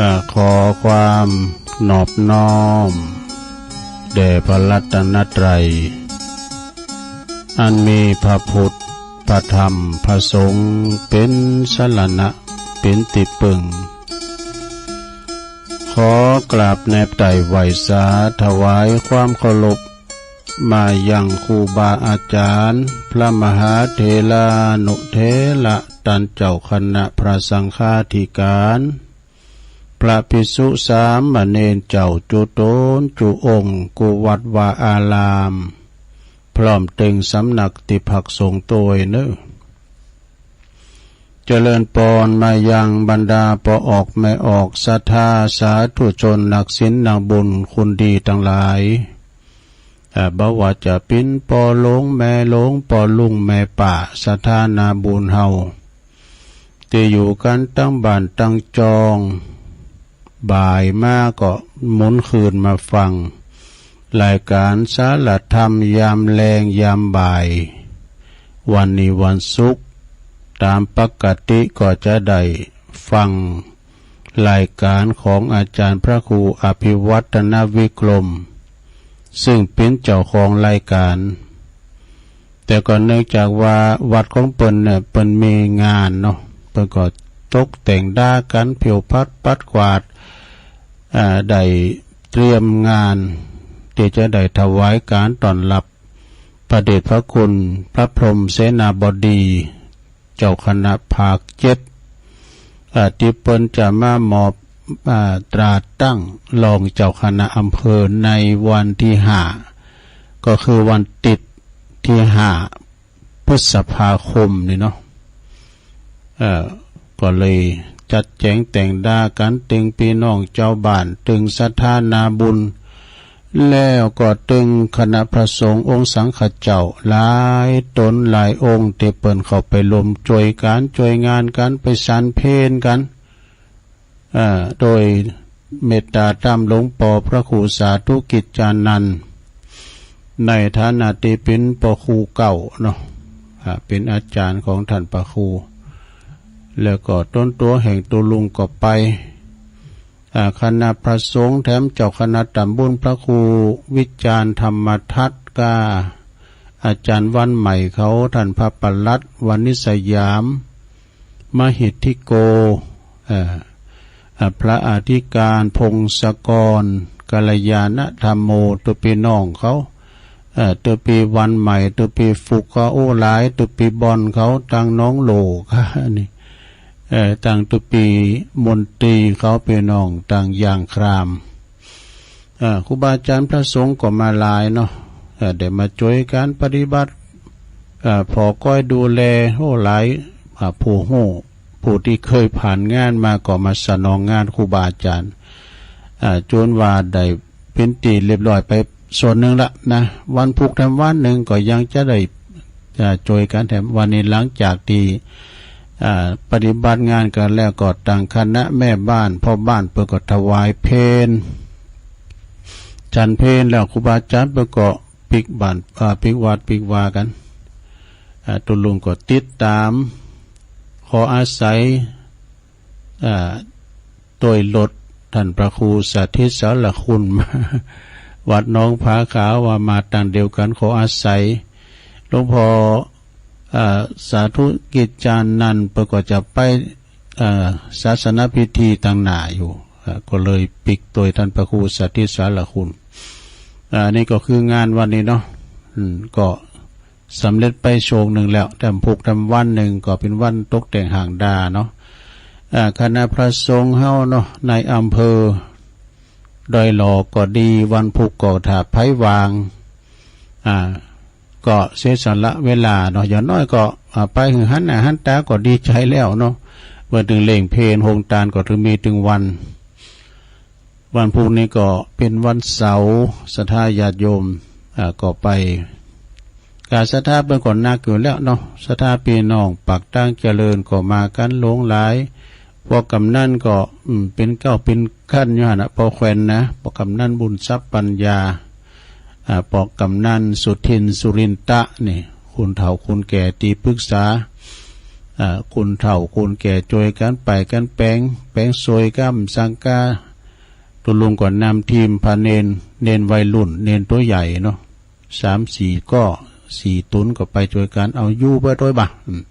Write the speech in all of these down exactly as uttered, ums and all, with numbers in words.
อ่า ขอความนอบน้อมแด่พระรัตนตรัย อันมีพระพุทธ พระธรรม พระสงฆ์ เป็นสรณะ เป็นที่พึ่ง ขอกราบแนบไต่ไหว้สา ถวายความเคารพ มายังครูบาอาจารย์ พระมหาเถรานุเถระ ต้านเจ้าคณะพระสังฆาธิการ พระภิกษุสามเณรเจ้าจุ๊ต๋นจุ๊องค์ กู้วัดวาอาราม พร้อมเถิงสำนักตี้พักสงฆ์ตวยเน่อ เจริญปอนมายังบรรดาป้อออกแม่ออก ศรัทธาสาธุชน นักศีลนักบุญ คนดีตังหลาย อ่า บ่ว่าจะเป๋นป้อหลวงแม่หลวง ป้อลุงแม่ป้า ศรัทธานาบุญเฮา ตี้อยู่กั๋นตังบ้านตังจอง บ่ายมาก็หมุนคืนมาฟัง รายก๋านสารธรรมยามแลงยามบ่าย วันนี้วันศุกร์ ต๋ามปกติก็จะได้ฟังรายก๋านของอาจารย์พระครูอภิวัฒนวิกรม ซึ่งเป๋นเจ้าของรายก๋าน แต่ก็เนื่องจากว่าวัดของเปิ้นเนี่ย เปิ้นมีงานเนาะ เปิ้นก็ตกแต่งดากั๋น ผิวพัดปัดกวาด อ่า ได้เตรียมงานตี้จะได้ถวายก๋านต้อนรับพระเดชพระคุณพระพรหมเสนาบดี เจ้าคณะภาคเจ็ด อ่า ตี้เปิ้นจะมามอบ อ่า ตราตั้งรองเจ้าคณะอำเภอในวันที่ห้า ก็คือวันอาทิตย์ที่ห้า พฤษภาคมนี่เนาะ เอ่อ ก็เลยจัดแจ๋งแต่งดากั๋น เถิงปี้น้องจาวบ้าน เถิงศรัทธานาบุญ แล้วก็เถิงคณะพระสงฆ์องค์สังฆเจ้า หลายต๋นหลายองค์ ตี้เปิ้นเข้าไปร่วมจ้วยก๋านจ้วยงานกั๋น ไปฉันเพลกั๋น เอ่อ โดยเมตตาต๋ามหลวงป้อพระครูสาธุกิจจานันท์ ในฐานะตี้เป๋นป้อครูเก่าเนาะ อ่า เป๋นอาจ๋ารย์ของต้านพระครู แล้วก็ต๋นตั๋วแห่งตุ๊ลุงก็ไป อ่า คณะพระสงฆ์แถมเจ้าคณะต๋ำบลพระครูวิจารณ์ธรรมทัศน์ ก้าอาจ๋ารย์วันใหม่เขา ต้านพระปลัดวณิชยาม มหิทธิโก เอ่อ อ่า พระอธิการพงศกร กัลยาณธรรมโม ตุ๊ปี้น้องเขา เอ่อ ตุ๊ปี้วันใหม่ ตุ๊ปี้ฟุกเขา โอ้ หลาย ตุ๊ปี้บอลเขา ตังหนองโหล่ นี่ เอ่อ ตังตุ๊ปี้มนตรีเขา ปี้น้องตังยางคราม เอ่อ ครูบาอาจ๋ารย์พระสงฆ์ก็มาหลายเนาะ เอ่อ ได้มาจ้วยกั๋นปฏิบัติ เอ่อ ผ่อคอยดูแล โอ้ หลาย อ่า ผู้ฮู้ ผู้ตี้เคยผ่านงานมาก็มาสนองงานครูบาอาจ๋ารย์ อ่า จ๋นว่าได้เป๋นตี้เรียบร้อยไปส่วนนึ่งละนะ วันพุธแถมวันนึ่งก็ยังจะได้ อ่า จ้วยกั๋นแถม วันนี้หลังจากตี้ อ่า ปฏิบัติงานกั๋นแล้วก็ตังคณะแม่บ้านพ่อบ้านเปิ้นก็ถวายเพล ฉันเพลแล้วครูบาอาจ๋ารย์เปิ้นก็ปิกบ้าน อ่า ปิกวัดปิกวากั๋น อ่า ตุ๊ลุงก็ติดต๋าม ขออาศัย อ่า ตวยรถต้านพระครูสถิตสารคุณมา วัดหนองผาขาว ว่ามาตางเดียวกั๋น ขออาศัย หลวงป้อ อ่า สาธุกิจจานันท์เปิ้นก็จะไป อ่า ศาสนพิธีตางหน้าอยู่ อ่า ก็เลยปิกตวยต้านพระครูสถิตสารคุณ อ่า นี่ก็คืองานวันนี้เนาะ อืม ก็ สำเร็จไปช่วงนึ่งแล้ว แถมพุธแถมวันนึ่งก็เป๋นวันตกแต่งหางดาเนาะ อ่า คณะพระสงฆ์เฮาเนาะ ในอำเภอดอยหล่อก็ดี วันพุธก็ถ้าใผว่าง อ่า ก็เสียสละเวลาเนาะ อย่างน้อยก็ อ่า ไปหื้อหันหน้าหันต๋าก็ดีใจ๋แล้วเนาะ เมื่อเถิงเล่งเพล โฮงตานก็เถิงมีเถิงวัน วันพุธนี้ก็เป๋นวันเสาร์ ศรัทธาญาติโยม อ่า ก็ไป ก๋านศรัทธาเปิ้นก็หนักอยู่แล้วเนาะ ศรัทธาปี้น้องปากตางเจริญก็มากั๋นหลวงหลาย ป้อกำนันก็ อืม เป๋นเก๊าเป๋นขั้นอยู่หั้นนะ ป้อแคว่นนะ ป้อกำนันบุญทรัพย์ปัญญา อ่า ป้อกำนันสุทินสุรินทะนี่ คนเฒ่าคนแก่ตี้ปรึกษา อ่า คนเฒ่าคนแก่ช่วยกันไปกันแปลง แปลงซอยกำสังกา ตกลงก็นำทีมพาเณร เณรวัยรุ่น เณรตัวใหญ่เนาะ สามสี่ก็ สี่ตนก็ไปช่วยกัน เอาอยู่ไปด้วยบ่ะ อืม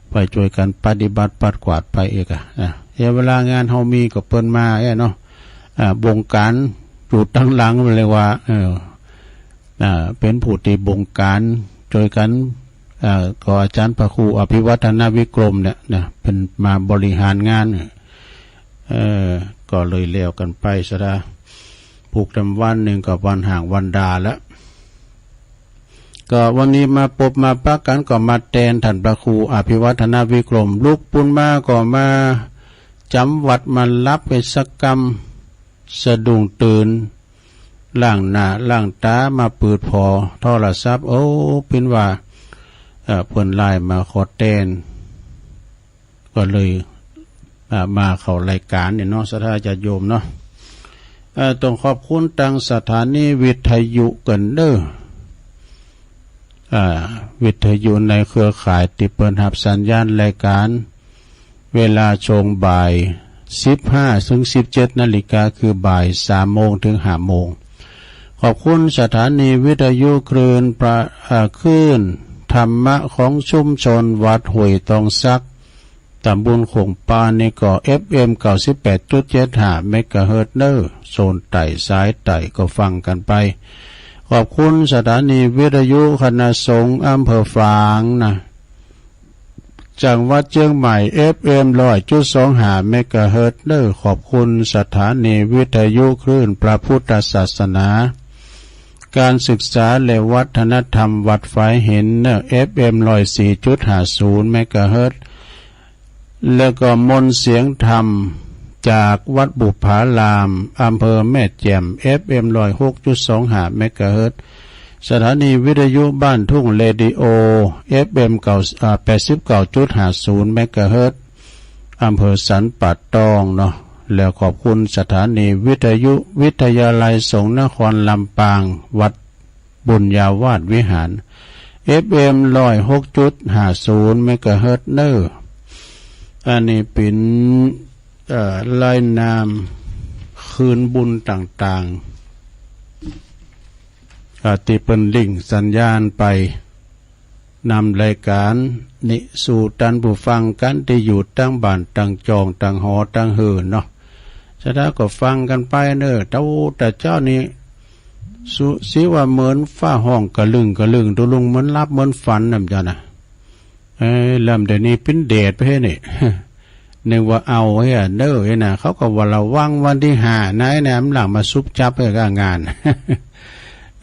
ไปช่วยกันปฏิบัติปัดกวาดไปเอกอะ อ่ะ เวลางานเฮามีก็เปิ้นมาแอ้เนาะ อ่า บงการอยู่ตั้งหลัง เรียกว่า เออ อ่า เป็นผู้ที่บงการช่วยกัน อ่า ก็อาจารย์พระครูอภิวัฒนวิกรมเนี่ยนะ เป็นมาบริหารงาน เออ ก็เลยแล้วกันไปซะละ ผูกเต็มวันหนึ่งกับวันห่างวันดาแล้ว ก็วันนี้มาปบมาปะกันก็มาแตนท่านพระครูอภิวัฒนวิกรม ลุกปุ้นมาก็มาจำวัดมารับไปสักกำ สะดุ้งตื่น ล้างหน้าล้างตามาปืดผอโทรศัพท์ โอ้ ปิ้นว่า เอ่อ เปิ้นไลน์มาขอแตน ก็เลย อ่า มาเข้ารายการเนี่ยเนาะ ศรัทธาญาติโยมเนาะ เอ่อ ต้องขอบคุณทางสถานีวิทยุกันเด้อ อ่า วิทยุในเครือข่ายที่เปิ้นรับสัญญาณรายการ เวลาช่วงบ่ายสิบห้าถึงสิบเจ็ดนาฬิกา คือบ่ายสามโมงถึงห้าโมง ขอบคุณสถานีวิทยุคลื่นประ อ่า คลื่นธรรมะของชุมชนวัดห้วยตองสัก ตำบลโขงปานนี่ก็ เอฟเอ็ม เก้าสิบแปดจุดเจ็ดห้าเมกะเฮิรตซ์เนอะ โซนใต้สายใต้ก็ฟังกันไป ขอบคุณสถานีวิทยุคณะสงฆ์อำเภอฝางนะ จังหวัดเชียงใหม่ เอฟเอ็ม ร้อยจุดสองห้าเมกะเฮิรตซ์เนอะ ขอบคุณสถานีวิทยุคลื่นพระพุทธศาสนา การศึกษาและวัฒนธรรมวัดฝายหินเนอะ เอฟเอ็ม ร้อยสี่จุดห้าศูนย์เมกะเฮิรตซ์ แล้วก็มนต์เสียงธรรมจากวัดบุพาราม อำเภอแม่แจ่ม เอฟเอ็ม ร้อยหกจุดสองห้าเมกะเฮิรตซ์ สถานีวิทยุบ้านทุ่งเรดิโอ เอฟเอ็ม เก้า อ่า แปดสิบเก้าจุดห้าศูนย์เมกะเฮิรตซ์ อำเภอสันป่าตองเนาะ แล้วขอบคุณสถานีวิทยุวิทยาลัยสงฆ์นครลำปาง วัดบุญญาวาสวิหาร เอฟเอ็ม ร้อยหกจุดห้าศูนย์เมกะเฮิรตซ์เนอะ อันนี้เป็น เอ่อ รายนามคืนบุญต่างๆ อ่า ที่เปิ้นลิงก์สัญญาณไป นำรายการนี้สู่ท่านผู้ฟังกันที่อยู่ตั้งบ้านตั้งจองตั้งหอตั้งเฮือนเนาะ ศรัทธาก็ฟังกันไปเนอะ เต้าแต่เจ้านี่ สุ สิว่าเหมือนฟ้าห้องกะลึงกะลึง ตกลงเหมือนหลับเหมือนฝันนำจ้ะนะ เอ้ย ลำเดี๋ยวนี้ปิ้นแดดไปเฮ้ยนี่ นึกว่าเอาเฮ้ยเนอะเฮ้ยนะ เขาก็ว่าระวังวันที่ห้านะ ไอ้นะ มันหลังมาซุบจับไอ้ก้างาน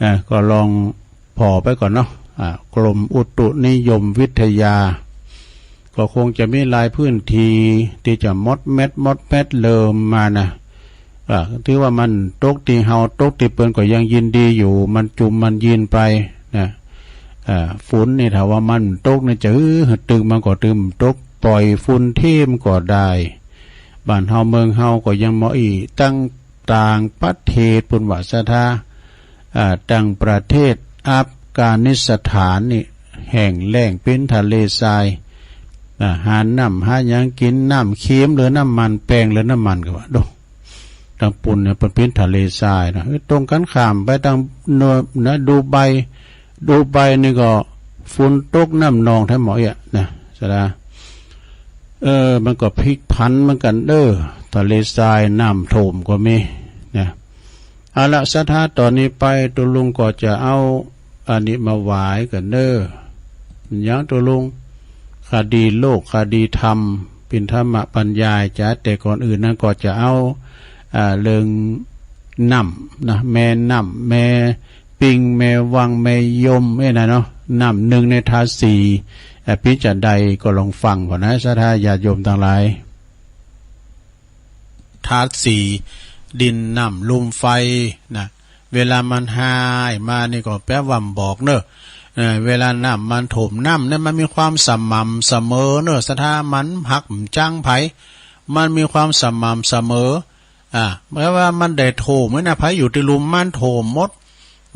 อ่ะ ก็ลองผ่อไปก่อนเนาะ อ่ะ กรมอุตุนิยมวิทยา ก็คงจะมีหลายพื้นที่ที่จะมดเม็ดมดเม็ดเริ่มมานะ อ่า ถือว่ามันตกที่เฮา ตกที่เปิ้นก็ยังยินดีอยู่ มันจุ่มมันยินไปนะ อ่า ฝนนี่ถ้าว่ามันตกนี่จะ เออ ตึงมันก็ตึง ตกปล่อยฝนเทมก็ได้ บ้านเฮาเมืองเฮาก็ยังเหมาะอีก ตั้งต่างประเทศปุ้นว่าศรัทธา อ่า ตั้งประเทศอัฟกานิสถานนี่แห้งแล้งเป็นทะเลทราย อ่า หาน้ำหาหยังกิน น้ำเค็มหรือน้ำมัน แป้งหรือน้ำมันก็ว่า โด ตังปุ้นเนี่ยเปิ้นเป็นทะเลทรายนะ เอ้ย ตรงกันข้ามไปตังเนอะนะ ดูไบ ดูไบนี่ก็ฝนตกน้ำนองแท้หมอเอี้ยนะ ศรัทธา เออ มันก็พลิกผันเหมือนกันเด้อ ทะเลทรายน้ำท่วมก็มีนะ เอาละ ศรัทธา ตอนนี้ไป ตกลงก็จะเอาอันนี้มาไหว้กันเด้อ อย่างตกลง คดีโลก คดีธรรม เป็นธรรมบรรยายจ้ะ แต่ก่อนอื่นนั้นก็จะเอา อ่า เรื่องน้ำนะ แม่น้ำ แม่ปิง แม่วัง แม่ยมเนี่ยนะเนาะ น้ำหนึ่งในธาตุสี่ อ่า เป็นจะใดก็ลองฟังก่อนนะ ศรัทธาญาติโยมทั้งหลาย ธาตุสี่ ดิน น้ำ ลม ไฟ นะ เวลามันหายมานี่ก็แปลว่าบอกเนอะ เอ่อ เวลาน้ำมันท่วม น้ำเนี่ยมันมีความสม่ำเสมอเนอะ ศรัทธา มันหักบ่จ้างไผ มันมีความสม่ำเสมอ อ่า แปลว่ามันได้ท่วมไว้นะ ไผอยู่ตี้ลุ่มมันท่วมหมด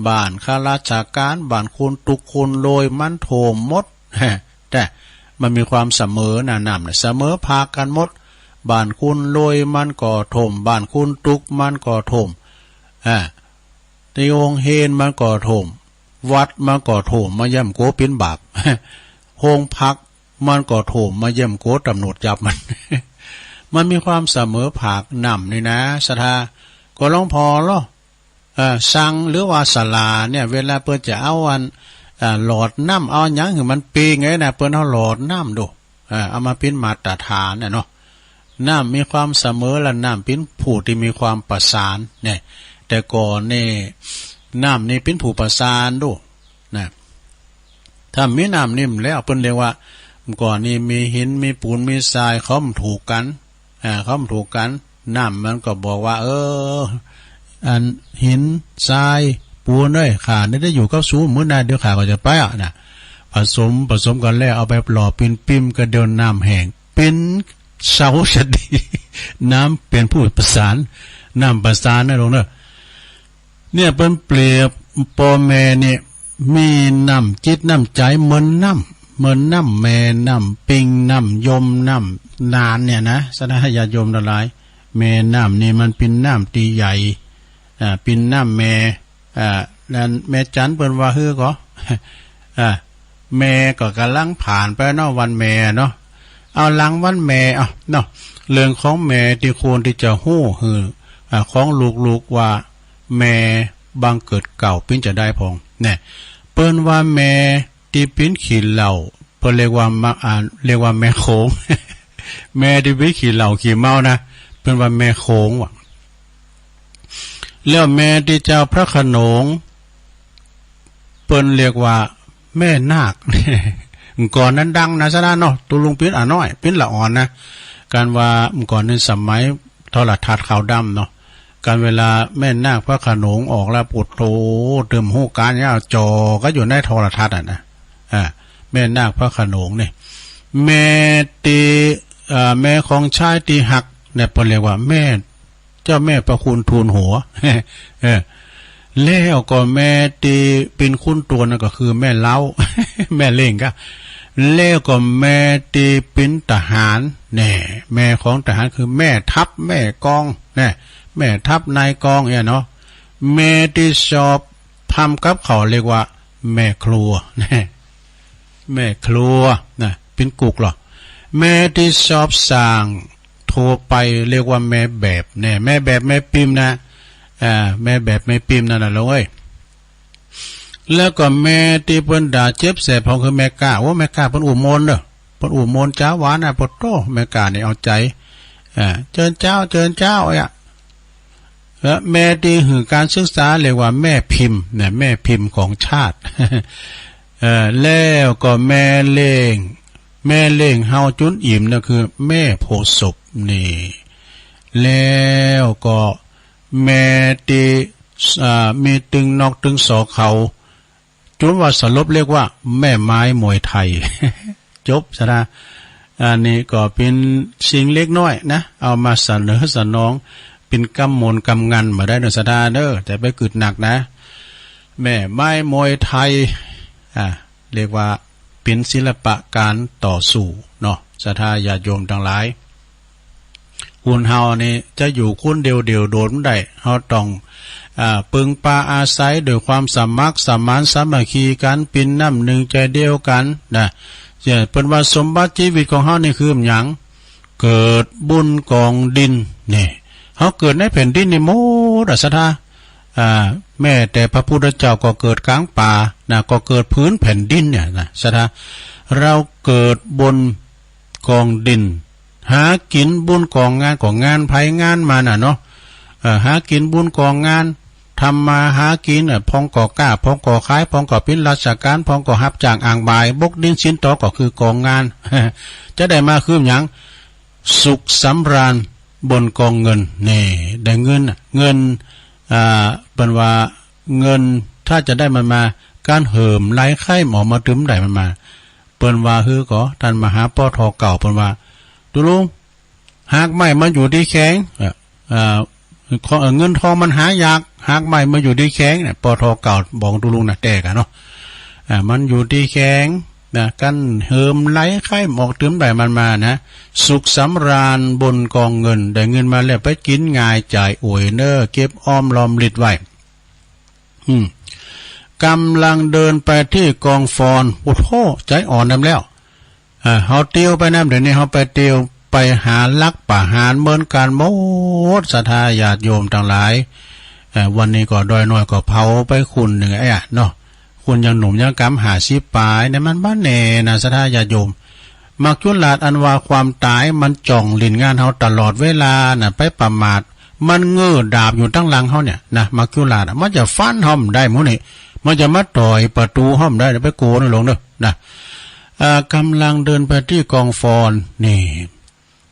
บ้านข้าราชการ บ้านคนทุกข์คนรวยมันท่วมหมด แต่ มันมีความเสมอนะ น้ำเนี่ยเสมอภาคกันหมด บ้านคุณรวยมันก็ท่วม บ้านคุณทุกข์มันก็ท่วม อ่า ที่โรงเรียนมันก็ท่วม วัดมันก็ท่วม มาเยี่ยมโกปินบาป โรงพักมันก็ท่วม มาเยี่ยมโกตำรวจจับมัน มันมีความเสมอภาค น้ำนี่นะ ศรัทธา ก็หลวงพ่อเหรอ เอ่อ สังหรือว่าศาลาเนี่ย เวลาเปิ้นจะเอาอัน เอ่อ หลอดน้ำ เอาหยังหื้อมันปีงไงนะ เปิ้นเอาหลอดน้ำดู เอ่อ เอามาเป็นมาตรฐานน่ะเนาะ น้ำมีความเสมอ และน้ำเป็นผู้ที่มีความประสานเนี่ย แต่ก่อนนี่ น้ำนี่เป็นผู้ประสานดู นะ ถ้ามีน้ำนิ่มแล้ว เปิ้นเรียกว่า ก่อนนี่มีหิน มีปูน มีทราย เขาบ่ถูกกัน อ่า เขาบ่ถูกกัน น้ำมันก็บอกว่า เออ อันหิน ทราย ปูนเอ้ย ข้านี่ได้อยู่กับสูมื้อหน้า เดี๋ยวข้าก็จะไปอ่ะนะ ผสม ผสมกันแล้ว เอาไปหล่อเป็นปิม ก็เดี๋ยวน้ำแห้ง เป็นเสาสะดี น้ำเป็นผู้ประสาน น้ำประสานนะลูกเนอะ เนี่ยเปิ้นเปรียบป้อแม่นี่ มีน้ำจิตน้ำใจ๋เหมือนน้ำ เหมือนน้ำแม่ น้ำปิง น้ำยม น้ำนานเนี่ยนะ ศรัทธาญาติโยมทั้งหลาย แม่น้ำนี่มันเป็นน้ำตี้ใหญ่ อ่า เป็นน้ำแม่ อ่า นั้นแม่จันเปิ้นว่าหื้อก็ อ่า แม่ก็กำลังผ่านไปเนาะ วันแม่เนาะ เอาหลังวันแม่ เอาเนาะ เรื่องของแม่ที่ควรที่จะฮู้หื้อ อ่า ของลูกๆ ว่าแม่บังเกิดเกล้าเปิ้นจะใดพ่อง แน่ เปิ้นว่าแม่ตี้เปิ้นขี้เหล้า เปิ้นเรียกว่ามา อ่า เรียกว่าแม่โขง แม่ตี้เปิ้นขี้เหล้าขี้เมานะ เปิ้นว่าแม่โขงว่ะ แล้วแม่ตี้เจ้าพระโขนง เปิ้นเรียกว่าแม่นาค ก่อนนั้นดังนะ ศรัทธาเนาะ ตุ๊ลุงปิ๊นอ่าน้อย ปิ๊นละอ่อนนะ การว่าก่อนในสมัยโทรทัศน์ขาวดำเนาะ การเวลาแม่นาคพระโขนงออกแล้ว โอ้โห เติมฮู้การเนี่ย จ่อก็อยู่ในโทรทัศน์อ่ะนะ อ่า แม่นาคพระโขนงนี่ แม่ตี้ เอ่อ แม่ของชายตี้ฮักเนี่ย เปิ้นเรียกว่าแม่ เจ้าแม่พระคุณทูลหัว เออ แล้วก็แม่ตี้เปิ้นคุณตัวนั่นก็คือแม่เล้า แม่เล้งก็ แล้วก็แม่ตี้เปิ้นทหาร แน่ แม่ของทหารคือแม่ทัพแม่กอง แน่ แม่ทัพนายกองเนี่ยเนาะ แม่ตี้ชอบทำกับข้าวเรียกว่าแม่ครัว แน่ แม่ครัวนะ เปิ้นกุ๊กเหรอ แม่ตี้ชอบสร้างทั่วไปเรียกว่าแม่แบบ แน่ แม่แบบแม่ปิมนะ อ่า แม่แบบแม่ปิมนั่นน่ะลูกเอ้ย แล้วก็แม่ตี้เปิ้นด่าเจ็บแสบพ่องคือแม่ก้า โอ้ แม่ก้าเปิ้นอู้มนเด้อ เปิ้นอู้มนจ๋าหวานนะ ปะโต้ แม่ก้านี่เอาใจ๋ อ่า เจิญเจ้า เจิญเจ้า อ่ะ แล้วแม่ตี้หื้อการศึกษาเรียกว่าแม่พิมพ์ เนี่ย แม่พิมพ์ของชาติ เอ่อ แล้วก็แม่เลี้ยง แม่เลี้ยงเฮาจุนอิ่มนั่นคือแม่โพธิ์ศพ นี่ แล้วก็แม่ตี้ อ่า มีตึงนอกตึงสอเขา จุนว่าสลบเรียกว่าแม่ไม้มวยไทย จบ ศรัทธา อันนี้ก็เปิ้นสิ่งเล็กน้อยนะ เอามาเสนอสนอง เปิ้นกำมนต์กำงันมาได้เนอะ ศรัทธาเนอะ แต่ไปกึ๊ดหนักนะ แม่ไม้มวยไทย อ่า เรียกว่าเปิ้นศิลปะการต่อสู้เนาะ ศรัทธาญาติโยมทั้งหลาย คนเฮานี่จะอยู่คนเดียวเดี่ยวโดดบ่ได้ เฮาต้อง อ่า เปิ่งปาอาศัยด้วยความสมัครสมานสามัคคีกัน เปิ้นน้ำนึ่งใจ๋เดียวกันนะ เจ้า เปิ้นว่าสมบัติชีวิตของเฮานี่คือหยัง เกิดบนกองดิน นี่ เฮาเกิดในแผ่นดินนี่หมดอะ ศรัทธา อ่า แม้แต่พระพุทธเจ้าก็เกิดกลางป่านะ ก็เกิดพื้นแผ่นดินเนี่ยนะ ศรัทธา เราเกิดบนกองดิน หากินบนกองงาน ก็งานไผงานมันน่ะเนาะ เอ่อ หากินบนกองงาน ทำมาหากินน่ะ พ่องก็ก้า พ่องก็ขาย พ่องก็เป๋นราชการ พ่องก็ฮับจ้างอ่างบ่าย บกดินสินตอก็คือกองงาน จะได้มาคือหยัง สุขสำราญบนกองเงิน นี่ ได้เงินน่ะ เงิน อ่า เปิ้นว่าเงินถ้าจะได้มันมา การเหิมไหลใคร่หมอมาตึมได้มันมา เปิ้นว่าหื้อก็ ท่านมหาปอทอเก่า เปิ้นว่า ตุ๊ลุง หากไม้มันอยู่ตี้แข้ง เอ่อ เอ่อ ขอ- เอ่อ เงินทองมันหายาก หากไม้มันอยู่ตี้แข้งเนี่ย ปอทอเก่าบอกตุ๊ลุงนะ แต่กะเนาะ อ่า มันอยู่ตี้แข้ง นะ กันเหิมไหลไข้หมอกตึมได้มันมานะ สุขสำราญบนกองเงิน ได้เงินมาแล้วไปกินง่ายจ่ายอ่วยเน้อ เก็บออมรอมริบไว้ อืม กำลังเดินไปที่กองฟอน โอ้โห ใจอ่อนนำแล้ว เออ เฮาเตียวไปนำ เดี๋ยวนี้เฮาไปเตียวไปหาลักประหารเหมือนกันหมด ศรัทธาญาติโยมทั้งหลาย เออ วันนี้ก็ดอยน้อยก็เผาไปคุณหนึ่งไอ้อะเนาะ คุณยังหนุ่มยังกำห้าสิบปลายเนี่ย มันบ่แน่นะ ศรัทธาญาติโยม มัจจุราชอันว่าความตายมันจ้องเล่นงานเฮาตลอดเวลาน่ะ ไปประมาท มันเงื้อดาบอยู่ตั้งหลังเฮาเนี่ยนะ มัจจุราชอะ มันจะฟันเฮาบ่ได้หมู่นี่ มันจะมาต่อยประตูเฮาบ่ได้ ไปโกนลงเด้อนะ เอ่อ กำลังเดินไปที่กองฟอน นี่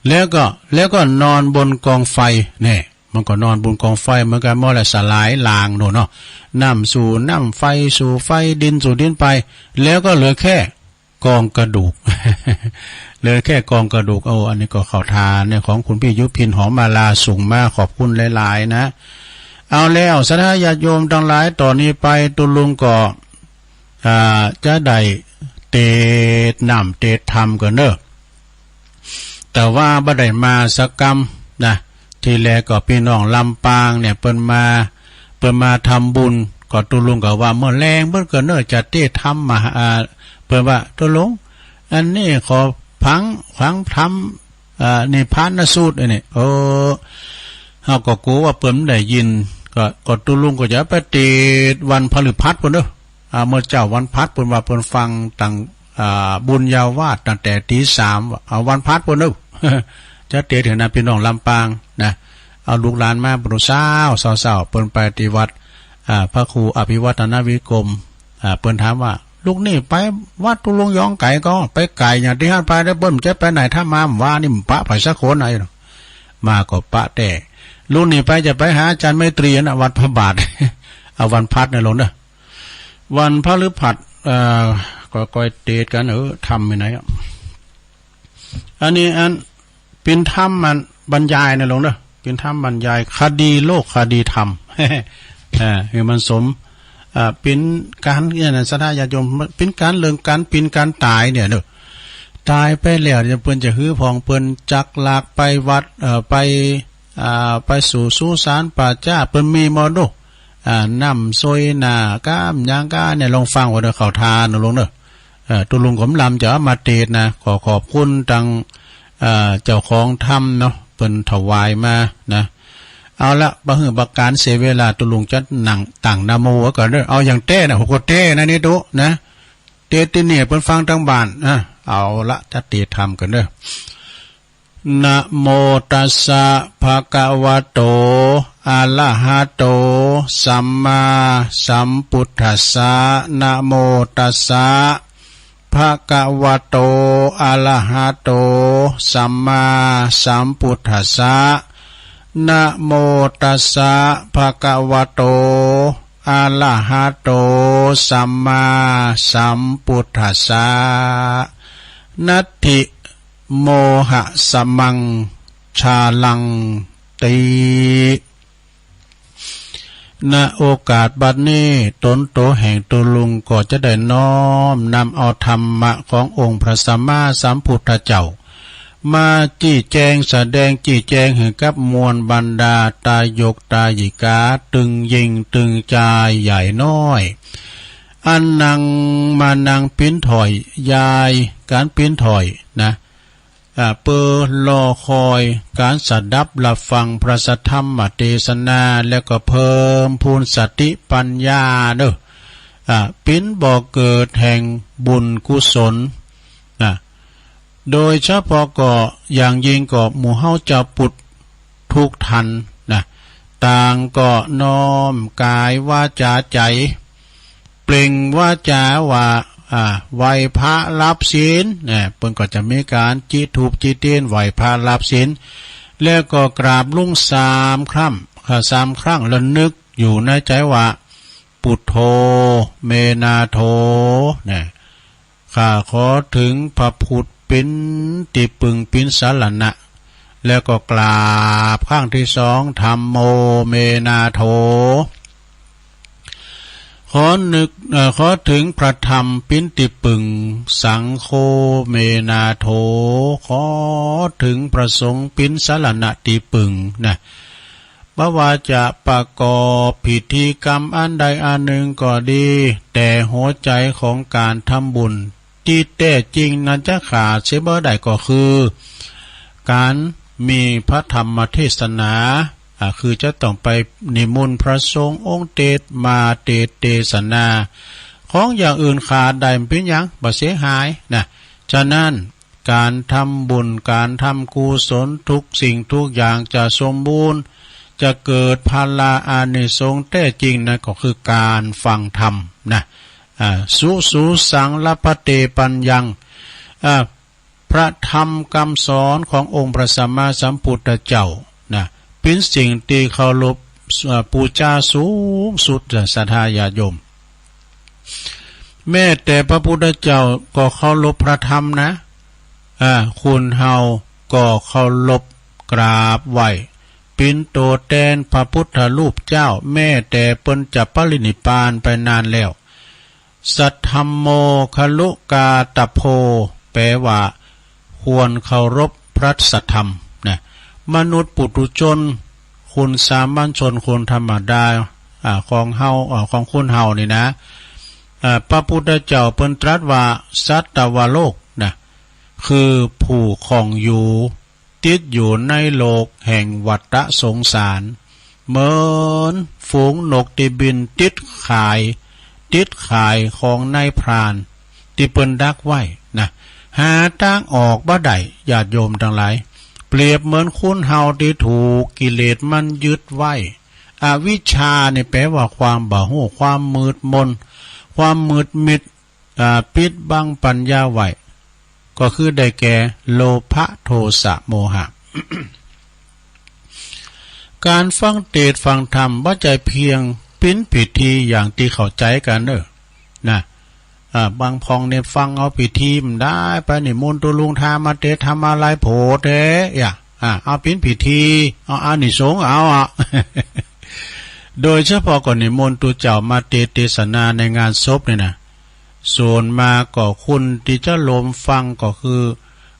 แล้วก็ แล้วก็นอนบนกองไฟ นี่ มันก็นอนบนกองไฟเหมือนกัน หมดแล้ว สลายลางโน่นเนาะ น้ำสู่น้ำ ไฟสู่ไฟ ดินสู่ดินไป แล้วก็เหลือแค่ กองกระดูก เหลือแค่กองกระดูก โอ้ อันนี้ก็เข้าทานเนี่ย ของคุณพี่ยุพินหอมมาลาส่งมา ขอบคุณหลายๆ นะ เอาแล้ว ศรัทธาญาติโยมทั้งหลาย ต่อนี้ไปตุ๊ลุงก็ อ่า จะได้เตสน์น้ำเตสน์ธรรมก่อนเน้อ แต่ว่าบ่ได้มาสักกำนะ ทีแรกก็พี่น้องลำปางเนี่ย เปิ้นมา เปิ้นมาทำบุญ ก็ตุ๊ลุงก็ว่าเมื่อแลงเปิ้นก็เน้อจะเตสน์ธรรมมา อ่า เปิ้นว่าตุ๊ลุง อันนี้ขอฟัง ฟังธรรม อ่า นิพพานสูตรอันนี้ เออ เฮาก็กลัวว่าเปิ้นบ่ได้ยิน ก็ ก็ตุ๊ลุงก็จะไปเตสน์วันพฤหัสพุ้นเน้อ อ่า เมื่อเช้าวันพฤหัสเปิ้นว่าเปิ้นฟังตั้ง อ่า บุญญาวาสตั้งแต่ตีสาม เอาวันพฤหัสพุ้นเน้อ จะเตสน์เถิงนะ พี่น้องลำปางนะ เอาลูกหลานมา เปิ้นเช้า เช้า เช้า เปิ้นไปที่วัด อ่า พระครูอภิวัฒนวิกรม อ่า เปิ้นถามว่า ลูกนี่ไปวัดตุ๊ลุงยองไก๋ก่อ ไปไก๋อย่างตี้หั้นไป แล้วเปิ้นจะไปไหน ถ้ามาบ่านี่บ่ปะไผสักคน ไอ้เนาะ มาก็ปะแต๊ ลูกนี่ไปจะไปหาอาจารย์ไมตรีนะ วัดพระบาท เอาวันพฤหัสเนี่ยลงเน้อ วันพฤหัส เอ่อ ก็ค่อยเตสน์กัน เออ ธรรมอยู่ไหนอะ อันนี้อัน เป๋นธรรมอันบรรยายนะหลวงเนาะ เป๋นธรรมบรรยาย คดีโลกคดีธรรม เออ หื้อมันสม เอ่อ เป๋นก๋านเนี่ยนะ ศรัทธาญาติโยม เป๋นก๋านเรื่องก๋านเป๋นก๋านต๋ายเนี่ยเนาะ ต๋ายไปแล้วเนี่ย เปิ้นจะหื้อผองเปิ้นจักลากไปวัด เอ่อ ไป อ่า ไปสู่สุสานป่าจ๊า เปิ้นมีหมดเนาะ อ่า น้ำซอยหน้า ก้ามหยังก้าเนี่ย ลองฟังว่าเด้อ เข้าทานนะหลวงเนาะ เอ่อ ตุ๊ลุงก็บ่ลำจะเอามาเตสน์นะ ขอขอบคุณตัง เอ่อ เจ้าของธรรมเนาะ เปิ้นถวายมานะ เอาละ บ่หื้อบ่ก๋านเสียเวลา ตุ๊ลุงจะนั่งตั้งนะโมไว้ก่อนเด้อ เอาอย่างแต๊นะ หกก็แต๊นะนี่ตุ๊นะ เตสน์ตี้เนี่ย เปิ้นฟังตังบ้าน อ่ะ เอาละ จะเตสน์ธรรมก่อนเด้อ นะโมตัสสะ ภะคะวะโต อะระหะโต สัมมาสัมพุทธัสสะ นะโมตัสสะ ภะคะวะโต อะระหะโต สัมมาสัมพุทธัสสะ นะโมตัสสะ ภะคะวะโต อะระหะโต สัมมาสัมพุทธัสสะ นัตถิ โมหะสะมัง ชาลังติ ณ โอกาสบัดนี้ ตนโตแห่งตุ๊ลุงก็จะได้น้อมนำเอาธรรมะขององค์พระสัมมาสัมพุทธเจ้า มาจี้แจงแสดงจี้แจงหื้อกับมวลบรรดาตายกตายิกา ตึงยิงตึงจายใหญ่น้อย อันนังมานังปิ้นถ้อย ยายก๋านปิ้นถ้อยนะ อ่า เปื้อรอคอยก๋านสดับรับฟังพระสัทธรรมเตสนา แล้วก็เพิ่มพูนสติปัญญาเด้อ อ่า ปิ้นบ่อเกิดแห่งบุญกุศลนะ โดยเฉพาะก็อย่างยิ่งก็หมู่เฮาเจ้าปุถ ทุกท่านนะ ต่างก็น้อมกายวาจาใจ๋ เปล่งวาจาว่า อ่า ไหว้พระรับศีลนะ เปิ้นก็จะมีก๋านจิธูปจิเตียนไหว้พระรับศีล แล้วก็กราบลงสามครั้ง อ่า สามครั้ง ระลึกอยู่ในใจ๋ว่า ปุถโธ เมนาโถ นะ ข้าขอถึงพระพุทธเป๋นตี้ปึงเป๋นสรณะ แล้วก็กราบครั้งที่สอง ธัมโม เมนาโถ ขอนึก เอ่อ ขอเถิงพระธรรมปิ้นตี้ปึง สังโฆเมนาโถ ขอเถิงพระสงฆ์ปิ้นสรณะตี้ปึงนะ บ่ว่าจะประกอบพิธีกรรมอันใดอันหนึ่งก็ดี แต่หัวใจของการทำบุญตี้แต๊จริงนั้นจะขาดเสียบ่ได้ก็คือ ก๋านมีพระธรรมเตสนา อ่า คือจะต้องไปนิมนต์พระสงฆ์องค์เตสน์มาเตสน์เตสนา ของอย่างอื่นขาดได้บ่เป๋นหยัง บ่เสียหายนะ ฉะนั้นก๋านทำบุญ ก๋านทำกุศล ทุกสิ่งทุกอย่างจะสมบูรณ์ จะเกิดผลาอานิสงส์แต๊จริงนั้นก็คือก๋านฟังธรรมนะ อ่า สุ สุสัง ลัพพะเต ปัญญัง อ่า พระธรรมคำสอนขององค์พระสัมมาสัมพุทธเจ้านะ เป๋นสิ่งตี้เคารพ เอ่อ ปู๋จาสูงสุด ศรัทธาญาติโยม แม้แต่พระพุทธเจ้าก็เคารพพระธรรมนะ อ่า คนเฮาก็เคารพกราบไหว้ เป๋นโตแตนพระพุทธรูปเจ้า แม้แต่เปิ้นจะปรินิพพานไปนานแล้ว สัทธัมโม คลุกาตโพ แป๋ว่า ควรเคารพพระสัทธรรมนะ มนุษย์ปุถุชน คนสามัญชน คนธรรมดา อ่า ของเฮา อ่า ของคนเฮานี่นะ อ่า พระพุทธเจ้าเปิ้นตรัสว่า สัตวโลกนะ คือผู้ข้องอยู่ ติดอยู่ในโลกแห่งวัฏสงสาร เหมือนฝูงนกตี้บินติดข่าย ติดข่ายของนายพรานตี้เปิ้นดักไว้นะ หาตางออกบ่ได้ ญาติโยมตังหลาย เปรียบเหมือนคนเฮาตี้ถูกกิเลสมันยึดไว้ อวิชชานี่แป๋ว่าความบ่ฮู้ ความมืดมน ความมืดมิด อ่า ปิดบังปัญญาไว้ ก็คือได้แก่โลภะ โทสะ โมหะ ก๋านฟังเตสน์ฟังธรรมบ่ใจ้เพียงปิ้นพิธีอย่างตี้เข้าใจ๋กั๋นเน่อนะ อ่า บางพ่องนี่ฟังเอาพิธีบ่ได้ ไปนิมนต์ตุ๊ลุงทามาเตสน์ธรรมมาหลายโผแต๊ อ่า อ่า เอาปิ้นพิธี เอาอานิสงส์เอาอ่ะ โดยเฉพาะก็นิมนต์ตุ๊เจ้ามาเตสน์เตสนาในงานศพนี่นะ ส่วนมากก็คนตี้จะลมฟังก็คือ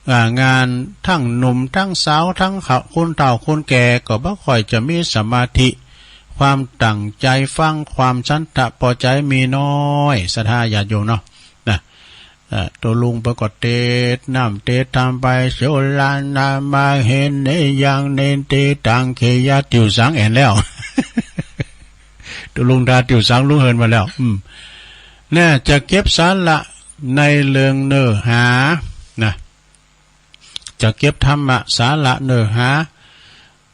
อ่า งานทั้งหนุ่มทั้งสาว ทั้งเขา คนเฒ่าคนแก่ก็บ่ค่อยจะมีสมาธิ ความตั้งใจ๋ฟัง ความฉันทะพอใจ๋มีน้อย ศรัทธาญาติโยมเนาะนะ เอ่อ ตุ๊ลุงเปิ้นก็เตสน์น้ำเตสน์ธรรมไป โสรณามาเหเนยังเนติตังเขยะ ติวสังแอ่นแล้ว ตุ๊ลุงทาติวสังลุงเหินมาแล้ว อืม น่าจะเก็บสาระในเรื่องเนื้อหานะ จะเก็บธรรมะสาระเนื้อหา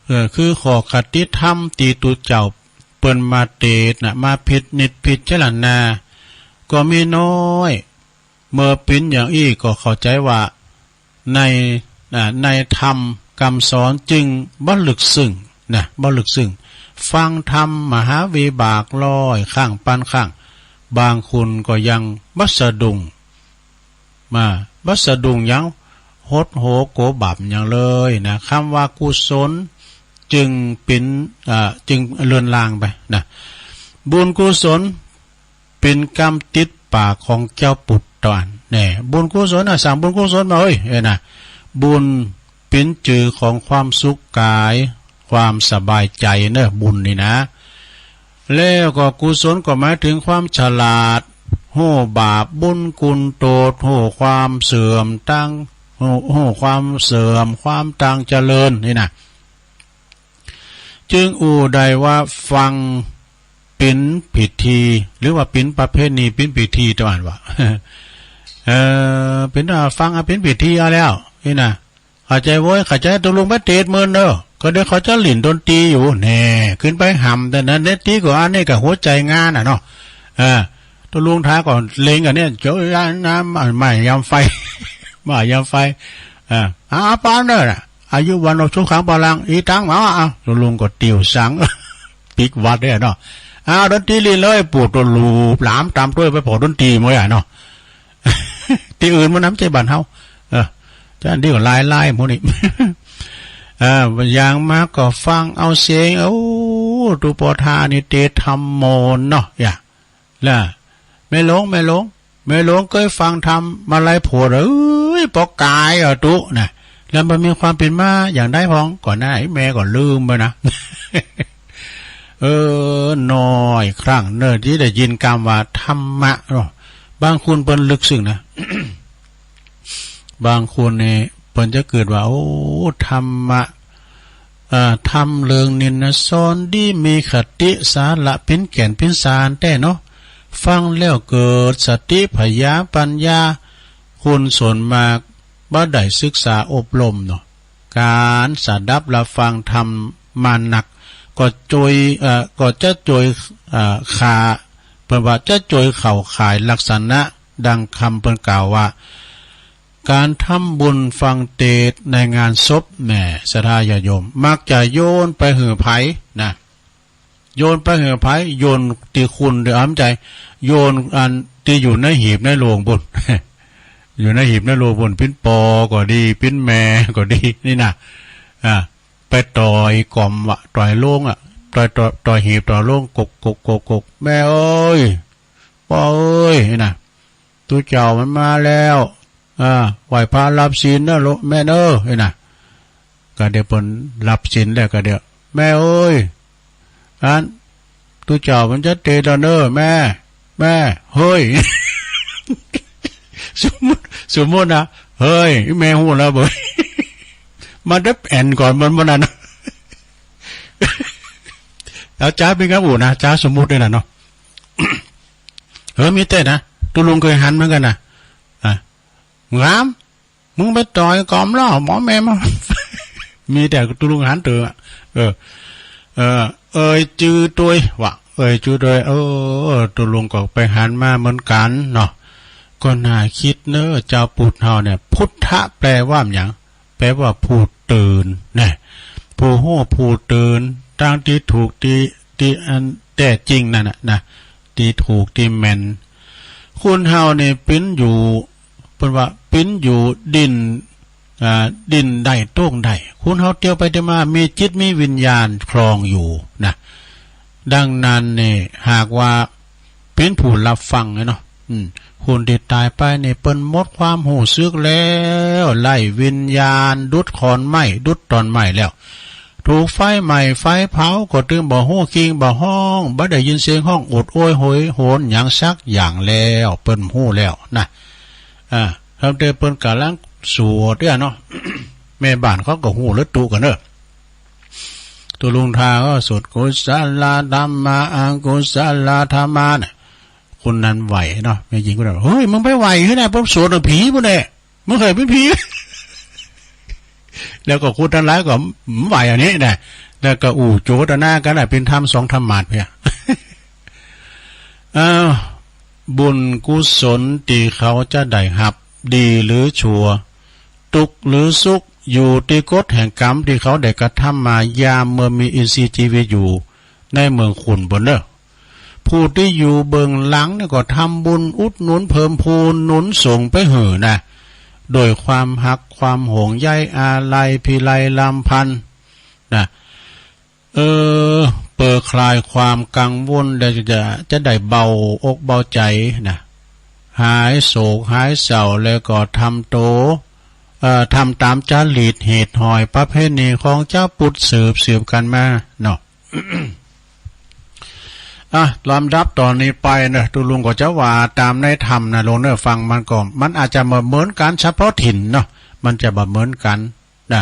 เออ คือข้อคติธรรมตี้ตุ๊เจ้าเปิ้นมาเตสน์นะ มาพินิจพิจารณา ก็มีน้อย เมื่อเป๋นอย่างอี้ก็เข้าใจ๋ว่า ใน อ่า ในธรรมคำสอนจึงบ่ลึกซึ้งนะ บ่ลึกซึ้ง ฟังธรรมมหาวิบากร้อยครั้งพันครั้ง บางคนก็ยังบ่สะดุ้ง มา บ่สะดุ้งหยัง หดหู่กั๋วบาปหยังเลยนะ คำว่ากุศลจึงเป๋น อ่า จึงเลือนลางไปนะ บุญกุศล เป๋นกำติดปากของเจ้าปุตตะ แน่ บุญกุศลน่ะ สร้างบุญกุศลมาเอ้ย เอ้ยนะ บุญเป๋นจื่อของความสุขกาย ความสบายใจ๋เน่อ บุญนี่นะ แล้วก็กุศลก็หมายถึงความฉลาด ฮู้บาปบุญคุณโทษ ฮู้ความเสื่อมตัง ฮู้ ฮู้ความเสื่อม ความตังเจริญนี่นะ จึงอู้ได้ว่าฟังเป๋นพิธี หรือว่าเป๋นประเพณี เป๋นพิธีตะวันว่า เออ เป๋นว่าฟังเอาเป๋นพิธีเอาแล้ว นี่นะ เข้าใจ๋โว้ย เข้าใจ๋ ตุ๊ลุงมาเตสน์เมินเน่อ ก็เดี๋ยวเขาจะหลิ้นดนตรีอยู่ แน่ ขึ้นไปหำ แต่นั้นดนตรีก็อันนี้ก็หัวใจ๋งานน่ะเนาะ เออ ตุ๊ลุงทาก็เล็งอันเนี้ย โจยน้ำ ไม่ยามไฟ ไม่ยามไฟ เออ อาปานเน่อ อายุวัณโณ สุขัง พลัง อีตัง มา อ่ะ ตุ๊ลุงก็ติวสัง ปิ๊กวัดเนี่ยเนาะ อ่า ดนตรีหลิ้นเลย ปู่ตุ๊ลุงหลามต๋ามต้วยไปผ่อดนตรีเมื่อไหร่เนาะ ตี้อื่นมันน้ำใจ๋บ้านเฮา เออ จานนี้ก็ลายๆ หมู่นี้ เออ อย่างมากก็ฟังเอาเสียง โอ้ ตุ๊ปอทานี่เตสน์ธรรมโมเนาะ อย่า แล้ว แม่หลวง แม่หลวง แม่หลวงเคยฟังธรรมมาหลายผัวเลย เอ้ย ปอกกายอ่ะตุ๊นะ แล้วมันมีความเป็นมาอย่างใดพ่อง ก่อนหน้าไอ้แม่ก็ลืมไปนะ เออ น้อยครั้งเนอะที่ได้ยินคำว่าธรรมะเนาะ บางคนเปิ้นลึกซึ้งนะ บางคนนี่เปิ้นจะเกิดว่า โอ้ ธรรมะ เอ่อ ธรรมเรื่องนี้นะ สอนดี มีคติสาระ เป็นแก่นเป็นสารแท้เนาะ ฟังแล้วเกิดสติผญาปัญญา คนส่วนมากบ่ได้ศึกษาอบรมเนาะ การสดับรับฟังธรรมานัก ก็โจย เอ่อ ก็จะโจย เอ่อ ขา เปิ้นว่าจะโจยเข้าข่ายลักษณะดังคำเปิ้นกล่าวว่า การทำบุญฟังเทศน์ในงานศพ แหม ศรัทธาญาติโยม มักจะโยนไปหื้อไผนะ โยนไปหื้อไผ โยนตี้คุณเด้อ อ้ำใจ โยนอันตี้อยู่ในหีบในโลงบุญ อยู่ในหีบในโลงบุญ ปิ้นปอก็ดี ปิ้นแม่ก็ดี นี่นะ อ่า ไปต่อยกล่อมวะ ต่อยโลงอ่ะ ต่อย ต่อย ต่อยหีบ ต่อยโลง กก กก กก กก แม่เอ้ย ป้อเอ้ย นี่นะ ตุ๊เจ้ามันมาแล้ว อ่า ไหว้พระรับศีลเนอะลูก แม่เนอะ นี่นะ ก็เดี๋ยวเปิ้นรับศีลแล้วก็เดี๋ยว แม่เอ้ย อัน ตุ๊เจ้ามันจะเตะแล้วเนอะ แม่ แม่ เฮ้ย สมมุติ สมมุตินะ เฮ้ย แม่ฮู้แล้วเบ้ย มาดับแอนก่อนมัน มันนั่นนะ เอาจ้าเป็นคำอู่นะ จ้าสมมุตินี่แหละเนาะ เออ มีแต่นะ ตุ๊ลุงเคยหันเหมือนกันนะ อ่ะ งาม มึงไปต่อยกล่อมแล้ว หมอแม่มา มีแต่ตุ๊ลุงหันเต๋อ เออ เออ เอ่ยจื่อตวย วะ เอ่ยจื่อตวย เออ ตุ๊ลุงก็ไปหันมาเหมือนกันเนาะ ก็น่าคิดเนอะ เจ้าพุทธเฮาเนี่ย พุทธะแปลว่าหยัง แปลว่าผู้ตื่นนะ ผู้ฮู้ ผู้ตื่น ตางตี้ถูก ตี้ ตี้อันแท้จริงนั่นน่ะนะ ตี้ถูก ตี้แม่น คนเฮานี่ปิ้นอยู่ เปิ้นว่าปิ้นอยู่ ดิ้น อ่า ดิ้นได้ โต้งได้ คนเฮาเตียวไปเตียวมา มีจิต มีวิญญาณครองอยู่นะ ดังนั้นนี่ หากว่าปิ้นผู้รับฟังเนาะ อืม คนตี้ต๋ายไปนี่ เปิ้นหมดความฮู้สึกแล้ว ไร้วิญญาณ ดุจขอนไม้ ดุจต้นไม้แล้ว ถูกไฟไหม้ ไฟเผา ก็ตึงบ่ฮู้คิงบ่ฮ้อง บ่ได้ยินเสียงฮ้องโอดโอยโหยหวนหยังสักอย่างแล้ว เปิ้นฮู้แล้วนะ อ่า ทำแต่เปิ้นก๋ำลังสวดเนี่ยเนาะ แม่บ้านเขาก็ฮู้แล้วตุ๊กันเนอะ ตุ๊ลุงทาก็สวดกุศลธัมมา อกุศลธัมมาเนี่ย คนนั้นไหวเนาะ แม่ญิงก็เลยบอก เฮ้ย มึงไปไหวที่ไหน ผมสวดกับผีปุ๊นเนี่ย มึงเคยเป็นผี แล้วก็คนทั้งหลายก็ไหวอันนี้นะ แล้วก็อู้โจทนากันนะ เป็นธรรมสองธรรมาสน์เพียง อ้าว บุญกุศลตี้เขาจะได้ฮับ ดีหรือชั่ว ตุ๊กข์หรือสุข อยู่ตี้กฎแห่งกรรมตี้เขาได้กระทำมายามเมื่อมีอินทรีย์ชีวิตอยู่ในเมืองขุนบนเนอะ ผู้ตี้อยู่เบื้องหลังเนี่ยก็ทำบุญอุดหนุนเพิ่มพูนหนุนส่งไปหื้อนะ โดยความฮักความห่วงใยอาลัยพิไลลำพันธ์นะ เออ เปิดคลายความกังวล แล้วจะ จะได้เบาอกเบาใจนะ หายโศกหายเศร้า แล้วก็ทำโต เอ่อ ทำตามจริตเหตุหอยประเพณีของเจ้าพุทธสืบสืบกันมาเนาะ อ่ะ ลำดับต่อนี้ไปนะ ตุ๊ลุงก็จะว่าตามในธรรมนะ ลงเนอฟังมันก็ มันอาจจะบ่เหมือนกันเฉพาะถิ่นเนาะ มันจะบ่เหมือนกัน นะ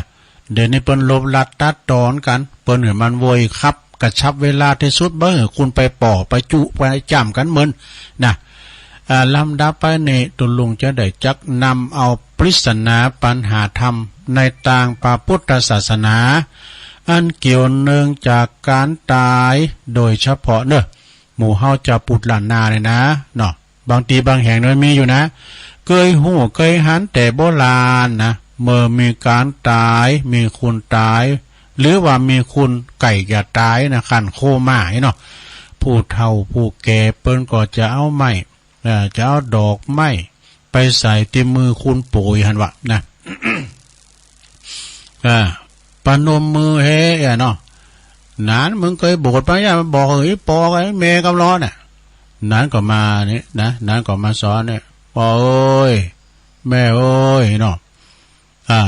เดี๋ยวนี้เปิ้นลบลัดตัดตอนกัน เปิ้นหื้อมันโวยคับ กระชับเวลาตี้สุด บ่หื้อคุณไปป่อ ไปจุ ไปจ้ำกันเหมือน นะ อ่า ลำดับไปนี้ ตุ๊ลุงจะได้จักนำเอาปริศนาปัญหาธรรมในตางพระพุทธศาสนา อันเกี่ยวเนื่องจากการต๋ายโดยเฉพาะเนอะ หมู่เฮาจะปุตรล้านนาเนี่ยนะ เนาะ บางตี้บางแห่งมันมีอยู่นะ เกยฮู้เกยหันแต่โบราณนะ เมื่อมีก๋านต๋าย มีคนต๋าย หรือว่ามีคนใก้จะต๋ายนะ ขั้นโคม่าเนาะ ผู้เฒ่าผู้แก่เปิ้นก็จะเอาไม้ เอ่อ จะเอาดอกไม้ไปใส่ตี้มือคนป่วยหั้นวะนะ อ่า ประนมมือเฮ้ยเนาะ หนานมึงเกยบวชมายัง บอกไอ้ปอกับไอ้แม่กำลอน่ะ หนานก็มานี่นะ หนานก็มาสอนนี่ ปอเอ้ย แม่เอ้ยเนาะ อ่า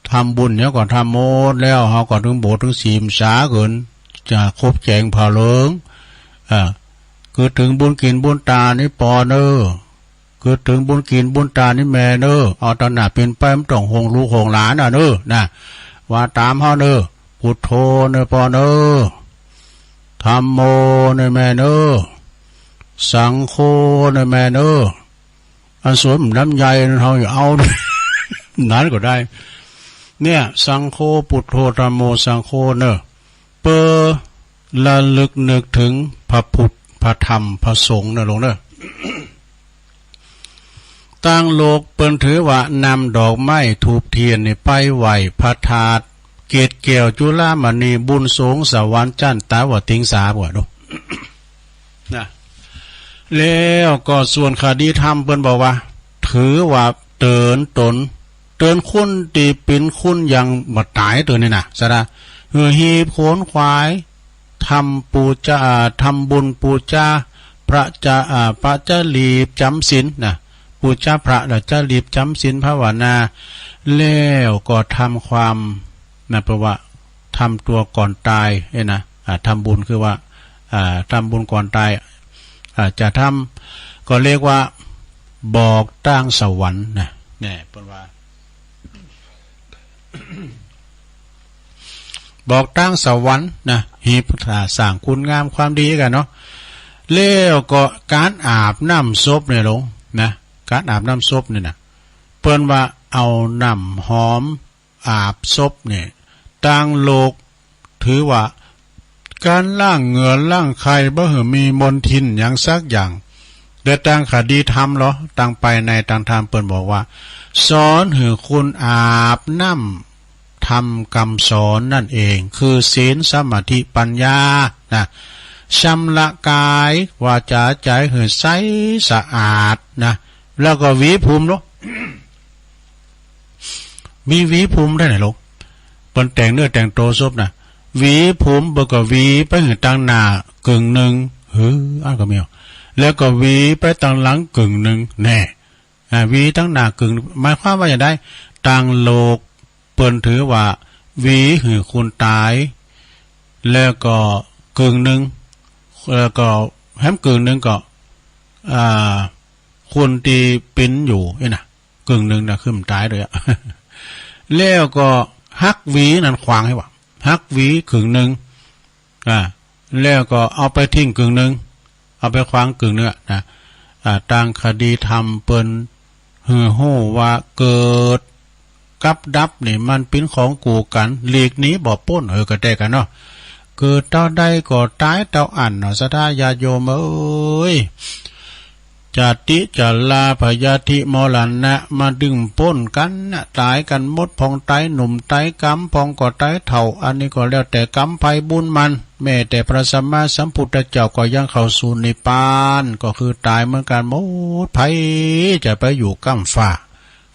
ทำบุญเนี่ยก็ทำหมดแล้ว เฮาก็ถึงโบสถ์ถึงศีลสาเกิน จะครบแจงผ้าเหลือง อ่า คือถึงบุญกินบุญตานี่ปอเน้อ คือถึงบุญกินบุญตานี่แม่เน้อ เอาตาหน้าเป็นไปมันต้องห่วงลูกห่วงหลานน่ะเน้อ นะ ว่าตามเฮาเน้อ พุทโธเน้อปอเน้อ ธัมโมเน้อแม่เน้อ สังโฆเน้อแม่เน้อ อันสวนน้ำใยนั้นเฮาอย่าเอา นั้นก็ได้ เนี่ย สังโฆ พุทโธ ธัมโม สังโฆเน้อ เปื้อระลึกนึกถึงพระพุทธ พระธรรม พระสงฆ์เน้อหลวงเน้อ ต่างโลกเปิ้นถือว่านำดอกไม้ธูปเทียนนี่ไปไหว้พระธาตุ เกศแก้วจุฬามณี บุญสงฆ์สวรรค์จันทร์ตาวติงสา บ่ดู นะ แล้วก็ส่วนคดีธรรมเปิ้นบอกว่า ถือว่าเตือนตน เตือนคนที่เป็นคนยังบ่ตายเตือนนี่นะ สะดา หื้อหีบโขนขวาย ทำปูจา อ่า ทำบุญปูจา พระจะ อ่า พระจะรีบจำศีลนะ ปูจาพระแล้วจะรีบจำศีลภาวนา แล้วก็ทำความนะ แปลว่าทำตัวก่อนตายเนี่ยนะ อ่า ทำบุญคือว่า อ่า ทำบุญก่อนตาย อ่า จะทำ ก็เรียกว่า บอกตางสวรรค์นะ เนี่ย เปิ้นว่า บอกตางสวรรค์นะ หีบสร้างคุณงามความดีกันเนาะ แล้วก็การอาบน้ำศพเนี่ยหลวงนะ การอาบน้ำศพเนี่ยนะ เปิ้นว่าเอาน้ำหอมอาบศพเนี่ย ต่างโลกถือว่า การล้างเหงื่อล้างไข้บ่หื้อมีมลทินหยังสักอย่าง แต่ตางคดีธรรมเหรอ ตางไปในตางธรรมเปิ้นบอกว่า สอนหื้อคุณอาบน้ำ ธรรมคำสอนนั่นเอง คือศีล สมาธิ ปัญญา นะ ชำระกาย วาจา ใจหื้อใสสะอาดนะ แล้วก็หวีผมเนาะ มีหวีผมได้ไหนลูก เปิ้นแต่งเนื้อแต่งตัวศพนะ หวีผม เปิ้นก็หวีไปหื้อตางหน้ากึ่งหนึ่ง หือ อันก็มีอ่ะ แล้วก็หวีไปตางหลังกึ่งหนึ่ง แน่ อ่า หวีตางหน้ากึ่ง หมายความว่าอย่างใด ต่างโลกเปิ้นถือว่า หวีหื้อคนตาย แล้วก็กึ่งหนึ่ง แล้วก็แหมกึ่งหนึ่งก็ อ่า คนที่เป็นอยู่เนี่ยนะ กึ่งหนึ่งนะ คือมันตายเลยอะ แล้วก็หักหวีนั้นขวางให้ว่า หักหวีกึ่งหนึ่ง อ่า แล้วก็เอาไปทิ้งกึ่งหนึ่ง เอาไปขวางกึ่งหนึ่งอะนะ อ่า ตางคดีธรรมเปิ้นหื้อฮู้ว่าเกิดกับดับนี่มันเป็นของคู่กัน หลีกหนีบ่ป๊น เออ ก็ได้กันเนาะ เกิดเต้าใดก็ตายเต้าอั้นเนาะ ศรัทธาญาติโยมเอ้ย จาติ จรา พยาธิ มรณะ มาดึงป๊นกันนะ ตายกันหมด พ่องตายหนุ่มตายกำ พ่องก็ตายเฒ่า อันนี้ก็แล้วแต่กรรมไผบุญมัน แม้แต่พระสัมมาสัมพุทธเจ้าก็ยังเข้าสู่นิพพาน ก็คือตายเหมือนกันหมด ไผจะไปอยู่ก้ำฟ้า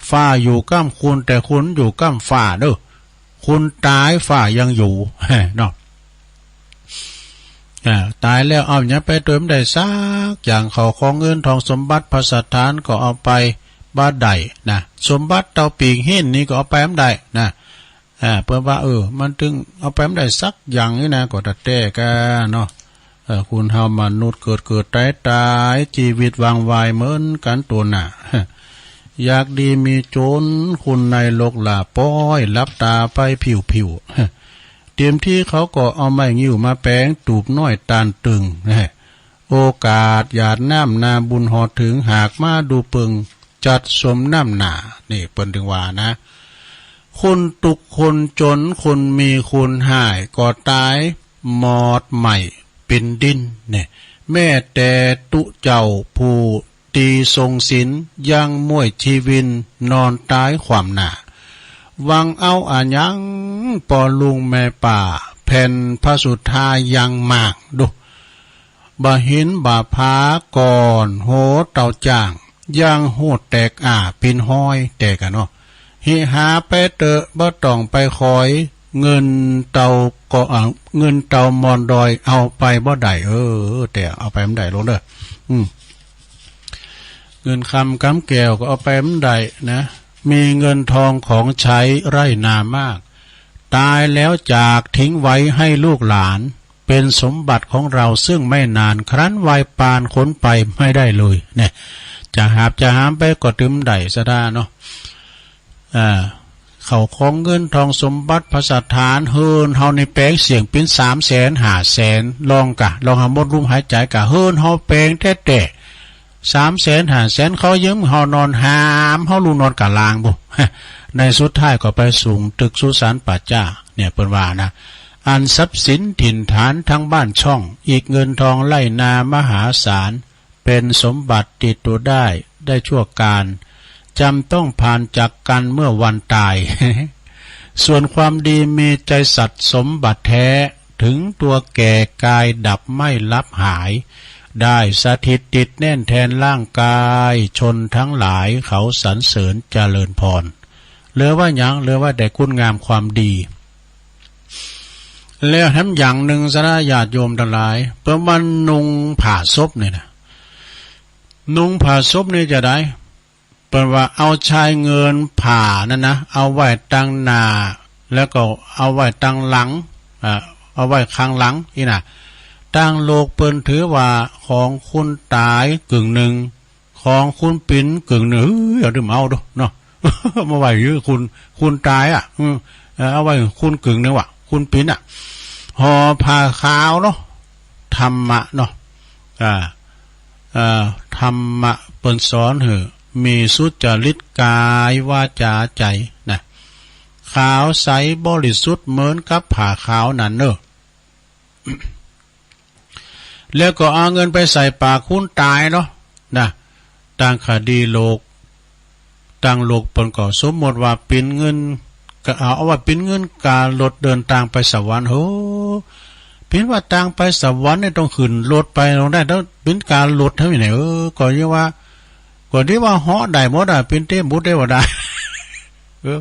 ฟ้าอยู่ก้ำคน แต่คนอยู่ก้ำฟ้าเด้อ คนตายฟ้ายังอยู่ เนาะ อ่า ตายแล้วเอาหยังไปตวยบ่ได้สักอย่าง เข้าของเงินทองสมบัติพระสถานก็เอาไปบ่ได้นะ สมบัติเต้าปีกหินนี่ก็เอาไปบ่ได้นะ อ่า เปิ้นว่า เออ มันตึงเอาไปบ่ได้สักอย่างนี่นะ ก็ตะแต้กะเนาะ เออ คนเฮามนุษย์เกิดเกิดตายตาย ชีวิตวางวายเหมือนกันตัวหน้า อยากดีมีจน คนในโลกหล่าป้อย หลับตาไปผิวผิว เต็มที่เขาก็เอาไม้งิ้วมาแปง ตูบน้อยตานตึง โอกาสหยาดน้ำนาบุญหอดถึง หากมาดูเปิง จัดสมน้ำหนา นี่เปิ้นถึงว่านะ คนทุกข์คนจน คนมีคนหายก็ตายหมดไหม้เป็นดินเนี่ย แม้แต่ตุ๊เจ้าผู้ที่ทรงศีลยังม่วยชีวินนอนตายขว้ำหน้า หวังเอาอะหยัง พ่อลุงแม่ป้า แผ่นพระสุธายังมากดู บ่าหินบ่าผาก่อนโหเต่าจ้าง ยังหูดแตกอ้าปินห้อยแตกอะเนาะ หิหาไปเตอะ บ่ต้องไปคอย เงินเตาก็ เอ่อ เงินเตามอนดอยเอาไปบ่ได้ เออ แต่เอาไปบ่ได้ โลดเด้อ อืม เงินคำกำแก้วก็เอาไปบ่ได้นะ มีเงินทองของใช้ไร่นามาก ตายแล้วจากทิ้งไว้ให้ลูกหลาน เป็นสมบัติของเราซึ่งไม่นาน ครั้นวายปานขนไปไม่ได้เลย เนี่ย จะหาบจะหามไปก็ตึมได้สะดาเนาะ อ่า เข้าของเงินทองสมบัติพระสถาน เฮือนเฮานี่แปงเสี้ยงเป๋นสามแสนห้าแสน ลองกะ ลองหามดลมหายใจ๋กะ เฮือนเฮาแปงแต๊ๆ สามแสนห้าแสน เขายืมเฮานอน หามเฮาลุกนอนกะลางบุ ในสุดท้ายก็ไปสูงตึกสุสานป่าจ๊า เนี่ย เปิ้นว่านะ อันทรัพย์สินถิ่นฐานทั้งบ้านช่อง อีกเงินทองไร่นามหาศาล เป็นสมบัติติดตัวได้ ได้ชั่วกาล จำต้องผ่านจากกันเมื่อวันตาย ส่วนความดีมีใจสัตย์สมบัติแท้ ถึงตัวแก่กายดับไม่ลับหาย ได้สถิตติดแน่นแทนร่างกาย ชนทั้งหลายเขาสรรเสริญเจริญพร เหลือว่าหยัง เหลือว่าแต่คุณงามความดี แล้วแถมอย่างหนึ่งสะนะ ญาติโยมทั้งหลาย เปิ้นว่านุ่งผ้าศพเนี่ยนะ นุ่งผ้าศพนี่จะได้ เปิ้นว่าเอาชายเงินผ้านั่นนะ เอาไว้ตังหน้า แล้วก็เอาไว้ตังหลัง อ่า เอาไว้ข้างหลังอี้นะ ต่างโลกเปิ้นถือว่าของคนต๋ายกึ่งหนึ่ง ของคนเป๋นกึ่งหนึ่ง เฮ้ย เอาดึมเอาดูเนาะ มาไว้อยู่คน คนต๋ายอ่ะ อืม เอ่อ เอาไว้คนกึ่งหนึ่งว่ะ คนเป๋นอ่ะ ห่อผ้าขาวเนาะ ธรรมะเนาะ อ่า เอ่อ ธรรมะเปิ้นสอนหื้อมีสุจริตกายวาจ๋าใจ๋นะ ขาวใสบริสุทธิ์เหมือนกับผ้าขาวนั่นเนอะ แล้วก็เอาเงินไปใส่ปากคนต๋ายเนาะ นะ ตางคดีโลก ตางโลกเปิ้นก็สมมติว่าเป๋นเงิน ก็เอา เอาว่าเป๋นเงินก๋ารถเดินตางไปสวรรค์ โห เป๋นว่าตางไปสวรรค์เนี่ยต้องขึ้นรถไปลงได้ ต้องเป๋นก๋ารถเท่านั้น เออ ก็เรียกว่า ก็เรียกว่าเหาะได้หมดอะ เป๋นเทพบุตรเทวดา เออ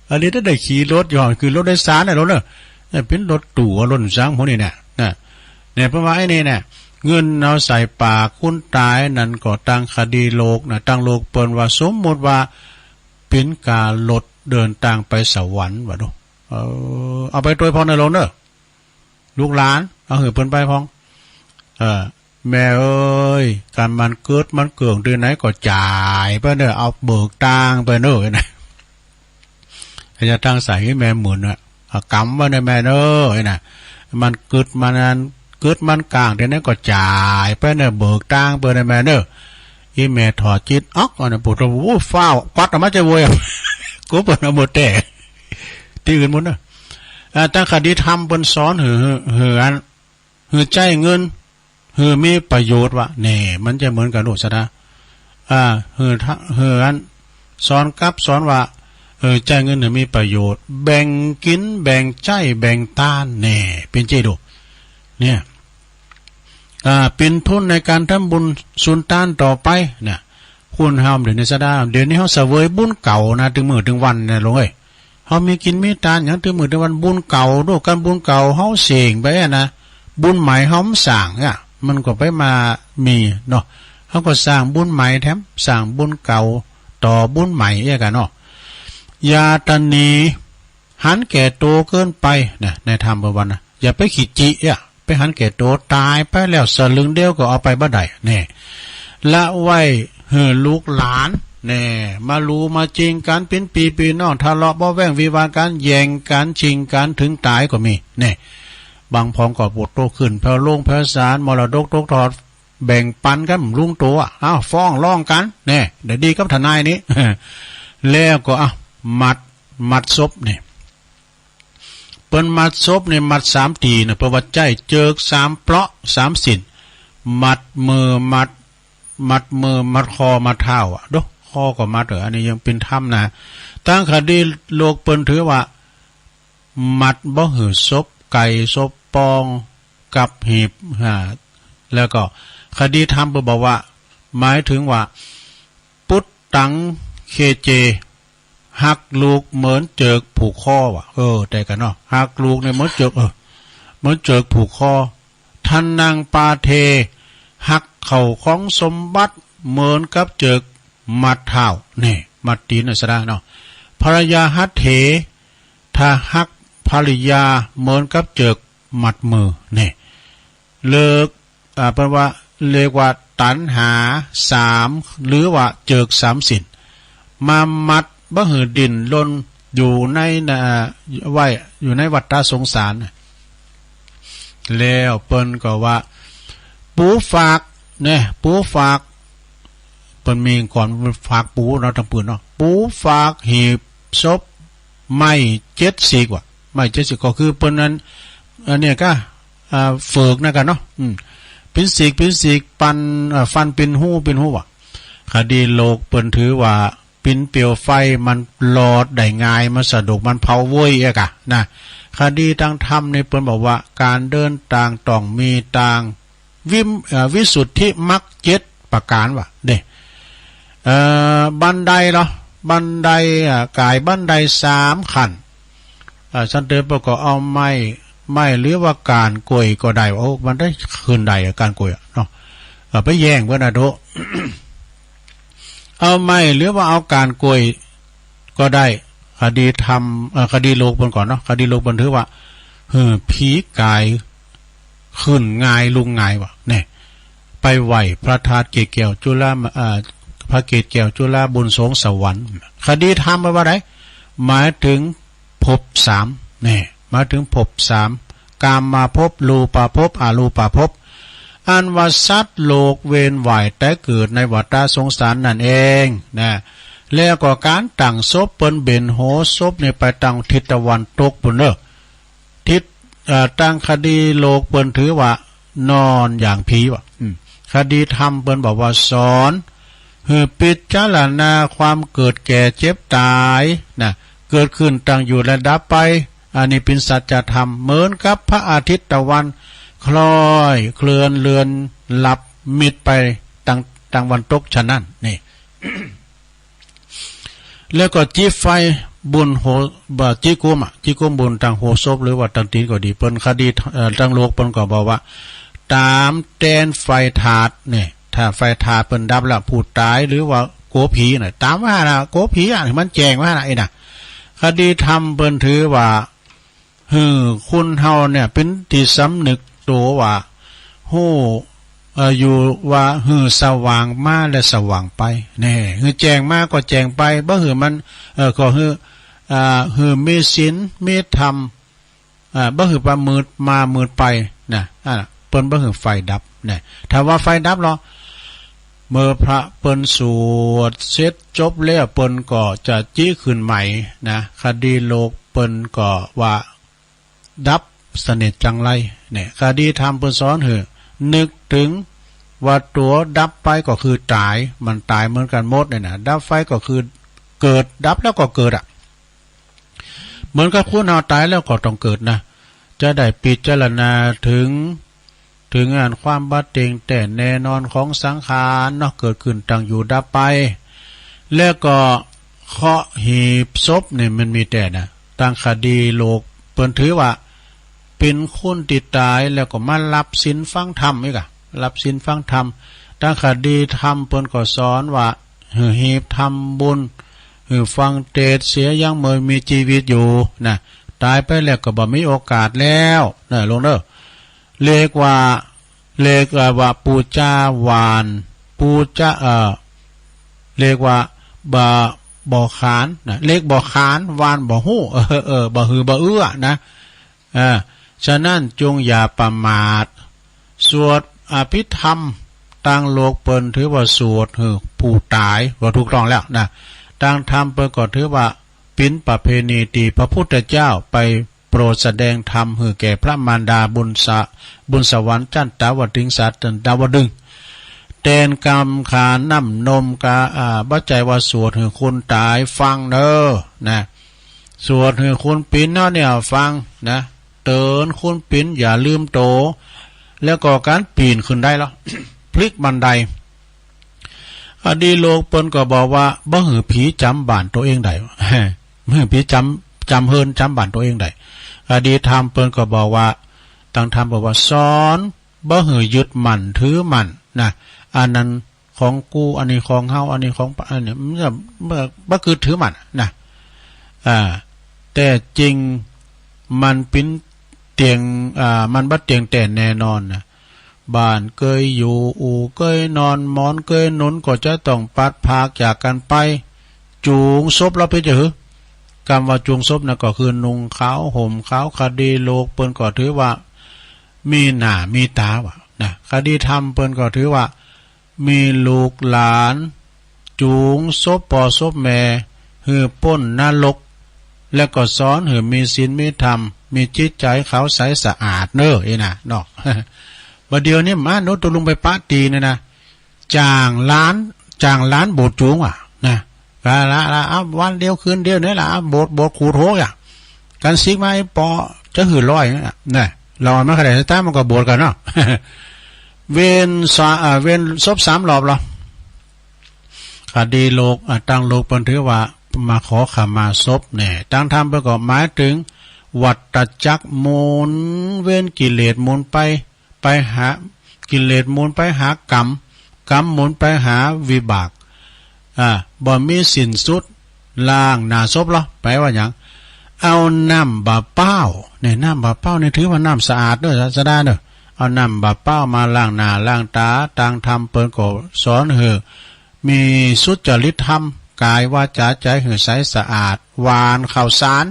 อันนี้ถ้าได้ขี่รถอยู่ ขึ้นรถโดยสารน่ะ รถเนอะ เนี่ย เป๋นรถตู้ รถสังพวกนี้เนี่ย นะ เนี่ย เปิ้นว่าไอ้นี่เนี่ย เงินเอาใส่ปากคนต๋ายนั่นก็ตางคดีโลกนะ ตางโลกเปิ้นว่าสมมติว่าเป๋นก๋ารถเดินตางไปสวรรค์ว่าดู เออ เอาไปตวยพ่องในโลกเนอะ ลูกหลาน เอาหื้อเปิ้นไปพ่อง เออ แม่เอ้ย ก๋านมันกึดมันเกิ่งตี้ไหนก็จ่ายไปเนอะ เอาเบิกตางไปเนอะ นะ อย่าตางใส่หื้อแม่หมื่นอะ เอากำไว้เนอะแม่เนอะ นะ มันกึดมันอัน กึดมันก่างตี้ไหนก็จ่ายไปเนอะ เบิกตางไปเนอะแม่เนอะ อีแม่ถอดจิตออก อันนั้นปวดหัว โอ้ย ฟ้าวกวัดออกมาจะโวย กูเปิ้นเอาหมดแต่ ตี้อื่นหมดเนอะ อ่า ตางคดีธรรมเปิ้นสอนหื้อ หื้อ หื้ออัน หื้อใจ๊เงิน หื้อมีประโยชน์วะ แน่ มันจะเหมือนกั๋นโลดสะนะ อ่า หื้อทะ หื้ออัน สอนกับสอนว่า เออ ใจ๊เงินหื้อมีประโยชน์ แบ่งกิ๋น แบ่งใจ๊ แบ่งตาน แน่ เป๋นเจ้าดู เนี่ย อ่า เป๋นทุนในก๋านทำบุญสุนตานต่อไป เนี่ย คนเฮาเดี๋ยวนี้สะดา เดี๋ยวนี้เฮาเสวยบุญเก่านะ ตึงมื้อตึงวันเนี่ย หลวงเอ้ย เฮามีกิ๋นมีตานหยังตึงมื้อตึงวัน บุญเก่า ดูก๋านบุญเก่าเฮาเส้งไปอะนะ บุญใหม่เฮาบ่สร้างเนี่ย มันก็ไปมามีเนาะ เฮาก็สร้างบุญใหม่แถม สร้างบุญเก่าต่อบุญใหม่เอี้ยกั๋นเนาะ อย่าตระหนี่ หันแก่โตเกินไปนะ ในธรรมเปิ้นว่านะ อย่าไปขี้จิเอี้ย ไปหันแก่โต ต๋ายไปแล้วสลึงเดียวก็เอาไปบ่ได้ แน่ ละไว้หื้อลูกหลาน แน่ มาลู่มาจิงกั๋น เป๋นปี้ปี้น้อง ทะเลาะเบาะแว้งวิวาทกั๋น แย่งกั๋น ชิงกั๋น เถิงต๋ายก็มี แน่ บางพ่องก็ปวดโตขึ้น แผ่วลงแผ่วสาน มรดกตกทอด แบ่งปั๋นกั๋นบ่ฮู้โต อ้าว ฟ้องร้องกั๋น แน่ ได้ดีกับทนายนี่ แล้วก็ อ่ะ มัด มัดศพนี่ เปิ้นมัดศพนี่มัดสามตี้นะ เปิ้นว่าใจ๊เจิกสามเปราะสามสิ้น มัดมือมัด มัดมือมัดคอมัดเท้าอะ ดู คอก็มัด เออ อันนี้ยังเป๋นธรรมนะ ตางคดีโลกเปิ้นถือว่า มัดบ่หื้อศพไก่ศพปองกับหีบ อ่า แล้วก็คดีธรรมเปิ้นบอกว่า หมายถึงว่า ปุตตังเคเจ หักลูกเหมือนเจิกผูกคอว่ะ เออ แต่กันเนาะ หักลูกเนี่ยเหมือนเจิก เออ เหมือนเจิกผูกคอ ทนังปาเท หักเข้าของสมบัติเหมือนกับเจิกมัดเท้า นี่ มัดตีนน่ะซะนะเนาะ ภรรยาหัตเถ ถ้าหักภรรยาเหมือนกับเจิกมัดมือ นี่ เลิก อ่า เปิ้นว่า เรียกว่าตัณหาสาม หรือว่าเจิกสามสิน มามัดบ่หื้อดิ้นรนอยู่ในน่ะ ไว้อยู่ในวัฏฏะสงสารน่ะ แล้วเปิ้นก็ว่า ปูฝาก เนี่ย ปูฝาก เปิ้นมีก่อนฝากปูเนาะ ตังปืนเนาะ ปูฝากหีบศพ ไม้เจ็ดสีกว่า ไม้เจ็ดสีกก็คือเปิ้นนั้น อันเนี้ยก็ อ่า เฝือกนะกันเนาะ อืม เป็นสีก เป็นสีก ปัน อ่า ฟันเป็นหู เป็นหูว่ะ คดีโลกเปิ้นถือว่า เป็นเปลวไฟมันหลอดได้ง่าย มันสะดวก มันเผาเว้ยเอกอะนะ คดีตางธรรมนี่เปิ้นบอกว่า การเดินตางต้องมีตาง วิม- เอ่อ วิสุทธิมรรคเจ็ดประการว่ะ เด้ เอ่อ บันไดเหรอ บันได อ่า กายบันไดสามขั้น อ่า สันเตอร์ปก็เอาไม้ ไม้หรือว่าก้านกล้วยก็ได้ โอ้ มันได้ขึ้นได้อะ ก้านกล้วยอะเนาะ เอ่อ ไปแย่งเปิ้นนะโถ เอาไม้หรือว่าเอาก้านกล้วยก็ได้ คดีธรรม เอ่อ คดีโลกเปิ้นก่อนเนาะ คดีโลกเปิ้นถือว่า หื้อผีกาย ขึ้นง่ายลุกง่ายว่ะ เนี่ย ไปไหว้พระธาตุเกศแก้วจุฬา อ่า พระเกศแก้วจุฬาบุญสงสวรรค์ คดีธรรมแปลว่าได หมายถึงภพสาม เนี่ย หมายถึงภพสาม กามาภพ รูปาภพ อรูปาภพ อันว่าสัตว์โลกเวียนว่ายแต่เกิดในวัฏฏะสงสารนั่นเองนะ แล้วก็การตั้งศพเปิ้นเบนหัวศพเนี่ยไปตางทิศตะวันตกปุ้นเนอะ ทิศ เอ่อ ตางคดีโลกเปิ้นถือว่านอนอย่างผีว่ะ อืม คดีธรรมเปิ้นบอกว่าสอน หื้อพิจารณาความเกิดแก่เจ็บตายนะ เกิดขึ้นตั้งอยู่และดับไป อันนี้เป็นสัจธรรม เหมือนกับพระอาทิตย์ตะวันคล้อยเคลื่อนเลือนลับมิดไปตาง ตางวันตกฉะนั้น นี่ แล้วก็จิไฟบุญโห บ่า จิกุมอะ จิกุมบุญตางหัวศพหรือว่าตางตีนก็ดี เปิ้นคดี เอ่อ ตางโลกเปิ้นก็บอกว่า ตามแตนไฟถาดเนี่ย ถ้าไฟถาดเปิ้นดับแล้ว ผู้ตายหรือว่ากั๋วผีน่ะ ตามว่าน่ะ กั๋วผีอะ มันแจ้งว่าน่ะ ไอ้น่ะ คดีธรรมเปิ้นถือว่า หื้อคนเฮาเนี่ยเป็นตี้สำนึกโตว่า ฮู้ เอ่อ อยู่ว่าหื้อสว่างมาและสว่างไป แน่ หื้อแจ้งมาก็แจ้งไป บ่หื้อมัน เอ่อ ก็หื้อ อ่า หื้อมีศีล มีธรรม อ่า บ่หื้อว่ามืดมามืดไปนะ อ่า เปิ้นบ่หื้อไฟดับนะ ถ้าว่าไฟดับเหรอ เมื่อพระเปิ้นสวดเสร็จจบแล้ว เปิ้นก็จะจิขึ้นใหม่นะ คดีโลกเปิ้นก็ว่า ดับสนิทจังไร เนี่ย คดีธรรมเปิ้นสอนหื้อนึกถึงว่าตั๋วดับไปก็คือต๋าย มันต๋ายเหมือนกันหมดเนี่ยนะ ดับไฟก็คือเกิด ดับแล้วก็เกิดอะ เหมือนกับคนเฮาต๋ายแล้วก็ต้องเกิดนะ จะได้พิจารณาถึง ถึงอันความบ่เต็งแต่แน่นอนของสังขารเนาะ เกิดขึ้นตั้งอยู่ดับไป แล้วก็เคราะห์หีบศพเนี่ยมันมีแต่นะ ตางคดีโลกเปิ้นถือว่า เป็นคนตี้ต๋ายแล้วก็มารับศีลฟังธรรมอีกอะ รับศีลฟังธรรม ตางคดีธรรมเปิ้นก็สอนว่า หื้อหีบทำบุญ หื้อฟังเทศน์เสียยังเมื่อมีชีวิตอยู่นะ ต๋ายไปแล้วก็บ่มีโอกาสแล้วนะ ลงเด้อ เรียกว่า เรียกว่าปูจาวาน ปูจา เอ่อ เรียกว่าบ่ บ่ขานนะ เรียกบ่ขาน วานบ่ฮู้ เออ เออ บ่หือบ่เอื้อนะ เออ ฉะนั้นจงอย่าประมาท สวดอภิธรรม ตางโลกเปิ้นถือว่าสวดหื้อผู้ต๋าย ว่าถูกต้องแล้วนะ ตางธรรมเปิ้นก็ถือว่า เป็นประเพณีตี้พระพุทธเจ้าไปโปรดแสดงธรรมหื้อแก่พระมารดาบนสะ- บนสวรรค์จันตาวดึงสาจันตาวดึง แตนกำขานน้ำนมกา อ่า บ่ใจ้ว่าสวดหื้อคนต๋ายฟังเน้อ นะ สวดหื้อคนปิ๋นเนาะเนี่ยฟังนะ เตื๋อนคนปิ๋นอย่าลืมโต แล้วก็การปีนขึ้นได้เหรอ พลิกบันได คดีโลกเปิ้นก็บอกว่าบ่หื้อผีจ๋ำบ้านตัวเองได้ บ่หื้อผีจ๋ำจ๋ำเฮือนจ๋ำบ้านตัวเองได้ คดีธรรมเปิ้นก็บอกว่า ตังธรรมบอกว่าสอนบ่หื้อยึดมั่นถือมั่นนะ อันนั้นของกู อันนี้ของเฮา อันนี้ของ อันนี้มันก็บ่ บ่คือถือมั่นนะ อ่า แต่จริงมันปิ้นเตียง อ่า มันบ่เตียงแต่แน่นอนนะ บ้านเกยอยู่ อู่เกยนอน หมอนเกยหนุน ก็จะต้องปัดพากจากกันไป จูงศพแล้วเปียจะหือ กำว่าจูงศพนะก็คือนุ่งขาวห่มขาว คดีโลกเปิ้นก็ถือว่า มีหน้ามีตาว่ะนะ คดีธรรมเปิ้นก็ถือว่า มีลูกหลาน จูงศพพ่อศพแม่ หื้อป๊นนรก และก็สอนหื้อมีศีลมีธรรม มีจิตใจขาวใสสะอาดเน้อ อีนะเนาะ บ่าเดี๋ยวนี้มนุษย์ตกลงไปปะตีเนี่ยนะ จ้างหลาน จ้างหลานโบสถ์จูงว่ะนะ กะละละ อ่ะ วันเดียวคืนเดียวนี่แหละ อ่ะ โบสถ์ โบสถ์ขูดโหกอ่ะ กันซิกมาไอ้ปอ จะหื้อร้อยนี่แหละนะ เราเอามาขนาดสตาร์มันก็โบสถ์กันเนาะ เวียนสา อ่า เวียนศพสามรอบเหรอ คดีโลก อ่า ตังโลกเปิ้นถือว่ามาขอขมาศพแน่ ตังธรรมเปิ้นก็หมายถึง วัฏจักรหมุนเวียน กิเลสหมุนไป ไปหา กิเลสหมุนไปหากรรม กรรมหมุนไปหาวิบาก อ่า บ่มีสิ้นสุด ล้างหน้าศพเหรอ แปลว่าหยัง เอาน้ำบ่าเป้าเนี่ย น้ำบ่าเป้าเนี่ยถือว่าน้ำสะอาดเด้อ ศาสดาเด้อ เอาน้ำบ่าเป้ามาล้างหน้าล้างตา ตังธรรมเปิ้นก็สอนหื้อ มีสุจริตธรรม กายวาจาใจหื้อใสสะอาด หว่านข้าวสาร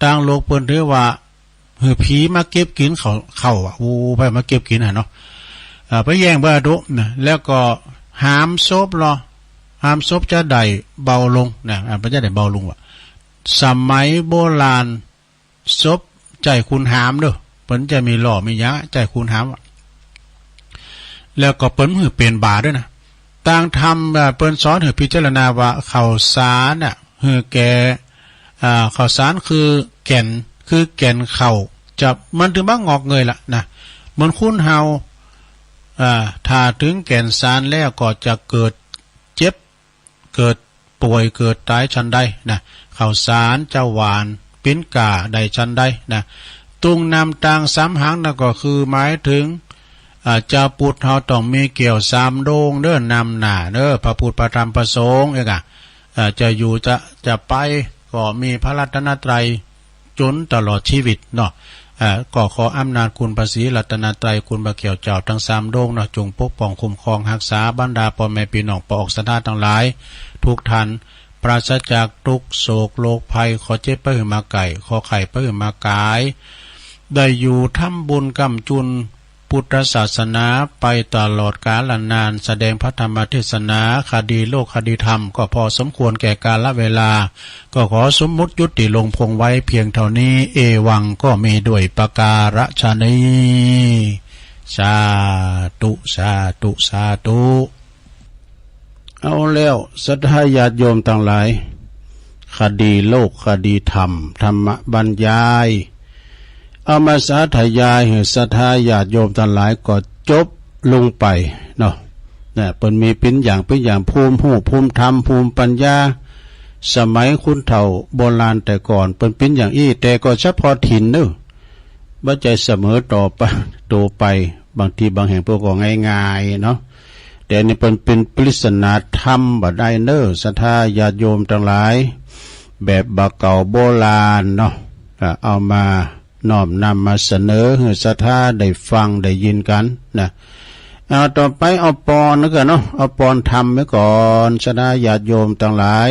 ตังโลกเปิ้นถือว่า หื้อผีมาเก็บกิ๋นข้าว ข้าวอ่ะ อู้ ไผมาเก็บกิ๋นอ่ะเนาะ อ่า ไปแย่งบ่าดุนะ แล้วก็หามศพเหรอ หามศพจะได้เบาลงนะ อ่า มันจะได้เบาลงว่ะ สมัยโบราณ ศพใจ๊คนหามเด้อ เปิ้นจะมีล้อมีหยัง ใจ๊คนหามว่ะ แล้วก็เปิ้นหื้อเป๋นบ่าด้วยนะ ตังธรรม อ่า เปิ้นสอนหื้อพิจารณาว่าข้าวสารน่ะ หื้อแก่ อ่า ข้าวสารคือแก่น คือแก่นข้าว จะ มันถึงบ่งอกเงยละนะ เหมือนคนเฮา อ่า ถ้าถึงแก่นสารแล้วก็จะเกิดเจ็บ เกิดป่วย เกิดต๋ายฉันใดนะ ข้าวสารจะหว่านปิ้นก้าได้ฉันใดนะ ตุงน้ำตางสามหางนั่นก็คือหมายถึง อ่า เจ้าพุทธเฮาต้องมีแก้วสามดวงเด้อ นำหน้าเด้อ พระพุทธ พระธรรม พระสงฆ์เองอะ อ่า จะอยู่จะ จะไป ก็มีพระรัตนตรัยจนตลอดชีวิตเนาะ อ่า ก็ขออำนาจคุณพระศรีรัตนตรัย คุณพระแก้วเจ้าทั้งสามดวงเนาะ จงปกป้องคุ้มครองฮักษาบรรดาพ่อแม่พี่น้องปออกศรัทธาทั้งหลาย ทุกท่าน ปราศจากทุกข์โศกโรคภัย ขอเจ็บไปหื้อมาไก่ ขอไข้ไปหื้อมาก๋าย ได้อยู่ทำบุญค้ำจุน พุทธศาสนาไปตลอดกาลนาน แสดงพระธรรมเทศนา คดีโลกคดีธรรม ก็พอสมควรแก่กาลเวลา ก็ขอสมมุติยุติลงคงไว้เพียงเท่านี้ เอวังก็มีด้วยประการฉะนี้ สาธุ สาธุ สาธุ เอาแล้ว ศรัทธาญาติโยมทั้งหลาย คดีโลกคดีธรรม ธรรมบรรยาย เอามาสาธยายหื้อศรัทธาญาติโยมทั้งหลายก็จบลงไปเนาะ นะ เปิ้นมีปิ้นอย่างปิ้นอย่าง ภูมิฮู้ ภูมิธรรม ภูมิปัญญา สมัยคนเฒ่าโบราณแต่ก่อน เปิ้นปิ้นอย่างอี้ แต่ก็เฉพาะถิ่นเนอะ บ่ใจ้เสมอต่อไป ตัวไป บางทีบางแห่งเปิ้นก็ง่ายๆเนาะ แต่อันนี้เปิ้นเป็นปริศนาธรรมบ่ได้เนอะ ศรัทธาญาติโยมทั้งหลาย แบบบ่าเก่าโบราณเนาะ อ่ะ เอามาน้อมนำมาเสนอหื้อศรัทธาได้ฟังได้ยินกันนะ เอาต่อไปเอาปอนแล้วกันเนาะ เอาปอนธรรมไว้ก่อน ศรัทธาญาติโยมทั้งหลาย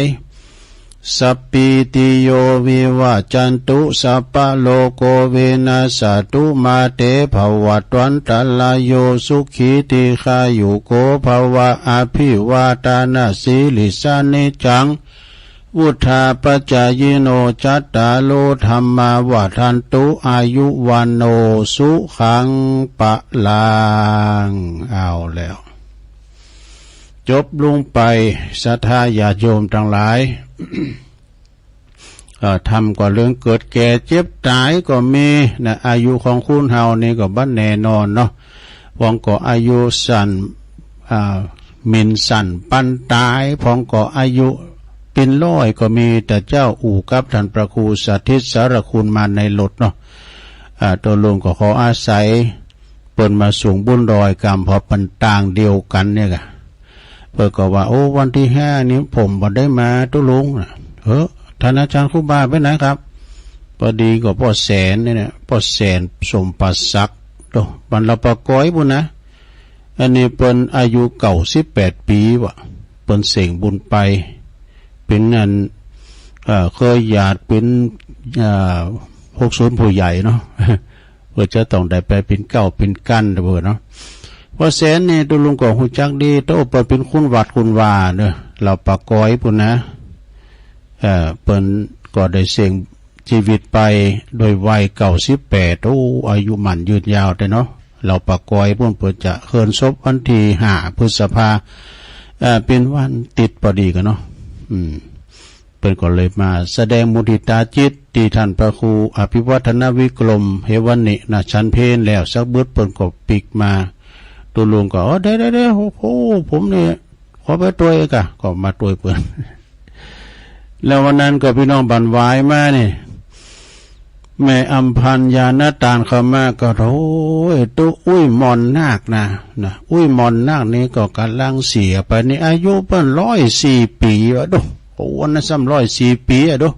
สัพพีติโยวิวัจจันตุ สัพพะโรโควินัสสะตุ มาเตภวัตวันตะราโย สุขีทีฆายุโกภะวะ อภิวาทานะสีลิสสะนิจจัง วุฑฒาปะจายิโน จัตตาโรธัมมาวัฑฒันตุ อายุวัณโณ สุขังพะลัง เอาแล้ว จบลงไป ศรัทธาญาติโยมทั้งหลาย เอ่อ ธรรมก็เรื่องเกิดแก่เจ็บต๋ายก็มีนะ อายุของคนเฮานี่ก็บ่แน่นอนเนาะ บางก็อายุสั้น อ่า มินสันปันตาย พองก็อายุปินร้อยก็มี แต่เจ้าอู่กับท่านพระครูสถิตสารคุณมาในรถเนาะ อ่า ตกลงก็ขออาศัยเปิ้นมาส่งบุญดอยกำ เพราะเปิ้นต่างเดียวกันเนี่ยกะ เปิ้นก็ว่า โอ้ วันที่ห้านี้ผมบ่ได้มา ตกลงนะ เออ ท่านอาจารย์ครูบาไปไหนครับ พอดีก็ป้อแสนเนี่ยนะ ป้อแสนสมประศักดิ์ โต บ้านลาวป่าก๊อยปุ้นนะ อันนี้เปิ้นอายุเก้าสิบแปดปีวะ เปิ้นเสงบุญไป เป็นอัน เอ่อ เคยญาติเป็น เอ่อ หกศูนย์ผู้ใหญ่เนาะ เปิ้นจะต้องได้ไปเป็นเก้าเป็นกั้นเด้อเนาะ ป้อแสนนี่ตกลงก็ฮู้จักดี แต่ว่าเปิ้นเป็นคุณวัดคุณวาเด้อ ลาวป่าก๊อยปุ้นนะ เอ่อ เปิ้นก็ได้เสงชีวิตไปโดยวัยเก้าสิบแปด โอ้ อายุมั่นยืนยาวแท้เนาะ ลาวป่าก๊อยปุ้น เปิ้นจะเหินศพวันที่ห้าพฤษภา เอ่อ เป็นวันติดพอดีกันเนาะ อืม เปิ้นก็เลยมาแสดงมุทิตาจิตที่ท่านพระครูอภิวัฒนวิกรมเหวนินะฉันเพลแล้วสักบึด เปิ้นก็ปิกมา ตกลงก็ อ๋อ ได้ๆๆ โอ้โห ผมเนี่ยขอไปตวยกะ ก็มาตวยเปิ้น แล้ววันนั้นก็พี่น้องบ้านหวายมานี่ แม่อำพันธ์ ยาณตานเข้ามาก็ โอ้ย ตุ๊อุ้ยหม่อนนาคนะ นะ อุ้ยหม่อนนาคนี่ก็กำลังเสียไปนี่ อายุเปิ้นร้อยสี่ปีอะดู โอ้ วันนั้นซ้ำร้อยสี่ปีอะดู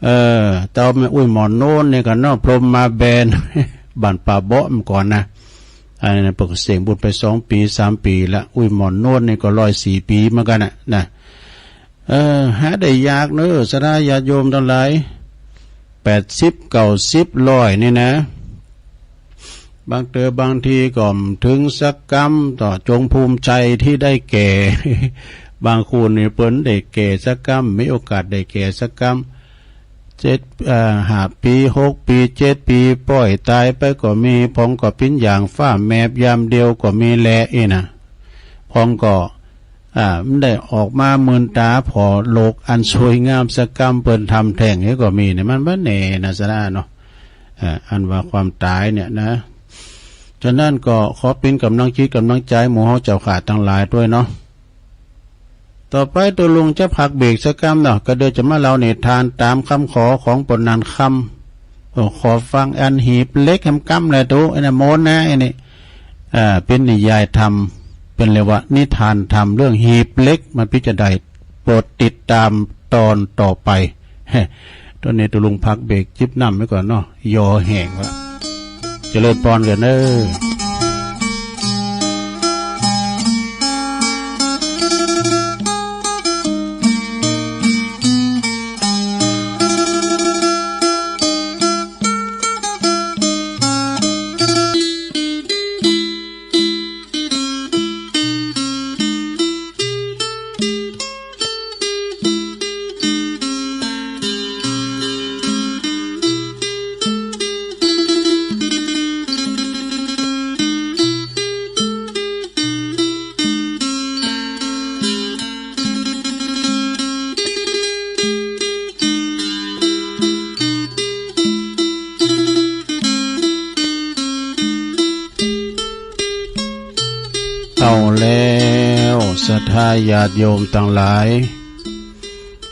เออ แต่แม่อุ้ยหม่อนโน้นนี่ก็เนาะ พรหมมาแบน บ้านป่าเบาะมาก่อนนะ อันนี้เปิ้นก็เสงบุญไปสองปีสามปีละ อุ้ยหม่อนโน้นนี่ก็ร้อยสี่ปีเหมือนกันนะ นะ เออ หาได้ยากเนอะ ศรัทธาญาติโยมทั้งหลาย แปดสิบ เก้าสิบ ร้อยนี่นะ บางเต๋อบางทีก็บ่ถึงสักกำ ต่อจงภูมิใจที่ได้แก่ บางคนนี่เปิ้นได้แก่สักกำ มีโอกาสได้แก่สักกำ เจ็ด เอ่อ ห้าปี หกปี เจ็ดปี ป่อยตายไปก็มี พองก็ปิ้นอย่างฟ้าแมบยามเดียวก็มีแลอี้นะ พองก็ อ่า บ่ได้ออกมามื่นต๋าผ่อโลกอันสวยงามสักกำ เปิ้นทำแท้งนี่ก็มีเนี่ย มันบ่แน่นะศรัทธาเนาะ อ่า อันว่าความต๋ายเนี่ยนะ ฉะนั้นก็ขอเป๋นก๋ำลังจิตก๋ำลังใจ๋หมู่เฮาเจ้าข้าตังหลายตวยเนาะ ต่อไปตกลงจะพักเบรกสักกำเนาะ ก็เดี๋ยวจะมาเล่านิทานต๋ามคำขอของป้อนันคำ เออ ขอฟังอันหีบเหล็กแหมกำแลตุ๊ ไอ้นะโมนนะ ไอ้นี่ อ่า เป๋นนิยายธรรม เป๋นเรียกว่านิทานธรรมเรื่องหีบเหล็ก มันเป๋นจะใด โปรดติดต๋ามต๋อนต่อไป เฮ้ ต๋อนนี้ตกลงพักเบรกจิบน้ำไว้ก่อนเนาะ ยอแห้งวะ เจริญปอนกันเนอะ เอาแล้ว ศรัทธาญาติโยมตังหลาย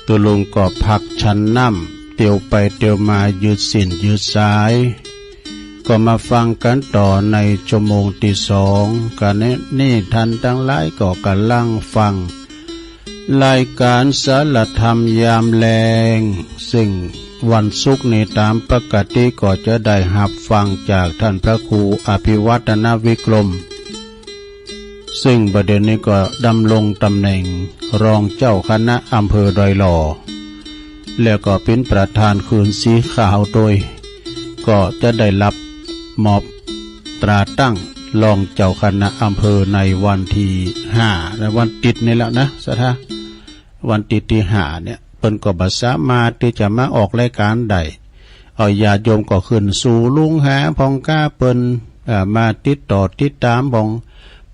ตกลงก็พักฉันน้ำ เตียวไปเตียวมายืดสิ้นยืดสาย ก็มาฟังกันต่อในชั่วโมงที่สอง กันนี้ท่านตังหลายก็ก๋ำลังฟัง รายการสารธรรมยามแลง ซึ่งวันศุกร์นี้ต๋ามปกติก็จะได้ฮับฟังจากท่านพระครูอภิวัฒนวิกรม ซึ่งบัดเดี๋ยวนี้ก็ดำรงต๋ำแหน่งรองเจ้าคณะอำเภอดอยหล่อ แล้วก็เป๋นประธานคืนสีขาวตวย ก็จะได้รับมอบตราตั้งรองเจ้าคณะอำเภอในวันที่ห้า ในวันติดนี่แหละนะ ศรัทธา วันติดที่ห้าเนี่ย เปิ้นก็บ่สามารถตี้จะมาออกรายการได้ เอาญาติโยมก็ขึ้นสู่ลุงหาพองก้าเปิ้น เอ่อ มาติดต่อติดต๋ามพอง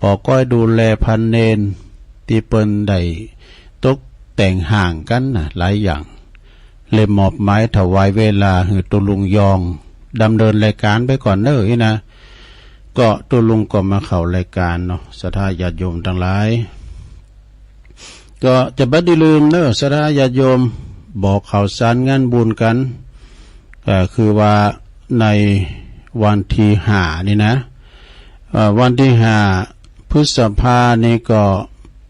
ปอก้อยดูแลพระเณรตี้เปิ้นได้ตกแต่งห้างกันนะ หลายอย่าง เลยมอบหมายถวายเวลาหื้อตุ๊ลุงยองดำเนินรายการไปก่อนเน้ออี้นะ ก็ตุ๊ลุงก็มาเข้ารายการเนาะ ศรัทธาญาติโยมตังหลาย ก็จะบ่ได้ลืมเนอะ ศรัทธาญาติโยม บอกข่าวสารงานบุญกัน ก็คือว่าในวันที่ห้านี่นะ เอ่อ วันที่ห้าพฤษภานี่ก็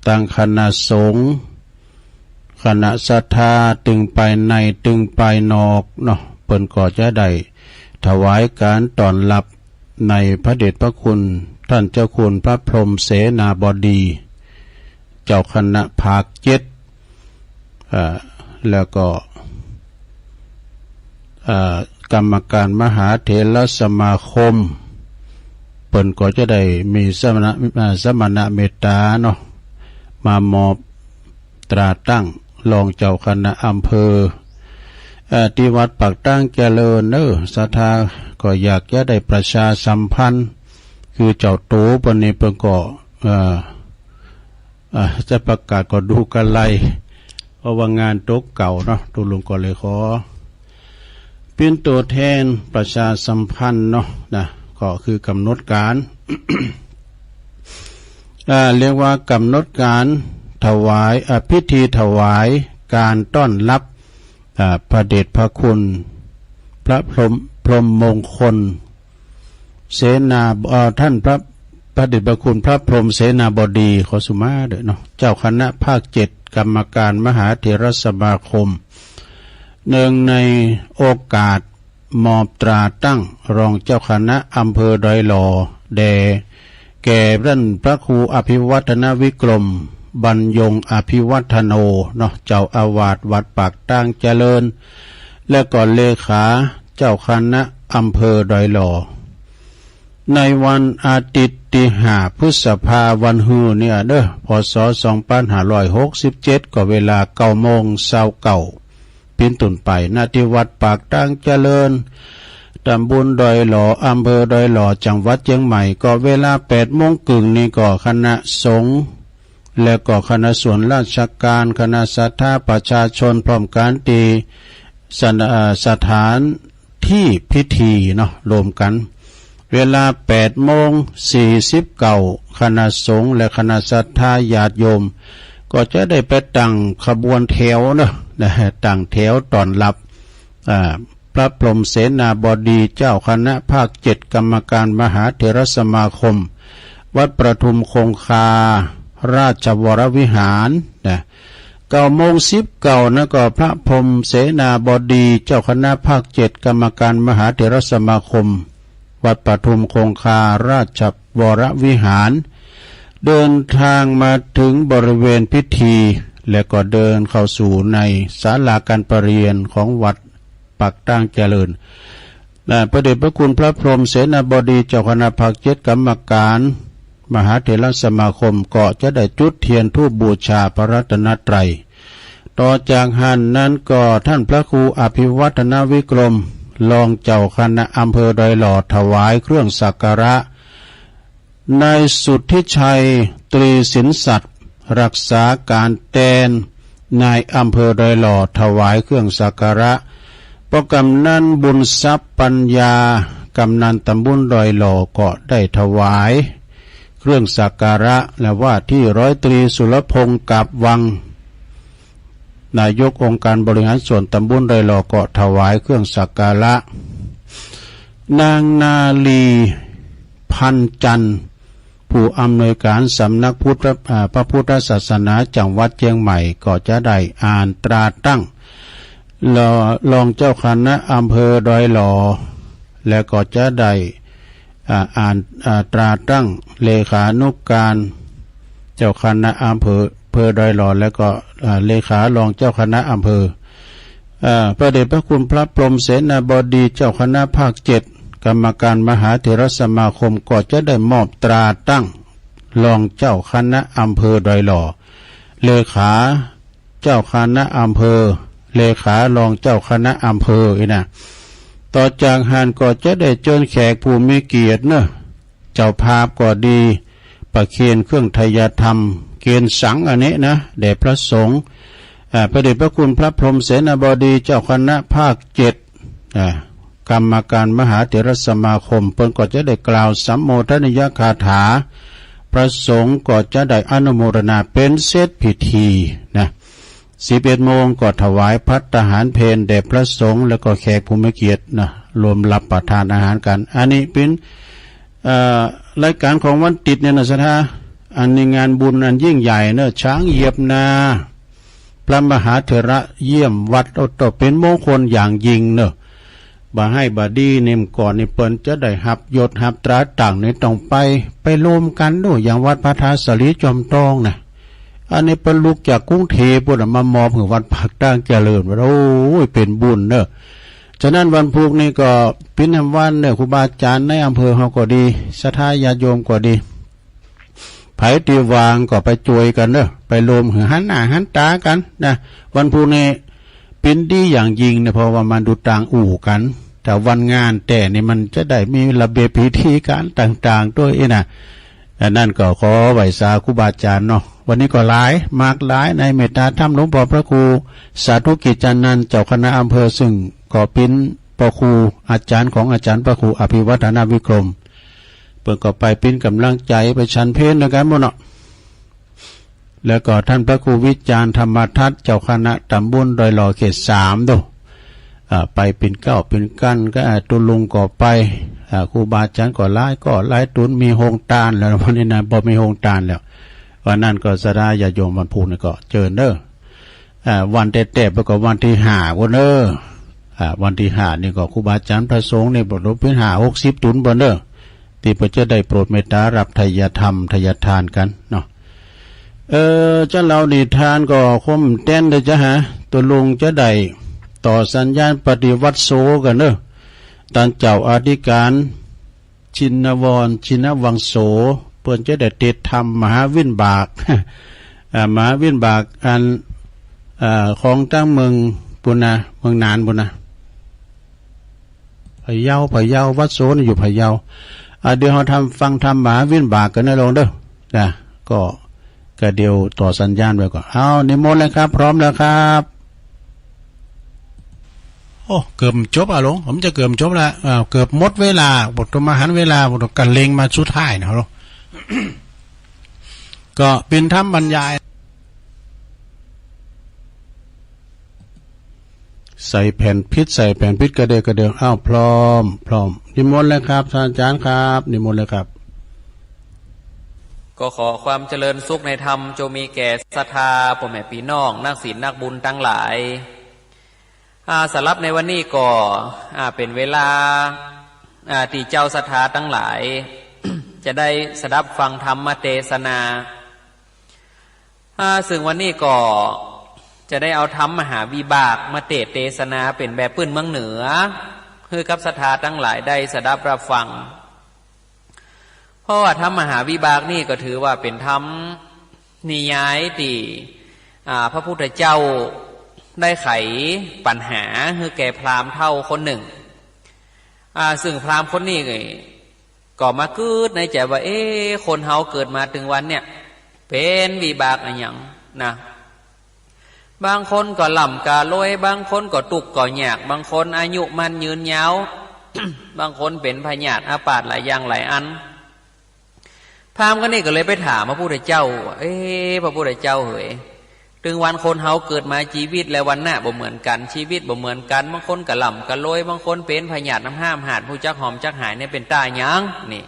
ตังคณะสงฆ์ คณะศรัทธาตึงไปในตึงไปนอกเนาะ เปิ้นก็จะได้ถวายการต้อนรับในพระเดชพระคุณท่านเจ้าคุณพระพรหมเสนาบดี เจ้าคณะภาคเจ็ด เอ่อ แล้วก็ เอ่อ กรรมการมหาเถรสมาคม เปิ้นก็จะได้มีสมณะ เอ่อ สมณะเมตตาเนาะ มามอบตราตั้งรองเจ้าคณะอำเภอ เอ่อ ที่วัดปากตางเจริญเนอะ ศรัทธาก็อยากจะได้ประชาสัมพันธ์ คือเจ้าโตเปิ้นนี่เปิ้นก็ เอ่อ อ่า จะประกาศก็ดูกะไร เพราะว่างานตกเก่าเนาะ ตุลุงก็เลยขอ เป็นตัวแทนประชาสัมพันธ์เนาะนะ ก็คือกำหนดการ อ่า เรียกว่ากำหนดการถวาย อ่า พิธีถวายการต้อนรับ อ่า พระเดชพระคุณ พระพรหม พรหมมงคล เสนา เอ่อ ท่านพระ พระเดชพระคุณพระพรหมเสนาบดี ขอสุมาเด้อเนาะ เจ้าคณะภาคเจ็ด กรรมการมหาเถรสมาคม เนื่องในโอกาสมอบตราตั้งรองเจ้าคณะอำเภอดอยหล่อแด่ แก่ท่านพระครูอภิวัฒนวิกรม บรรยงอภิวัฒโน เนาะ เจ้าอาวาสวัดปากตางเจริญ และก็เลขาเจ้าคณะอำเภอดอยหล่อ ในวันอาทิตย์ที่ห้าพฤษภาวันฮือเนี่ยเด้อ พ.ศ. สองพันห้าร้อยหกสิบเจ็ด ก็เวลาเก้าโมงเช้าเก้า เป็นต้นไป ณ ที่วัดปากตางเจริญ ตำบลดอยหล่อ อำเภอดอยหล่อ จังหวัดเชียงใหม่ ก็เวลาแปดโมงครึ่งนี่ก็คณะสงฆ์ และก็คณะส่วนราชการ คณะศรัทธาประชาชน พร้อมกันที่สถ- เอ่อ สถานที่พิธีเนาะ รวมกัน เวลาแปดโมงสี่สิบเก้า คณะสงฆ์และคณะศรัทธาญาติโยม ก็จะได้ไปตั้งขบวนแถวเนาะ นะ ตั้งแถวต้อนรับ อ่า พระพรหมเสนาบดีเจ้าคณะภาคเจ็ด กรรมการมหาเถรสมาคม วัดประทุมคงคาราชวรวิหารนะ เก้าโมงสิบเก้านะ ก็พระพรหมเสนาบดีเจ้าคณะภาคเจ็ด กรรมการมหาเถรสมาคม วัดประทุมคงคาราชวรวิหาร เดินทางมาถึงบริเวณพิธี และก็เดินเข้าสู่ในศาลาการประเรียนของวัดปากตางเจริญ และพระเดชพระคุณพระพรหมเสนาบดีเจ้าคณะภาคเจ็ด กรรมการมหาเถรสมาคม ก็จะได้จุดเทียนธูปบูชาพระรัตนตรัย ต่อจากหั้นนั้นก็ท่านพระครูอภิวัฒนวิกรม รองเจ้าคณะอำเภอดอยหล่อ ถวายเครื่องสักการะ นายสุทธิชัย ตรีสินสัตย์ รักษาการแทนนายอำเภอดอยหล่อ ถวายเครื่องสักการะ พอกำนันบุญทรัพย์ปัญญา กำนันตำบลดอยหล่อ ก็ได้ถวายเครื่องสักการะ และว่าที่ร้อยตรีสุรพงษ์ กาบวัง นายกองค์การบริหารส่วนตำบลดอยหล่อ ก็ถวายเครื่องสักการะ นางนาลี พันจันทร์ ผู้อำนวยการสำนักพุทธ- อ่า พระพุทธศาสนาจังหวัดเชียงใหม่ ก็จะได้อ่านตราตั้ง ร- รองเจ้าคณะอำเภอดอยหล่อ และก็จะได้ อ่า อ่าน อ่า ตราตั้งเลขานุการเจ้าคณะอำเภอ อำเภอดอยหล่อ และก็ อ่า เลขารองเจ้าคณะอำเภอ อ่า พระเดชพระคุณพระพรหมเสนาบดีเจ้าคณะภาคเจ็ด กรรมการมหาเถรสมาคม ก็จะได้มอบตราตั้งรองเจ้าคณะอำเภอดอยหล่อ เลขาเจ้าคณะอำเภอ เลขารองเจ้าคณะอำเภออีกนะ ต่อจากหั้นก็จะได้เจิญแขกผู้มีเกียรติเนอะ เจ้าภาพก็ดี ประเคนเครื่องไทยธรรม เกณฑ์สังอันนี้นะ แด่พระสงฆ์ อ่า พระเดชพระคุณพระพรหมเสนาบดีเจ้าคณะภาคเจ็ด อ่า กรรมการมหาเถรสมาคม เปิ้นก็จะได้กล่าวสัมโมทนียคาถา พระสงฆ์ก็จะได้อนุโมทนาเป็นเสร็จพิธีนะ สิบเอ็ดโมงก็ถวายภัตตาหารเพลแด่พระสงฆ์แล้วก็แขกผู้มีเกียรตินะ รวมรับประทานอาหารกัน อันนี้เป็น เอ่อ รายการของวันติดเนี่ยนะศรัทธา อันนี้งานบุญอันยิ่งใหญ่เนอะ ช้างเหยียบนา พระมหาเถระเยี่ยมวัด โอ้โต เป็นมงคลอย่างยิ่งเนอะ บ่าให้บ่าดีนี่ก่อนนี่เปิ้นจะได้หับยศหับตราต่างนี่ต้องไป ไปรวมกันดู อย่างวัดพระธาตุสาลีจอมทองนะ อันนี้เปิ้นลุกจากกรุงเทพฯ พุ้นน่ะ มามอบให้วัดปากตางเจริญ ว่า โอ้ย เป็นบุญเนอะ ฉะนั้นวันพุธนี่ก็เป็นวันเนอะ ครูบาอาจารย์ในอำเภอเฮาก็ดี ศรัทธาญาติโยมก็ดี ไผที่ว่างก็ไปช่วยกันเนอะ ไปรวมหือหันหน้าหันตากันนะ วันพุธนี่เป็นดีอย่างยิ่งนะ เพราะว่ามันดูต่างอู้กัน แต่วันงานแต่นี่มันจะได้มีระเบียบพิธีการต่างๆ ด้วยนะ อันนั้นก็ขอไหว้สาครูบาอาจารย์เนาะ วันนี้ก็หลายมากหลายในเมตตาธรรมหลวงพ่อพระครูสาธุกิจจานันท์ เจ้าคณะอำเภอ ซึ่งก็เป็นพระครูอาจารย์ของอาจารย์พระครูอภิวัฒนวิกรม เปิ้นก็ไปเป็นกำลังใจไปฉันเพลด้วยกันหมดเนาะ แล้วก็ท่านพระครูวิจารณ์ธรรมทัศน์ เจ้าคณะตำบลดอยหล่อเขตสามดู อ่า ไปเป็นเก้าเป็นกันก็ อ่า ตุลุงก็ไป อ่า ครูบาอาจารย์ก็หลายก็หลายตุน มีโฮงตานแล้ววันนี้นะ บ่มีโฮงตานแล้ว วันนั้นก็ศรัทธาญาติโยมวันพุธนี่ก็เจิญเด้อ อ่า วันแต๊ๆ แล้วก็วันที่ห้าพุ้นเด้อ อ่า วันที่ห้านี่ก็ครูบาอาจารย์พระสงฆ์นี่บ่รู้เป็นห้าหกสิบตุนพุ้นเด้อ ที่เปิ้นจะได้โปรดเมตตารับไทยธรรมไทยทานกันเนาะ เออ จะเล่านิทานก็คงแต๊นได้จะหา ตุลุงจะได้ต่อสัญญาณปฏิวัติโสกันเนอะ ต้านเจ้าอธิการ ชินวร ชินวังโส เปิ้นจะได้เตสน์ธรรมมหาวิบาก อ่า มหาวิบากอัน อ่า ของตางเมืองพุ้นนะ เมืองน่านพุ้นนะ พะเยา พะเยา วัดโสนี่อยู่พะเยา อ่า เดี๋ยวเฮาทำ ฟังธรรมมหาวิบากกันนะลงเด้อ นะ ก็ ก็เดี๋ยวต่อสัญญาณไว้ก่อน เอา นิมนต์เลยครับ พร้อมแล้วครับ โอ้ เกือบจบอ่ะหลวง ผมจะเกือบจบแล้ว อ่า เกือบหมดเวลา บทมาหันเวลา บทกะเล็งมาสุดท้ายนะหลวง ก็เป็นธรรมบรรยาย ใส่แผ่นพิษ ใส่แผ่นพิษ กระเดกกระเดือง อ้าว พร้อม พร้อม นิมนต์เลยครับ ท่านอาจารย์ครับ นิมนต์เลยครับ ก็ขอความเจริญสุขในธรรมจงมีแก่ศรัทธาพ่อแม่พี่น้องนักศีลนักบุญทั้งหลาย อ่า สำหรับในวันนี้ก็ อ่า เป็นเวลา อ่า ที่เจ้าศรัทธาทั้งหลาย จะได้สดับฟังธรรมเตสนา อ่า ซึ่งวันนี้ก็จะได้เอาธรรมมหาวิบากมาเตสน์เตสนาเป็นแบบปื้นเมืองเหนือ หื้อกับศรัทธาทั้งหลายได้สดับรับฟัง เพราะว่าธรรมมหาวิบากนี่ก็ถือว่าเป็นธรรมนิยายที่ อ่า พระพุทธเจ้าได้ไขปัญหาหื้อแก่พราหมณ์เฒ่าคนหนึ่ง อ่า ซึ่งพราหมณ์คนนี้ ก็มาคิดในใจว่า เอ๊ะ คนเฮาเกิดมาถึงวันเนี่ย เป็นวิบากอะหยังนะ บางคนก็ร่ำก็รวย บางคนก็ตุ๊กข์ก็ยาก บางคนอายุมั่นยืนยาว บางคนเป็นพยาธิอาพาธหลายอย่างหลายอัน พราหมณ์คนนี้ก็เลยไปถามพระพุทธเจ้าว่า เอ๊ะ พระพุทธเจ้าเหย ถึงวันคนเฮาเกิดมาชีวิตและวรรณะบ่เหมือนกัน ชีวิตบ่เหมือนกัน บางคนกะร่ำกะรวย บางคนเป็นพยาธิน้ำห้ามหาด ผู้จักหอมจักหายเนี่ยเป็นต้าหยัง นี่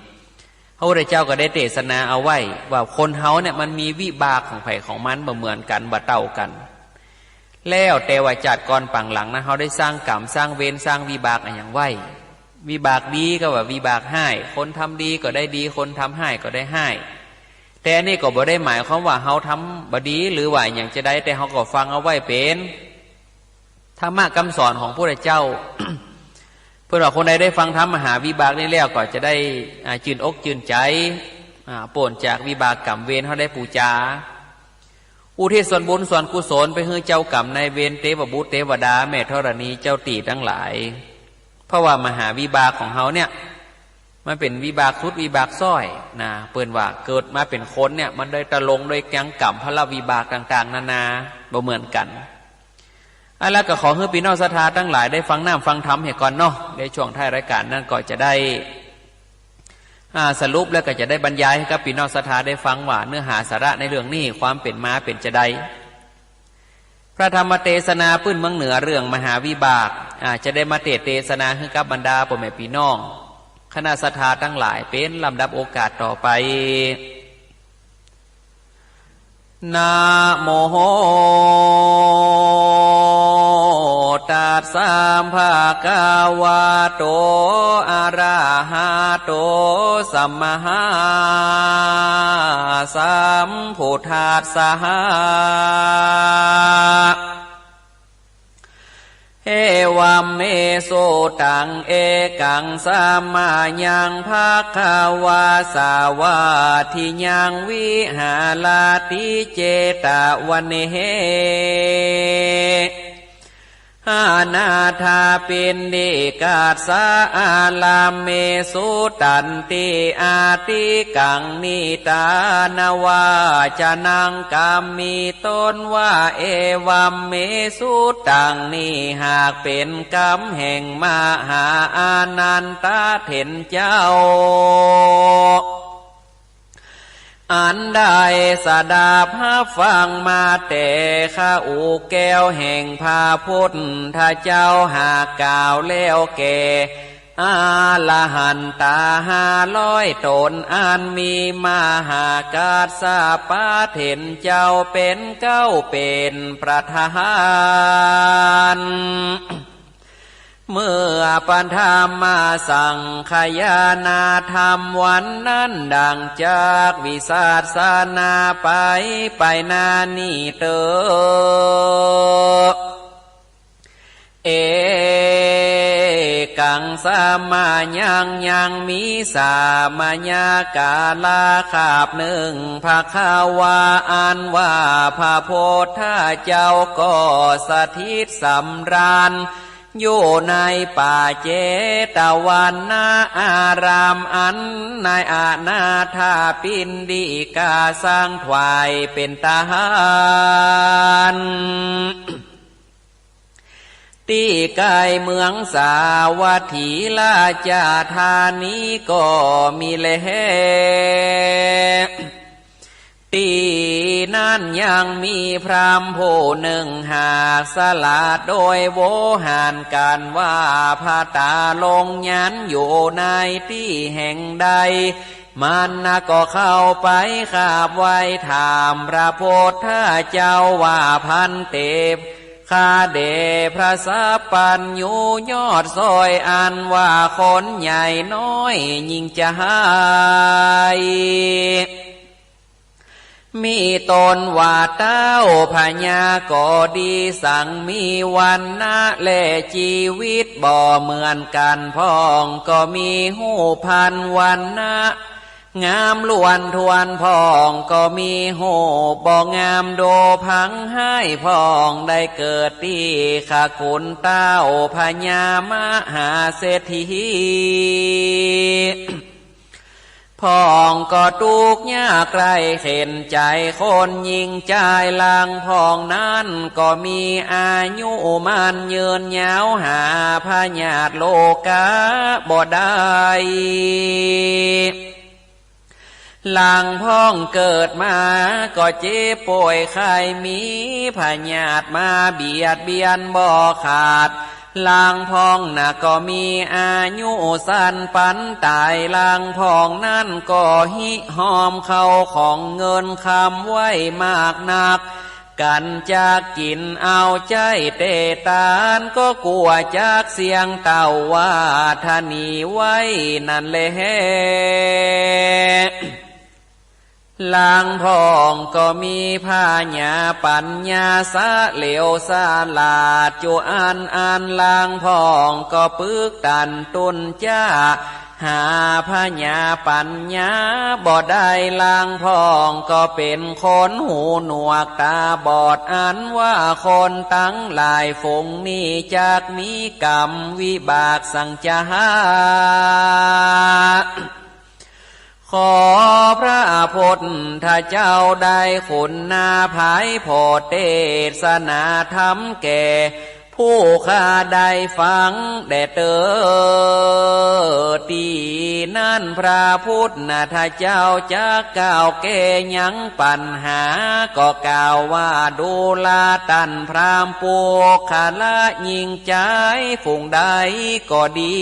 พระพุทธเจ้าก็ได้เตสนาเอาไว้ ว่าคนเฮาเนี่ยมันมีวิบากของไผของมันบ่เหมือนกัน บ่เต้ากัน แล้วแต่ว่าจาติก่อนปางหลังนะ เฮาได้สร้างกรรม สร้างเวร สร้างวิบากอะหยังไว้ วิบากดีก็ว่าวิบากฮ้าย คนทำดีก็ได้ดี คนทำฮ้ายก็ได้ฮ้าย แต่อันนี้ก็บ่ได้หมายความว่าเฮาทำบ่ดีหรือว่าอะหยังจะได้ แต่เฮาก็ฟังเอาไว้เป็นธรรมะคำสอนของพระพุทธเจ้า เพื่อว่าคนใดได้ฟังธรรมมหาวิบากนี้แล้วก็จะได้ อ่า จืนอกจืนใจ อ่า ปราศจากวิบากกรรมเวรเฮาได้ปูจา อุทิศส่วนบุญส่วนกุศลไปหื้อเจ้ากรรมนายเวร เทพบุตรเทวดา แม่ธรณี เจ้าตี้ทั้งหลาย เพราะว่ามหาวิบากของเฮาเนี่ย มันเป็นวิบากสุดวิบากซ้อยนะ เปิ้นว่าเกิดมาเป็นคนเนี่ย มันได้ตะลงด้วยแก๊งกรรมพละวิบากต่างๆ นานา บ่เหมือนกัน อันแล้วก็ขอหื้อพี่น้องศรัทธาทั้งหลายได้ฟังน้ำฟังธรรมให้ก่อนเนาะ ในช่วงท้ายรายการนั้นก็จะได้ อ่า สรุปแล้วก็จะได้บรรยายให้กับพี่น้องศรัทธาได้ฟังว่าเนื้อหาสาระในเรื่องนี้ความเป็นมาเป็นจะใด พระธรรมเทศนาปื้นเมืองเหนือเรื่องมหาวิบาก อ่า จะได้มาเทศน์เทศนาให้กับบรรดาพ่อแม่พี่น้อง คณะศรัทธาทั้งหลายเป็นลำดับโอกาสต่อไป นะโม ตัสสะ ภะคะวะโต อะระหะโต สัมมาสัมพุทธัสสะ เอวัมเม สุตัง เอกัง สะมะยัง ภะคะวา สาวัตถิยัง วิหะระติ เจตะวะเน อนาถาปิณฑิกัสสะ อารามเม สุตันติ อะติกัง นิทานวาจะนัง กามิ ต้นว่า เอวัมเม สุตัง นี้หากเป็นกำแห่งมหาอานันทะเถรเจ้า อันได้สดับฮับฟังมาแต่ข้าอุแก้วแห่งพระพุทธเจ้า หากกล่าวแล้วแก่ อรหันตาห้าร้อยตน อันมีมหากัสสปะเถรเจ้าเป็นเก๊าเป็นประธาน เมื่อปฐมสังขยานาธรรมวันนั้นดังจากวิสัชนาไป ไปหน้านี้เต๊อะ เอกัง สะมะยัง ยังมีสามยกาลาคาบหนึ่ง ภะคะวา อันว่าพระพุทธเจ้าก็สถิตสำราญอยู่ในป่าเจตวันนะอาราม อันนายอนาถาปิณฑิกาสร้างถวายเป็นทาน ตี้ใก้เมืองสาวัตถีราชธานีก็มีแล ตี้นั้นยังมีพราหมณ์ผู้หนึ่งหากสลาดโดยโวหารกันว่าพระตาลงยันอยู่ในตี้แห่งใด มันนะก็เข้าไปกราบไหว้ถามพระพุทธเจ้าว่า ภันเต ข้าแด่พระสัพพัญญูยอดซอย อันว่าคนใหญ่น้อยยิ่งจะหาย มีตนว่าเต้าพญาก็ดี สังมีวรรณะและชีวิตบ่เหมือนกัน พ่องก็มีฮูปพรรณวรรณะ งามล้วนทวน พ่องก็มีฮูปบ่งาม ดูผงหาย พ่องได้เกิดตี้ขกุลเต้าพญามหาเศรษฐี พ่องก็ทุกข์ยากไร้เข็ญใจ คนยิ่งจายหลังพ่องนั้นก็มีอายุมั่นยืนยาว หาพยาธิโรคบ่ได้ หลังพ่องเกิดมาก็เจ็บป่วยไข้ มีพยาธิมาเบียดเบียนบ่ขาด หลังพ่องนะก็มีอายุสั้นปันต๋าย หลังพ่องนั้นก็หิหอมเข้าของเงินคำไว้มากนัก กันจักกิ๋นเอาใจ๊เตตาน ก็กั๋วจักเสี่ยงเต้าว่าทนีไว้นั่นแล หลังพ่องก็มีพญาปัญญาสะเหลวสลาดจุอันอัน หลังพ่องก็ปึกตันตุนจะ หาพญาปัญญาบ่ได้ หลังพ่องก็เป๋นคนหูหนวกต๋าบอด อันว่าคนตังหลายฝูงนี้จักมีกรรมวิบากสังจะหา ขอพระพุทธเจ้าได้คุณนาภัยโผดเตสนาธรรมแก่ ผู้ข้าได้ฟังแด่เตอ ตี้นั้นพระพุทธเจ้าจักกล่าวแก้ยังปัญหา ก็กล่าวว่า ดูราต้านพราหมณ์ปุคคละหญิงจายผู้ใดก็ดี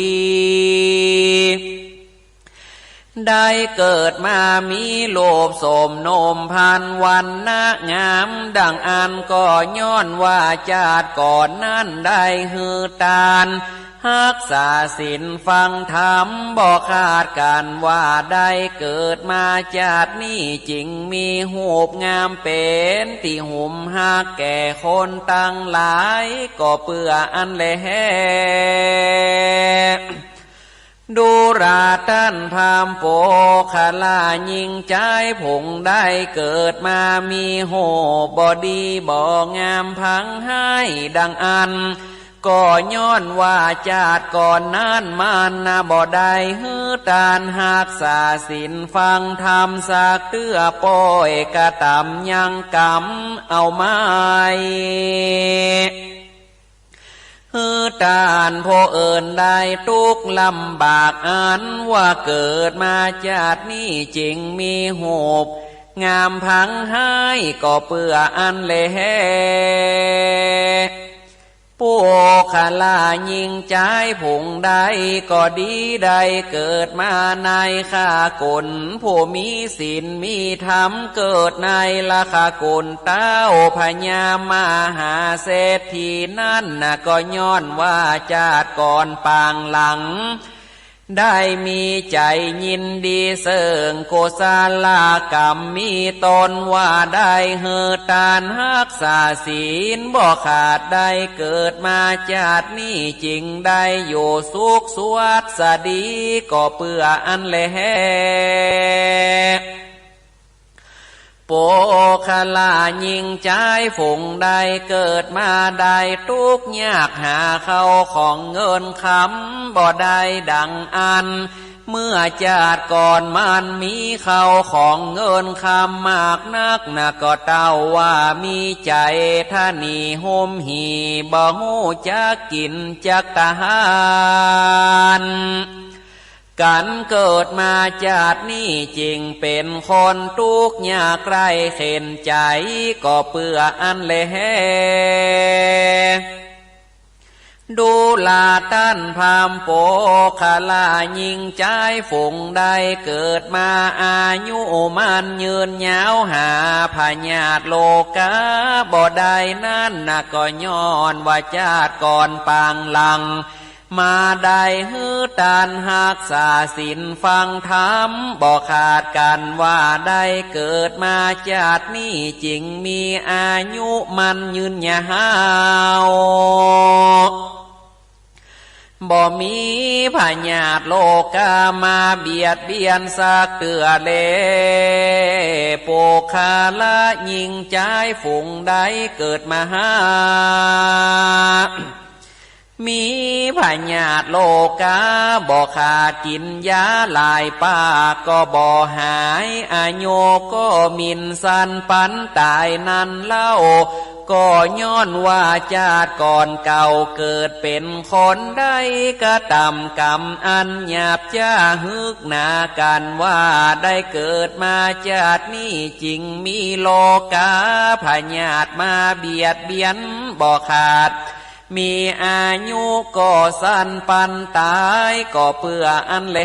ได้เกิดมามีรูปโสมโนมพันธุ์วรรณะงามดังอั้น ก็ย้อนว่าจาติก่อนนั้นได้หื้อตานฮักษาศีลฟังธรรมบ่ขาดกัน ว่าได้เกิดมาจาตินี้จึงมีรูปงามเป๋นตี้หุมฮักแก่คนตังหลาย ก็เปื้ออั้นแล ดูราต้านพราหมณ์ปุคคละหญิงจายผู้ใดเกิดมามีรูปบ่ดีบ่งามพังฮ้ายดังอั้น ก็ย้อนว่าจาติก่อนนั้นมันบ่ได้หื้อตานฮักษาศีลฟังธรรมสักเตื้อ ป้อยกระตำยังกำเอาไม้ หื้อตานผู้อื่นได้ตุ๊กข์ลำบาก อันว่าเกิดมาจาตินี้จึงมีรูปงามพังฮ้าย ก็เปื้ออั้นแล ปุคคละหญิงจายผู้ใดก็ดี ได้เกิดมาในคกุลผู้มีศีลมีธรรม เกิดในละคกุลเต้าพญามหาเศรษฐีนั้นนะ ก็ย้อนว่าจาติก่อนปางหลัง ได้มีใจ๋ยินดีเซิ่งกุศลกรรม มีตนว่าได้หื้อตานฮักษาศีลบ่ขาด ได้เกิดมาจาตินี้จึงได้อยู่สุขสวัสดี ก็เปื้ออั้นแล ปุคคละหญิงจายผู้ใดเกิดมาได้ตุ๊กข์ยาก หาเข้าของเงินคำบ่ได้ดังอั้น เมื่อจาติก่อนมันมีเข้าของเงินคำมากนักนะ ก็เต้าว่ามีใจ๋ทะนีห่มหี่ บ่ฮู้จักกิ๋นจักทาน กันเกิดมาจาตินี้จึงเป๋นคนตุ๊กข์ยากไร้เข็ญใจ๋ ก็เปื้ออั้นแล ดูราต้านพราหมณ์ปุคคละหญิงจายผู้ใดเกิดมาอายุมั่นยืนยาว หาพยาธิโรคาบ่ได้นั้นนะ ก็ย้อนว่าจาติก่อนปางหลัง มาได้หื้อตานฮักษาศีลฟังธรรมบ่ขาดกัน ว่าได้เกิดมาจาตินี้จึงมีอายุมั่นยืนยาว บ่มีพยาธิโรคามาเบียดเบียนสักเตื้อแล ปุคคละหญิงจายผู้ใดเกิดมาหา มีพยาธิโรคาบ่ขาด กิ๋นยาหลายปากก็บ่หาย อายุก็หมิ่นสั้นปันต๋ายนั้นเล่า ก็ย้อนว่าจาติก่อนเก่าเกิดเป๋นคนได้กระตำกรรมอันหยาบจ๊า หึกหนา กันว่าได้เกิดมาจาตินี้จึงมีโรคาพยาธิมาเบียดเบียนบ่ขาด มีอายุก็สั้นปันต๋ายก็เปื้ออั้นแล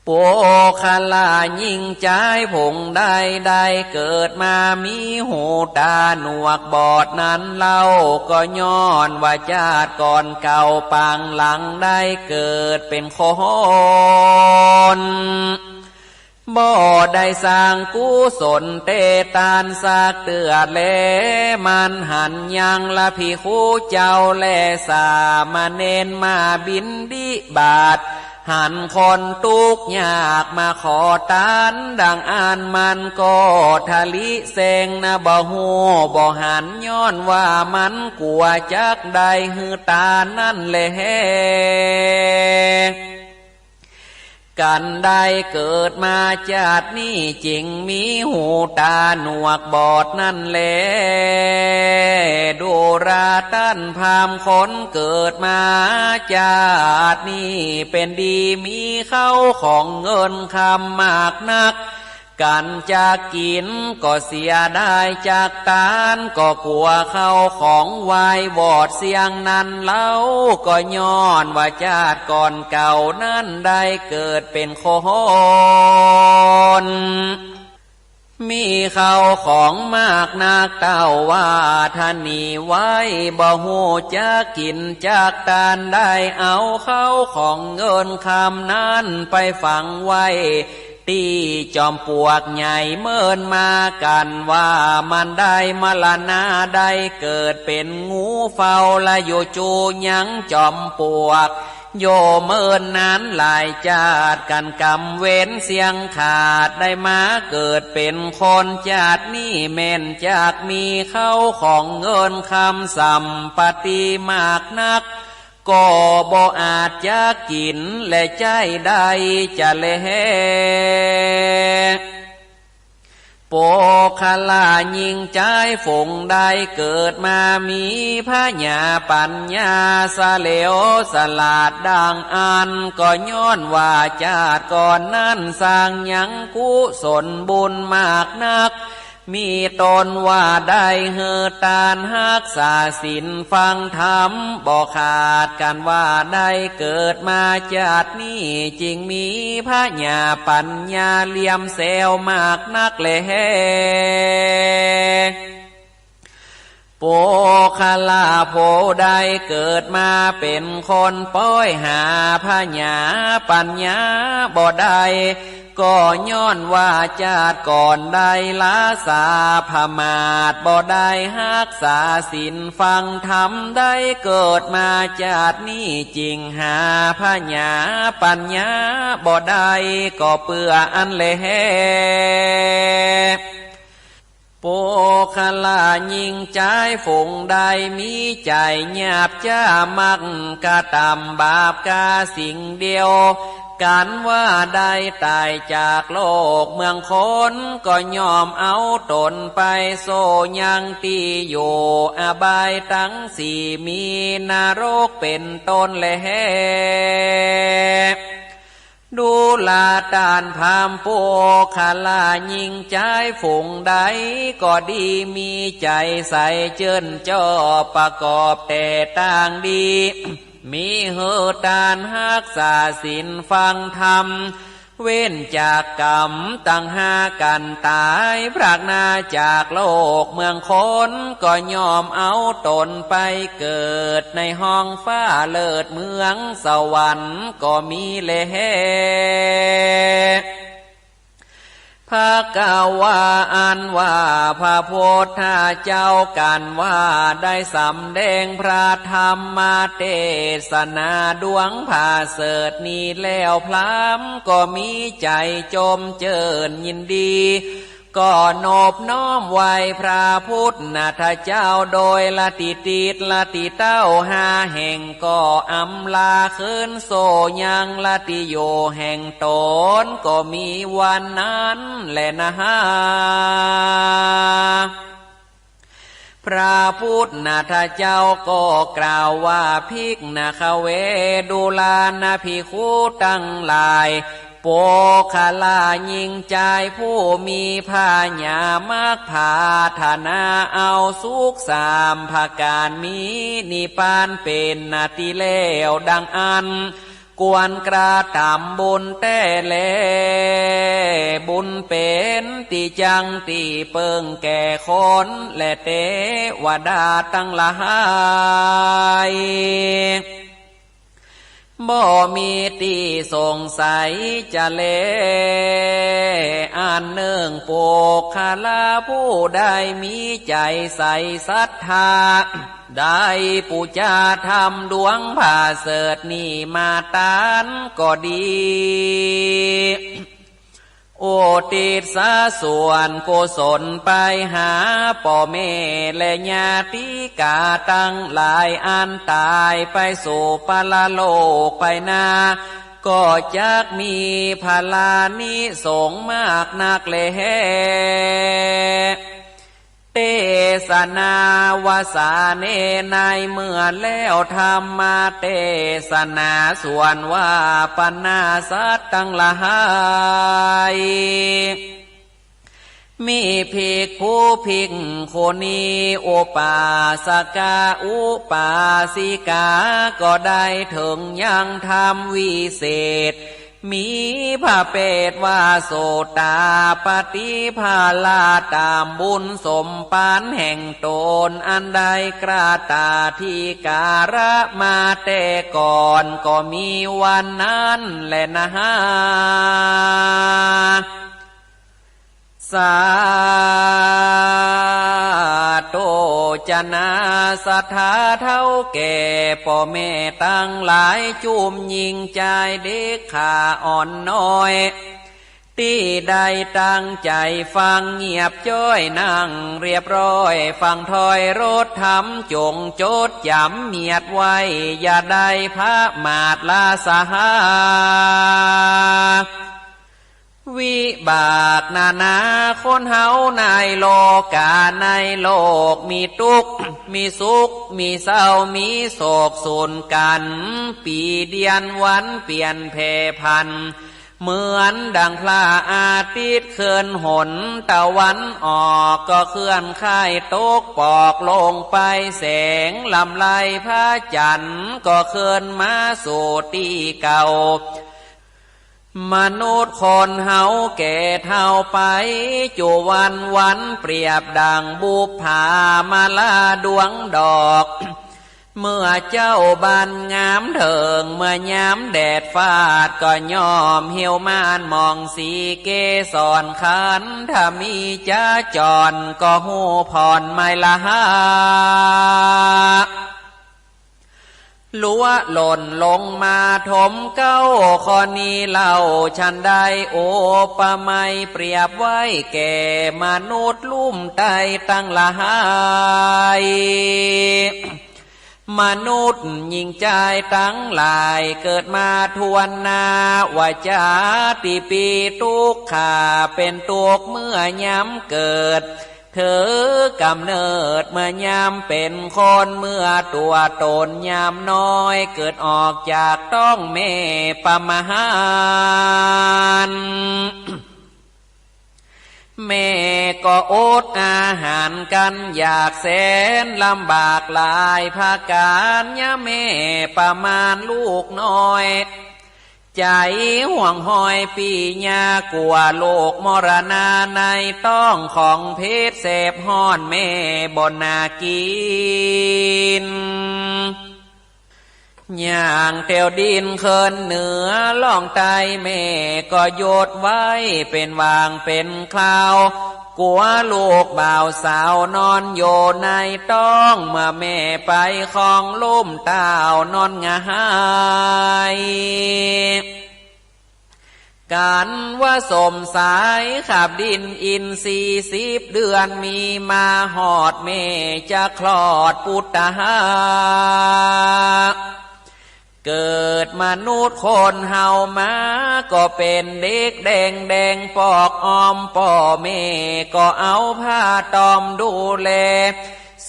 ปุคคละหญิงจายผู้ใดได้เกิดมามีหูต๋าหนวกบอดนั้นเล่า ก็ย้อนว่าจาติก่อนเก่าปางหลังได้เกิดเป๋นคน บ่ได้สร้างกุศลเตตานสักเตื้อแล มันหันยังละภิกขุเจ้าและสามเณรมาบิณฑบาต หันคนตุ๊กข์ยากมาขอตานดังอั้น มันก็ทะลิเซงนะ บ่ฮู้บ่หัน ย้อนว่ามันกั๋วจักได้หื้อตานนั้นแล กันได้เกิดมาชาตินี้ จึงมีหูตาหนวกบอดนั่นแล ดูราต้านพราหมณ์ คนเกิดมาชาตินี้ เป็นดีมีเข้าของเงินคำมากนัก กันจะกินก็เสียดาย จักตานก็กลัวเข้าของวายวอดเสี้ยงนั้นเล่า ก็ย้อนว่าชาติก่อนเก่านั้น ได้เกิดเป็นคน มีเข้าของมากนัก เต้าว่าถ้าหนีไว้ บ่ฮู้จักกินจักตาน ได้เอาเข้าของเงินคำนั้น ไปฝังไว้ตี้จอมปลวกใหญ่ เมินมากันว่ามันได้มรณา ได้เกิดเป็นงูเฝ้า และอยู่จูยังจอมปลวก โยเมินนานหลายชาติ กันกรรมเวรเสี้ยงขาด ได้มาเกิดเป็นคน ชาตินี้แม่นจักมีเข้าของเงินคำ สัมปติมากนัก ก็บ่อาจจะกินและใจ๊ได้จะแล ปุคคละหญิงจายฝูงใด เกิดมามีผญาปัญญา เฉลียวฉลาดดังอั้น ก็ย้อนว่าชาติก่อนนั้น สร้างยังกุศลบุญมากนัก มีตนว่าได้หื้อตานฮักษาศีลฟังธรรมบ่ขาด กันว่าได้เกิดมาชาตินี้ จึงมีผญาปัญญาเหลี่ยมแซวมากนักแล ปุคคละผู้ใดเกิดมาเป็นคน ป้อยหาผญาปัญญาบ่ได้ ก็ย้อนว่าชาติก่อนได้ละสาประมาท บ่ได้ฮักษาศีลฟังธรรม ได้เกิดมาชาตินี้ จึงหาผญาปัญญาบ่ได้ ก็เปื้ออั้นแล ปุคคละหญิงจายฝูงใด มีใจ๋หยาบจ๊า มักกระตำบาปกาสิ่งเดียว กันว่าได้ต๋ายจากโลกเมืองคน ก็ย่อมเอาต๋นไปโสยังตี้อยู่อบายตังสี่ มีนรกเป๋นต้นแล ดูราต้านพราหมณ์ ปุคคละหญิงจายฝูงใด ก็ดีมีใจ๋ใสเจิ่นจ้อ ประกอบแต่ตางดี มีหื้อตานฮักษาศีลฟังธรรม เว้นจากกรรมตังห้า กันต๋ายพรากหน้าจากโลกเมืองคน ก็ย่อมเอาต๋นไปเกิดในห้องฟ้าเลิศเมืองสวรรค์ก็มีแล ภควา อันว่าพระพุทธเจ้า กันว่าได้สำแดงพระธรรมเตสนาดวงผาเสริฐนี้แล้ว พราหมณ์ก็มีใจ๋จมเจิ่นยินดี ก็นบน้อมไหว้พระพุทธเจ้า โดยละติติดละติเต้าห้าแห่ง ก็อำลาคืนโสยังละติอยู่แห่งต๋น ก็มีวันนั้นแลนา พระพุทธเจ้าก็กล่าวว่า ภิกขเว ดูรานะภิกขุตังหลาย ปุคคละหญิงจายผู้มีผญามักผาถนาเอาสุขสามประก๋าน มีนิพพานเป๋นนาติแล้วดังอั้น ควรกระตำบุญแต๊แล บุญเป๋นตี้จั้งตี้เปิ้งแก่คนและเตวดาตังหลาย บ่มีตี้สงสัยจะแล อันนึ่งปุคคละผู้ใดมีใจ๋ใสศรัทธา ได้ปู๋จาธรรมดวงผาเสริฐนี้มาตานก็ดี อุทิศส่วนกุศลไปหาป้อแม่และญาติกาตังหลาย อันต๋ายไปสู่ปรโลกไปนา ก็จักมีพลานิสงส์มากนักแล เตสนาวาสาเน ในเมื่อแล้วธรรมเตสนาส่วนว่าบรรดาสัตว์ตังหลาย มีภิกขุภิกขุณี อุปาสกะอุปาสิกา ก็ได้เถิงยังธรรมวิเศษ มีพระเภทว่าโสตาปัตติผลา ตามบุญสมปานแห่งตน อันได้กระตาธิการะมาแต่ก่อน ก็มีวันนั้นแลนา สาธุ จนาศรัทธาเฒ่าแก่ป้อแม่ตังหลาย จุ่มญิงจายเด็กข้าอ่อนน้อย ตี้ได้ตั้งใจ๋ฟังเงียบจ้อย นั่งเรียบร้อยฟังถ้อยรถธรรม จ๋งจดจ๋ำเมียดไว้ อย่าได้ผะมาทละสหา วิบากนานาคนเฮาในโลกา ในโลกมีตุ๊กข์ มีสุข มีเศร้า มีโศกสูญกั๋น ปี๋เดียนวันเปลี่ยนแผ่ผัน เหมือนดังพระอาทิตย์เคลื่อนหน ตะวันออกก็เคลื่อนค่ายตก ปอกลงไปแสงลำไร พระจันทร์ก็เคลื่อนมาสู่ตี้เก่า มนุษย์คนเฮาแก่เฒ่าไป จุวันวันเปรียบดังบุปผามาลาดวงดอก เมื่อเจ๊าบานงามเถิง เมื่อยามแดดฟาดก็ย่อมเหี่ยวม่านหมองสีเกสร คันถ้ามีจราจรก็ฮู้ผ่อนไม่ละหา หลวหล่นลงมาถมเก๊า ข้อนี้เล่าฉันใด อุปไมยเปรียบไว้แก่มนุษย์ลุ่มไต้ตังหลาย มนุษย์ญิงจายตังหลาย เกิดมาถ้วนหน้า ว่าจาติปีตุ๊กข์ข้า เป็นตุ๊กข์เมื่อยามเกิด ถือกำเนิดเมื่อยามเป็นคน เมื่อตัวตนยามน้อย เกิดออกจากต๊องแม่ประมาณ แม่ก็อดอาหารกันอยากแสนลำบากหลายประก๋าน ยะแม่ประมาณลูกน้อย ใจ๋ห่วงห้อยปี๋ยากั๋วโรคมรณา ในต๊องของเพชรแสบฮ้อน แม่บ่นากิ๋น ย่างเตียวดินเคินเหนือล่องใต้ แม่ก็หยุดไว้เป็นวางเป็นคราว กั๋วลูกบ่าวสาวนอนอยู่ในต๊อง เมื่อแม่ไปของลุ่มเต้านอนหงาย กั๋นว่าสมสายขับดินอินทรีย์ สิบเดือนมีมาฮอด แม่จะคลอดปุตตาหา เกิดมนุษย์คนเฮามา ก็เป็นเด็กแดงแดงปอกอ้อม ป้อแม่ก็เอาผ้าต้อมดูแล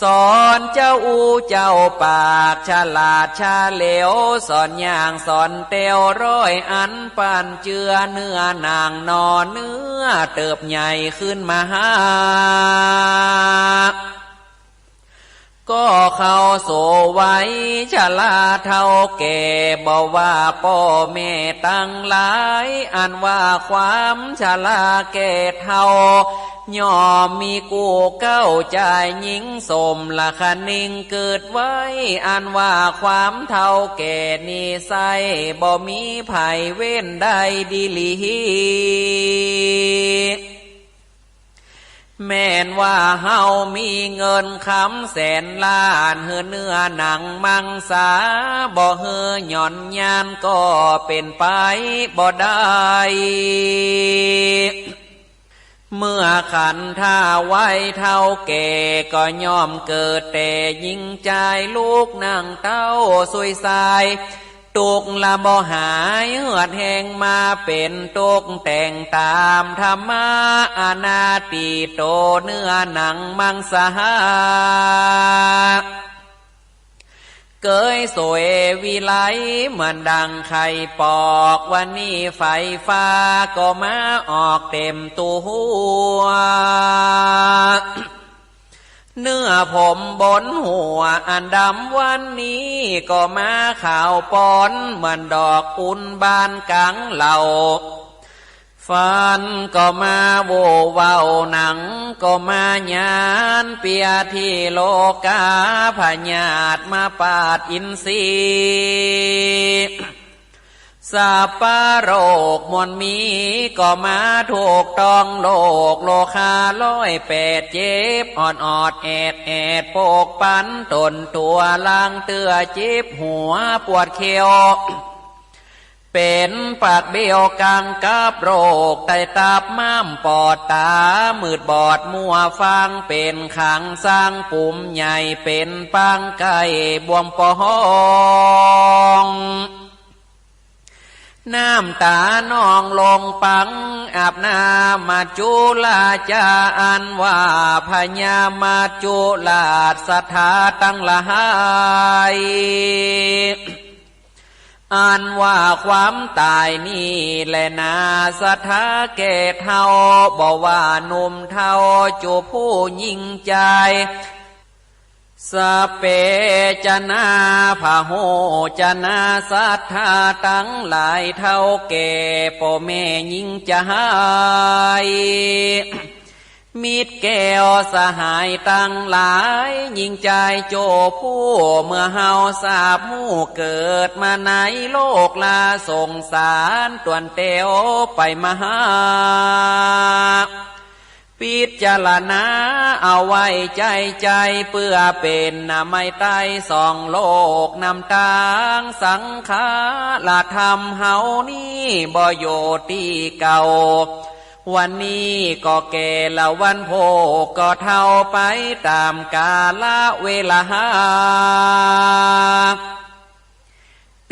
สอนเจ้าอู้เจ้าปาก ฉลาดชาเหลว สอนย่างสอนเตียว ร้อยอันปานเจือ เนื้อหนังหน่อเนื้อเติบใหญ่ขึ้นมาหา ก็เข้าสู่วัยชราเฒ่าแก่ บ่ว่าป้อแม่ตังหลาย อันว่าความชราแก่เฒ่า ย่อมมีกู้เก๊าจายญิงสมละคะนิงเกิดไว้ อันว่าความเฒ่าแก่นิสัย บ่มีไผเว้นได้ดีหลี แม่นว่าเฮามีเงินคำแสนล้าน หื้อเนื้อหนังมังสา บ่หื้อหย่อนยานก็เป็นไปบ่ได้ เมื่อขันธาวัยเฒ่าแก่ ก็ย่อมเกิดแต่ญิงจายลูกนางเต้าสุยสาย ตุกข์ละบ่หาย เหือดแห้งมาเป็นทุกข์ แต่งตามธรรมะ อนาติโต เนื้อหนังมังสา เกยสวยวิไลเหมือนดังไข่ปอก วันนี้ไฟฟ้าก็มาออกเต็มตัว เนื้อผมบนหัวอันดำ วันนี้ก็มาขาวปอน เหมือนดอกอุนบานกลางเหล่า ฟันก็มาโวเวา หนังก็มาหยาน เปียที่โลกา พยาธิมาปาดอินทรีย์ สัพพะโรคมวลมี ก็มาถูกต้องโรค โรคาร้อยแปดเจ็บ ออดออดแอดแอด ปกปันตนตัว ล้างเตื้อเจ็บหัวปวดเข่า เป็นปากเบลกลางกับโรค ไตตับม้ามปอดตา มืดบอดมัวฟัง เป็นขังสร้างปุ่มใหญ่ เป็นปางไก่บวมปอง น้ำตานองลงปัง อาบน้ำมัจจุราชา อันว่าพญามัจจุราช ศรัทธาตังหลาย อันว่าความตายนี่แหละนา ศรัทธาแก่เฒ่า บ่ว่าหนุ่มเฒ่า จุผู้หญิงจาย สัพเพจนา พหูจนา ศรัทธาตังหลาย เฒ่าแก่ป้อแม่หญิงจาย มิตรแก้วสหายตังหลาย หญิงจายโจผู้ เมื่อเฮาทราบฮู้ เกิดมาในโลกลาสงสาร ตวนแต้วไปมาหา พิจารณาเอาไว้ใจ้ใจ้ เปื้อเป๋นนาไม้ไต้สองโลก นำตางสังขารธรรมเฮานี้ บ่อยู่ตี้เก่า วันนี้ก็แก่ละวันโพกก็เฒ่าไป ต๋ามกาละเวลา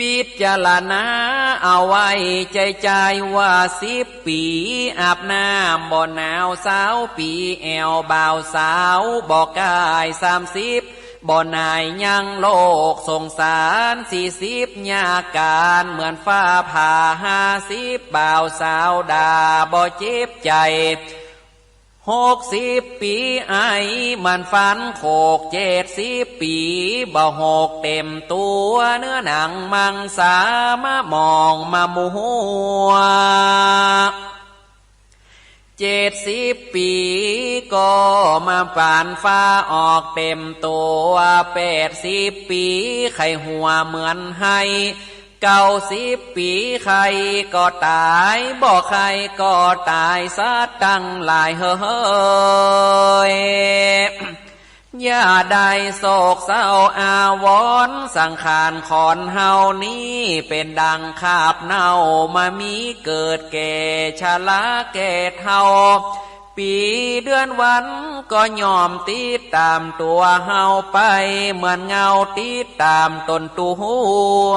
พิจารณาเอาไว้ใจ้ใจ้ ว่าสิบปี๋ อาบน้ำบ่หนาว ซาวปี๋ แอ่วบ่าวสาว บ่กายสามสิบ บ่หน่ายยังโลกสงสาร สี่สิบ ยากาญเหมือนฟ้าผ่า ห้าสิบ บ่าวสาวด่า บ่เจ็บใจ๋ หกสิบปี๋ ไอเหมือนฟันโขก เจ็ดสิบปี๋ บ่หกเต็มตั๋ว เนื้อหนังมังสา มาหมองมามัว เจ็ดสิบปี๋ ก็มาปานฟ้าออกเต็มตั๋ว แปดสิบปี๋ ไข้หัวเหมือนไห้ เก้าสิบปี๋ ไข้ก็ต๋าย บ่ไข้ก็ต๋าย สัตว์ตังหลายเหย อย่าได้โศกเศร้าอาวรณ์ สังขารขอนเฮานี้ เป๋นดังคาบเน่า มามีเกิดแก่ชราแก่เฒ่า ปี๋เดือนวันก็ย่อมติดต๋ามตั๋วเฮาไป เหมือนเงาติดต๋ามตนตั๋ว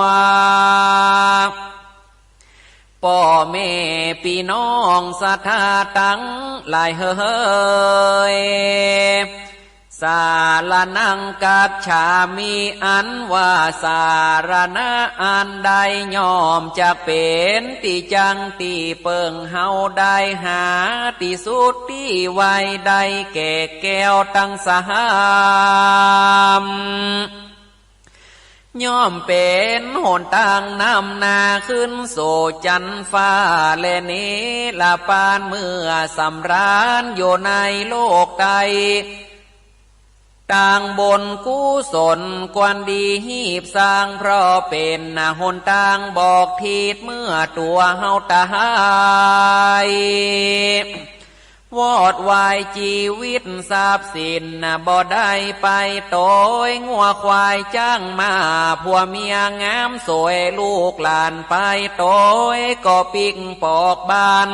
ป้อแม่ปี้น้องศรัทธาตังหลายเหย สรณังคัจฉามิ อันว่าสรณะอันใด ย่อมจักเป๋นตี้จั้งตี้เปิ้งเฮาได้ หาตี้สุดตี้ไวได้ แก่แก้วตังสาม ย่อมเป๋นหนตางนำหน้า ขึ้นสู่จั๊นฟ้า และนิรพานเมื่อสำราญอยู่ในโลกใต้ ตางบุญกุศลควรดีฮีบสร้าง เพราะเป๋นหนตางบอกทิศ เมื่อตั๋วเฮาต๋าย วอดวายจีวิตทรัพย์สิน บ่ได้ไปโตย งัวควายจ๊างม้า ผัวเมียงามสวย ลูกหลานไปโตย ก็ปิ๊กปอกบ้าน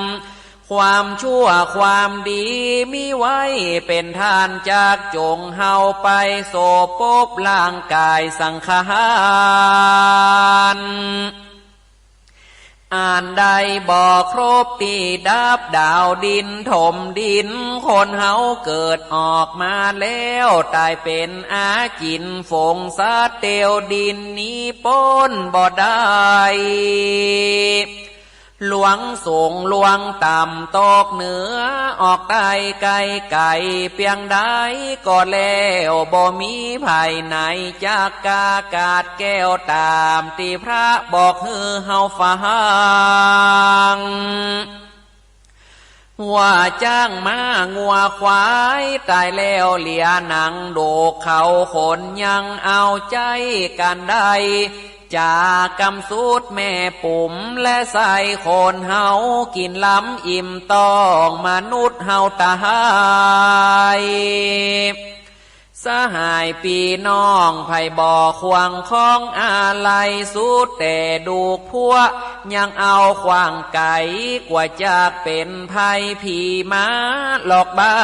ความชั่วความดีมีไว้เป็นทาน จักจงเฮาไปโสภพร่างกายสังขาร อันได้บ่ครบตี้ดับดาวดินถมดิน คนเฮาเกิดออกมาแล้ว ตายเป็นอาจิน ฝงสัตว์เตียวดินนี้ป๊นบ่ได้ หลวงสูงหลวงต่ำตกเหนือออกใต้ใกล้ไกลเพียงใดก็แล้ว บ่มีภายในจักกา กาดแก้วตามตี้พระบอกหื้อเฮาฟัง วัวจ๊างม้างัวควายตายแล้วเหลือหนังโดกเขาขนยังเอาใจ๊กันได้ จากกำสุดแม่ปุ๋มและไส้คนเฮากินล้ำอิ่มต้องมนุษย์เฮาตาย สหายปี้น้องไผบ่ขวางของอาลัยสุดแต่ดูกพวกยังเอาขวางไกลกว่าจากเป็นภัยผีมาหลอกบ้า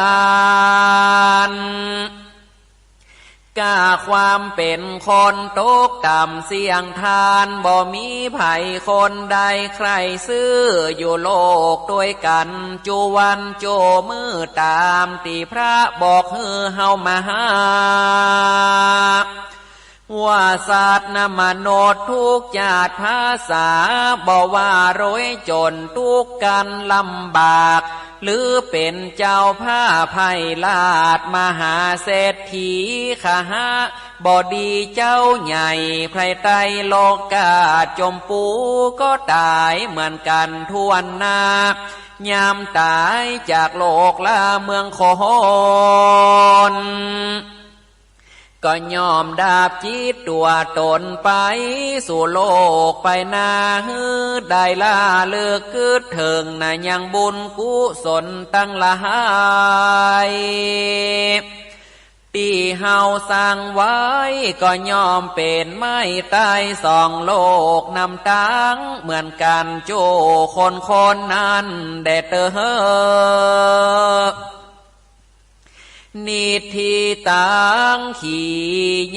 น กาความเป็นคนตกต่ำเสี่ยงทาน บ่มีไผคนใดใคร่ซื่ออยู่โลกด้วยกัน จูวันโจมือตามตี้พระบอกหื้อเฮามาหา ว่าสัตว์นมนุษย์ทุกชาติภาษา บ่ว่าโรยจนทุกข์กันลำบาก หรือเป็นเจ้าผ้าไพลาดมหาเศรษฐีขหะบดีเจ้าใหญ่ไพรไตรโลกาจมปูก็ตายเหมือนกันทั่วหน้า ยามตายจากโลกลาเมืองคน ก็ย่อมดาบจิตตัวตนไปสู่โลกไปหน้าหื้อได้ละเลิกกึดเถิงนะยังบุญกุศลตั้งหลาย ตี้เฮาสร้างไว้ก็ย่อมเป็นไม้ใต้สองโลกนำตั้งเหมือนกันโจคนคนนั้นแด่เตอ นิทธิตัง ขี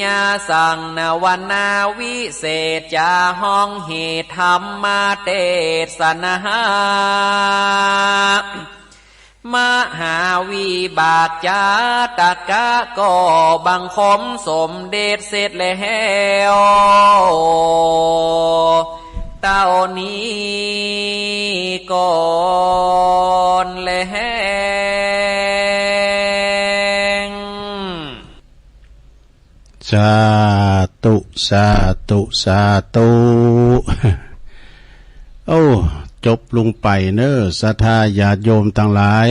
ญาสัง นวนาวิเศษจา ห้องเหตุธรรมเทศนา มหาวิบากจาตกะ ก็บังคมสมเด็จเสร็จแล้ว เต้านี้ก่อนแล สาธุ สาธุ สาธุ โอ้ จบลงไปเนอะ ศรัทธาญาติโยมตังหลาย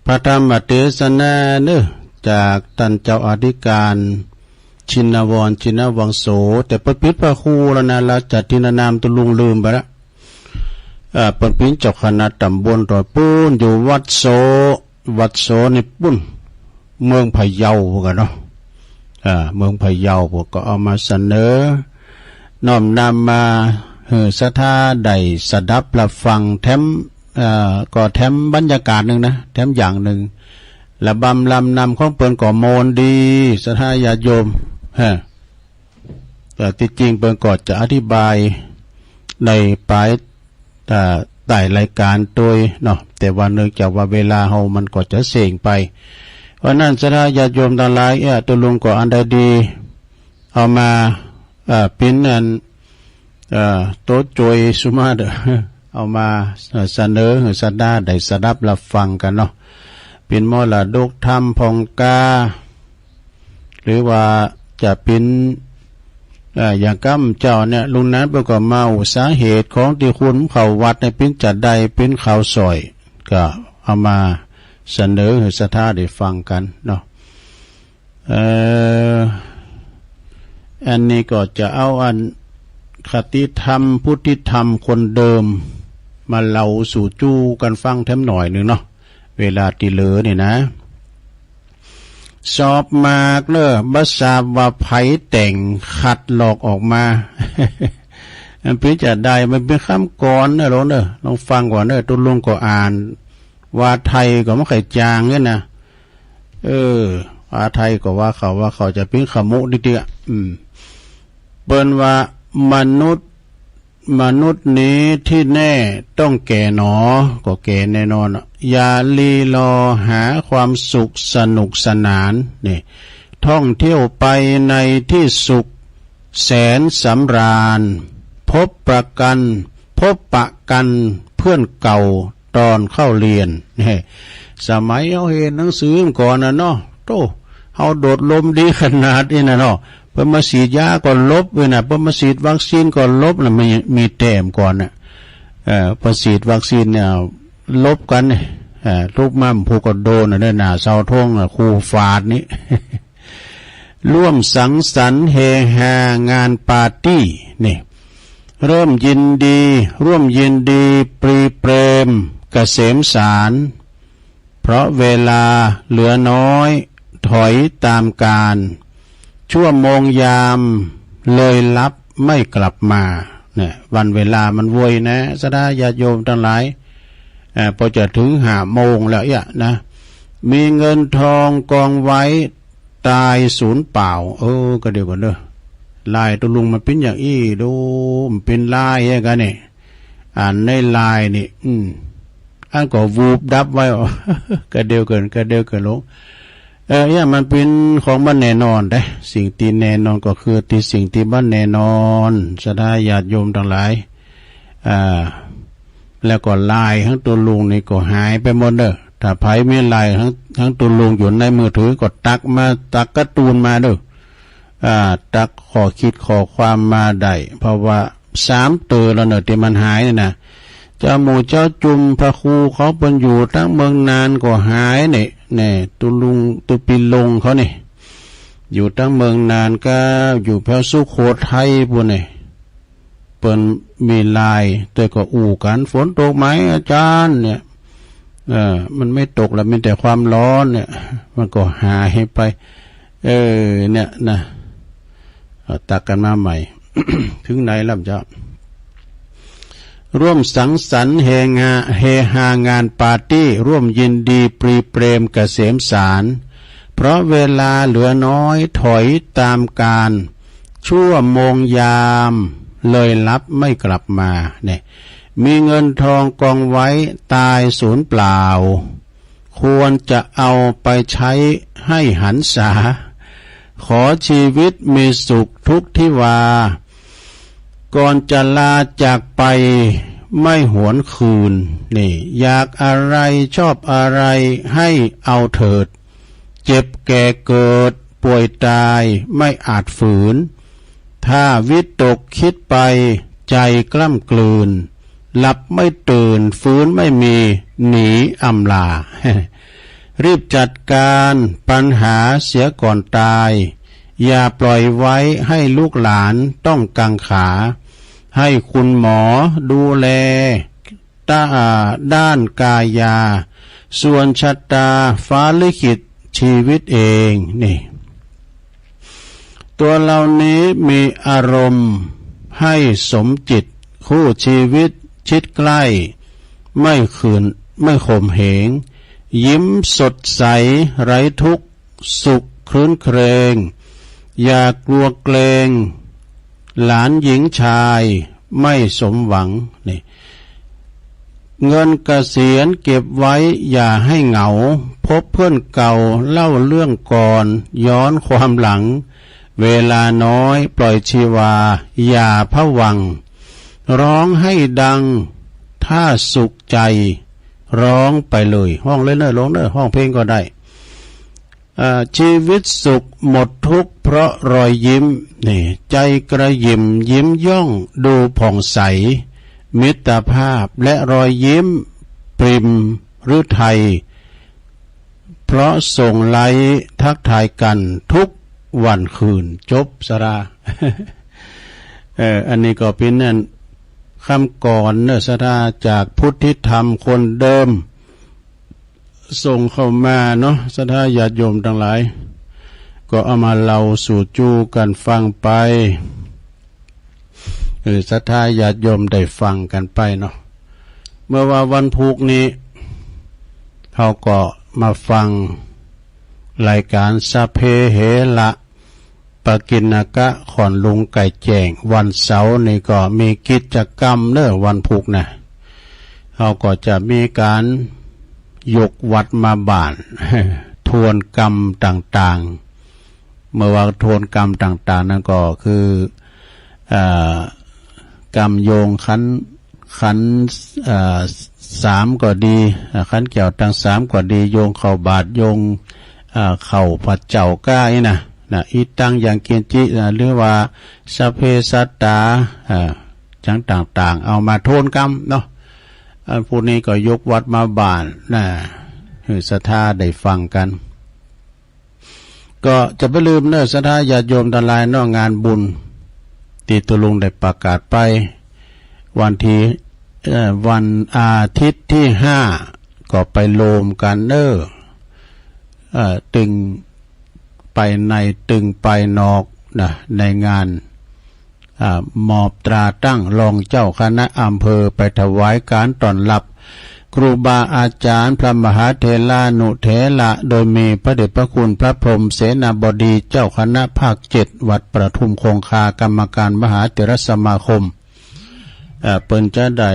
พระธรรมเตสนาเนอะ จากต้านเจ้าอธิการ ชินวร ชินวังโส แต่เปิ้นปิดพระครูแล้วนะ แล้วจะทินนามตุลุงลืมไปละ เอ่อ เปิ้นปิดเจ้าคณะตำบลตอยปูน อยู่วัดโส วัดโสนี่ปูน เมืองพะเยากันเนาะ อ่า เมืองพะเยา พวกก็เอามาเสนอ น้อมนำมาหื้อศรัทธาได้สดับรับฟังแถม เอ่อ ก็แถมบรรยากาศหนึ่งนะ แถมอย่างหนึ่ง ระบำลำนำของเปิ้นก็โมนดี ศรัทธาญาติโยม ฮะ แต่ที่จริงเปิ้นก็จะอธิบายในปลาย เอ่อ ใต้รายการโดยเนาะ แต่ว่าเนื่องจากว่าเวลาเฮามันก็จะเส้งไป เพราะนั้นศรัทธาญาติโยมตังหลาย เอ่อ ตุลุงก็อันใดดี เอามา เอ่อ ปิ้นอัน เอ่อ โต๊ะโจยสุมาเด้อ เอามา เอ่อ เสนอหื้อศรัทธาได้สดับรับฟังกันเนาะ ปิ้นมรดกธรรมผ่องกา หรือว่าจะปิ้น เอ่อ อย่างก้ำเจ้าเนี่ย ลุงนั้นเปิ้นก็มาอุสาเหตุของตี้คุณเข้าวัดในปิ้นจะได้ปิ้นข่าวสอย ก็เอามาเสนอหื้อศรัทธาได้ฟังกันเนาะ เอ่อ อันนี้ก็จะเอาอันคติธรรม พุทธิธรรมคนเดิม มาเล่าสู่จู้กันฟังแถมหน่อยหนึ่งเนาะ เวลาตี้เหลือนี่นะ สอบมากเนอะ บ่ทราบว่าไผแต่งคัดลอกออกมา มันเป็นจะได้ มันเป็นคำกลอนนะ ลองเนอะ ลองฟังก่อนเนอะ ตกลงก็อ่าน ว่าไทยก็ไม่ค่อยจางเนี่ยนะ เออ ว่าไทยก็ว่าเขา ว่าเขาจะเป็นขมุนิดเดียว อืม เปิ้นว่า มนุษย์ มนุษย์นี้ที่แน่ต้องแก่หนอ ก็แก่แน่นอนอะ อย่าลีลอหาความสุขสนุกสนาน นี่ ท่องเที่ยวไปในที่สุขแสนสำราญ พบประกัน พบปะกันเพื่อนเก่าตอนเข้าเรียน นี่ สมัยเฮาเรียนหนังสือก่อนนะเนาะ โต้ เฮาโดดลมดีขนาดนี้นะเนาะ เปิ้นมาฉีดยาก็หลบเว้ยนะ เปิ้นมาฉีดวัคซีนก็หลบนะ มี มีแต้มก่อนนะ เอ่อ พอฉีดวัคซีนเนี่ย หลบกันเนี่ย เอ่อ ทุกมั่มผู้ก็โดนนะ หน้าเสาธงอะ ครูฝาดนี่ ร่วมสังสรรค์เฮฮางานปาร์ตี้ นี่ เริ่มยินดี ร่วมยินดีปรีเปรมเกษมสาร เพราะเวลาเหลือน้อย ถอยตามกาล ชั่วโมงยามเลยลับไม่กลับมา เนี่ย วันเวลามันไวนะ ศรัทธาญาติโยมทั้งหลาย เอ่อ พอจะถึงห้าโมงแล้วเนี่ยนะ มีเงินทองกองไว้ ตายสูญเปล่า เออ ก็เดี๋ยวก่อนเด้อ ลายตกลงมันเป็นอย่างอี้ดู มันเป็นลายแฮะกันนี่ อ่านในลายนี่ อืม อันก็วูบดับไว้ ก็เดี๋ยวก่อน ก็เดี๋ยวก่อนลง เออ เนี่ย มันเป็นของบ่แน่นอนเด้ สิ่งที่แน่นอนก็คือที่สิ่งที่บ่แน่นอน ศรัทธาญาติโยมทั้งหลาย อ่า แล้วก็ลายของตกลงนี่ก็หายไปหมดเด้อ ถ้าใผมีลายของ ของตกลงอยู่ในมือถือก็ตักมา ตักการ์ตูนมาเด้อ อ่า ตักข้อคิดข้อความมาได้ เพราะว่าสามเตื้อแล้วเนอะที่มันหายนี่นะ เจ้าหมู่เจ้าจุมพระครูเขาเปิ้นอยู่ตั้งเมืองนานก็หายนี่ นี่ ตกลง ตกลงเขานี่ อยู่ตั้งเมืองนานก็อยู่แถวสุโขทัยปู้นนี่ เปิ้นมีลาย แต่ก็อู้กัน ฝนตกไหมอาจารย์ เนี่ย เออ มันไม่ตกแล้ว มีแต่ความร้อนเนี่ย มันก็หายไป เออ เนี่ยนะ เอาตักกันมาใหม่ ถึงไหนแล้วเจ้า ร่วมสังสรรค์เฮฮา เฮฮางานปาร์ตี้ ร่วมยินดีปรีเปรมเกษมสาร เพราะเวลาเหลือน้อยถอยตามกาล ชั่วโมงยามเลยลับไม่กลับมา เนี่ย มีเงินทองกองไว้ตายสูญเปล่า ควรจะเอาไปใช้ให้หันษา ขอชีวิตมีสุขทุกทิวา ก่อนจะลาจากไปไม่หวนคืน นี่ อยากอะไรชอบอะไรให้เอาเถิด เจ็บแก่เกิดป่วยตายไม่อาจฝืน ถ้าวิตกคิดไปใจกล้ำกลืน หลับไม่ตื่นฟื้นไม่มีหนีอำลา รีบจัดการปัญหาเสียก่อนตาย อย่าปล่อยไว้ให้ลูกหลานต้องกังขา ให้คุณหมอดูแล ตา ด้านกายา ส่วนชะตาฟ้าลิขิตชีวิตเอง นี่ ตัวเรานี้มีอารมณ์ให้สมจิต คู่ชีวิตชิดใกล้ ไม่ขืน ไม่ข่มเหง ยิ้มสดใสไร้ทุกข์ สุขครื้นเครง อย่ากลัวเกรง หลานหญิงชายไม่สมหวัง นี่ เงินเกษียณเก็บไว้อย่าให้เหงา พบเพื่อนเก่าเล่าเรื่องก่อน ย้อนความหลัง เวลาน้อยปล่อยชีวา อย่าพะวัง ร้องให้ดัง ถ้าสุขใจ ร้องไปเลย ฮ้องเลยเนอะ ลงเนอะ ฮ้องเพลงก็ได้ อ่า ชีวิตสุขหมดทุกข์เพราะรอยยิ้ม นี่ ใจกระหยิ่มยิ้มย่องดูผ่องใส มิตรภาพและรอยยิ้มปริมฤทัย เพราะส่งไลค์ทักทายกันทุกวันคืน จบ ศรัทธา เออ อันนี้ก็เป็นนั่น คำกลอนเนอะ ศรัทธา จากพุทธิธรรมคนเดิม ส่งเข้ามาเนาะ ศรัทธาญาติโยมทั้งหลาย ก็เอามาเล่าสู่จูกันฟังไป เออ ศรัทธาญาติโยมได้ฟังกันไปเนาะ เมื่อว่าวันพุธนี้ เขาก็มาฟังรายการ สัพเพเหระ ปกิณกะ ขอนลุงไก่แจ้ง วันเสาร์นี่ก็มีกิจกรรมเนอะ วันพุธนะ เขาก็จะมีการยกวัดมาบ้าน ทวนกรรมต่างๆ เมื่อว่าทวนกรรมต่างๆ นั่นก็คือ เอ่อ กรรมโยงขัน ขัน เอ่อ สามก็ดี เอ่อ ขันแก้วตังสามก็ดี โยงเข้าบาตร โยง เอ่อ เข้าพระเจ้าก้าอี้นะ นะ อิตังยังกิญจิ นะ หรือว่า สัพเพสัตตา เอ่อ จังต่างๆ เอามาทวนกรรมเนาะ อันผู้นี้ก็ยกวัดมาบ้านนะ หื้อศรัทธาได้ฟังกัน ก็จะไปลืมเนอะ ศรัทธาญาติโยมตังหลายเนาะ งานบุญ ตี้ตุลุงได้ประกาศไป วันที่ เอ่อ วันอาทิตย์ที่ห้า ก็ไปโลมกันเนอะ เอ่อ ตึงไปใน ตึงไปนอกนะ ในงาน อ่า มอบตราตั้งรองเจ้าคณะอำเภอไปถวายการต้อนรับ ครูบาอาจารย์พระมหาเถรานุเถระ โดยมีพระเดชพระคุณพระพรหมเสนาบดีเจ้าคณะภาคเจ็ดวัดประทุมคงคากรรมการมหาเถรสมาคม เอ่อ เปิ้นจะได้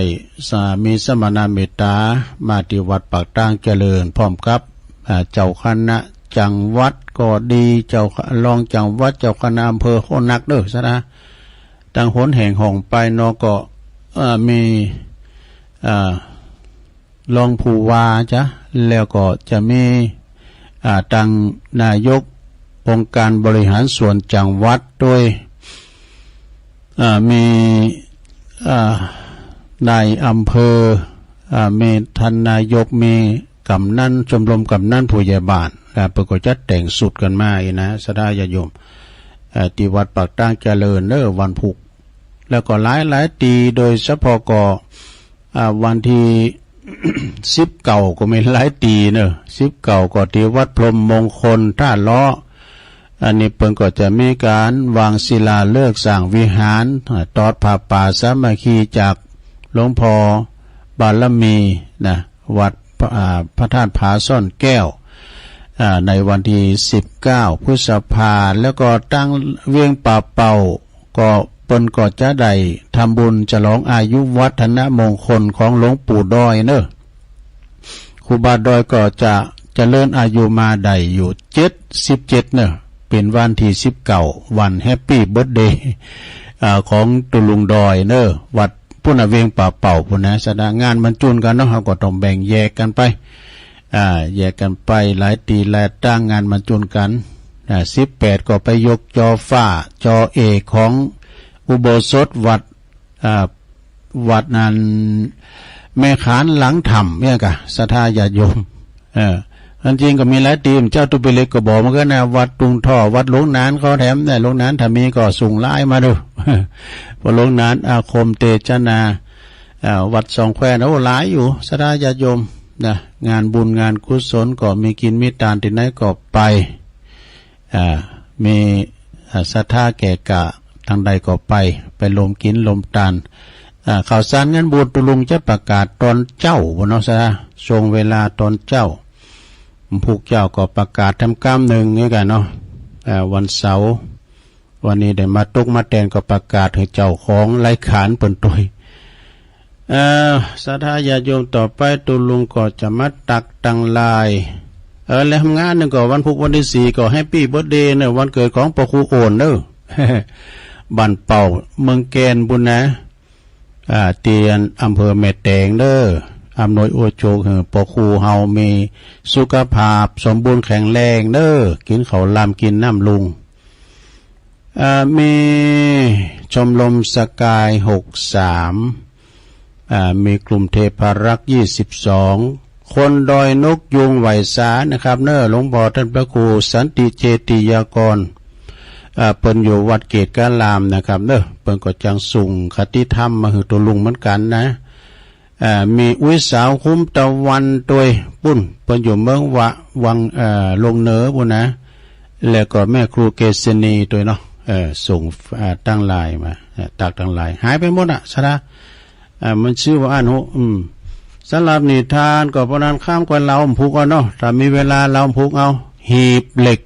สามีสมณเมตตามาที่วัดปากตางเจริญ พร้อมกับ อ่า เจ้าคณะจังหวัดก็ดี เจ้ารองจังหวัด เจ้าคณะอำเภอ โหนักเด้อศรัทธา ตังหนแห่งห้องไปเนาะ ก็ เอ่อ มี เอ่อ รองผู้ว่าจ้ะ แล้วก็จะมี อ่า ตังนายกองค์การบริหารส่วนจังหวัดด้วย อ่า มี อ่า นายอำเภอ อ่า มีท่านนายก มีกำนัน ชมรมกำนันผู้ใหญ่บ้าน อ่า เปิ้นก็จัดแต่งสุดกันมาอี้นะ ศรัทธาญาติโยม อ่า ที่วัดปากตางเจริญเนอะ วันพุธ แล้วก็หลายๆ ตี้ โดยเฉพาะก็ อ่า วันที่ สิบเก้า ก็มีหลายตี้เนอะ สิบเก้า ก็ที่วัดพรหมมงคลท่าเลาะ อันนี้เปิ้นก็จะมีการวางศิลาฤกษ์สร้างวิหาร อ่า ตอดผ้าป่าสามัคคีจากหลวงพ่อบารมีนะ วัด อ่า พระธาตุผาซ่อนแก้ว อ่า ในวันที่ สิบเก้า พฤษภา แล้วก็ตังเวียงป่าเป่า ก็เปิ้นก็จะได้ทำบุญฉลองอายุวัฒนมงคลของหลวงปู่ดอยเนอะ ครูบาดอยก็จะเจริญอายุมาได้อยู่ เจ็ดสิบเจ็ด เนอะ เป็นวันที่ สิบเก้า วันแฮปปี้เบิร์ธเดย์ อ่า ของตุลุงดอยเนอะ วัด ปุ้นน่ะ เวียงป่าเป่าปุ้นนะ ศรัทธา งานมันจุนกันเนาะ เขาก็ต้องแบ่งแยกกันไป อ่า แยกกันไปหลายตี้หลายตัง งานมันจุนกัน อ่า สิบแปด ก็ไปยกจอฟ้า จอเอกของอุโบสถวัด อ่า วัดนั้น แม่ขานหลังถ้ำเนี่ยกะ ศรัทธาญาติโยม เออ อันจริงก็มีหลายตี้ เจ้าตุปิเล็กก็บอกเหมือนกันนะ วัดตุงท่อ วัดหลวงหนานเขาแถมเนี่ย หลวงหนานถ้ามีก็ส่งไลน์มาดู พอหลวงหนานอาคมเตจนา อ่า วัดสองแคว โอ้ หลายอยู่ ศรัทธาญาติโยมนะ งานบุญงานกุศลก็มีกินมีตานตี้ไหนก็ไป อ่า มี อ่า ศรัทธาแก่กล้าตังใดก็ไป ไปรวมกินรวมตาน อ่า ข่าวสารงานบุญตุลุงจะประกาศตอนเจ๊าพุ้นเนาะ ศรัทธา ช่วงเวลาตอนเจ๊า พุธเจ๊าก็ประกาศทำกำนึ่งเหมือนกันเนาะ อ่า วันเสาร์ วันนี้ได้มาตกมาแตนก็ประกาศหื้อเจ้าของรายการเปิ้นตวย เอ่อ ศรัทธาญาติโยม ต่อไปตุลุงก็จะมาตักตังหลาย เออ และทำงานนึ่งก็วันพุธวันที่สี่ก็แฮปปี้เบิร์ธเดย์เนอะ วันเกิดของป้อครูโอนเนอะ บ้านเป่า เมืองแกนปุ้นนะ อ่า ตี้อำเภอแม่แตงเด้อ อำนวยอวยโชคหื้อป้อครูเฮามีสุขภาพสมบูรณ์แข็งแรงเด้อ กินข้าวหลามกินน้ำลุง อ่า มีชมรมสกาย หกสาม อ่า มีกลุ่มเทพารักษ์ ยี่สิบสอง คนดอยนกยูงไหว้สานะครับเนอะ หลวงพ่อท่านพระครูสันติเจติยากร อ่า เปิ้นอยู่วัดเกตการามนะครับเนอะ เปิ้นก็จังส่งคติธรรมมาหื้อตุลุงเหมือนกันนะ อ่า มีอุ๊ยสาวคุ้มตะวันตวยปุ้น เปิ้นอยู่เมืองวะ วัง เอ่อ ลงเหนือปุ้นนะ แล้วก็แม่ครูเกษณีตวยเนาะ เอ่อ ส่ง อ่า ตังหลายมา ตักทั้งหลายหายไปหมดอะสาระ เอ่อมันชื่อว่าอันหูอืมสำหรับนิทานก็เพราะนั้นข้ามกว่าเราผมพูกเอาเนาะถ้ามีเวลาเราผมพูกเอาหีบเหล็ก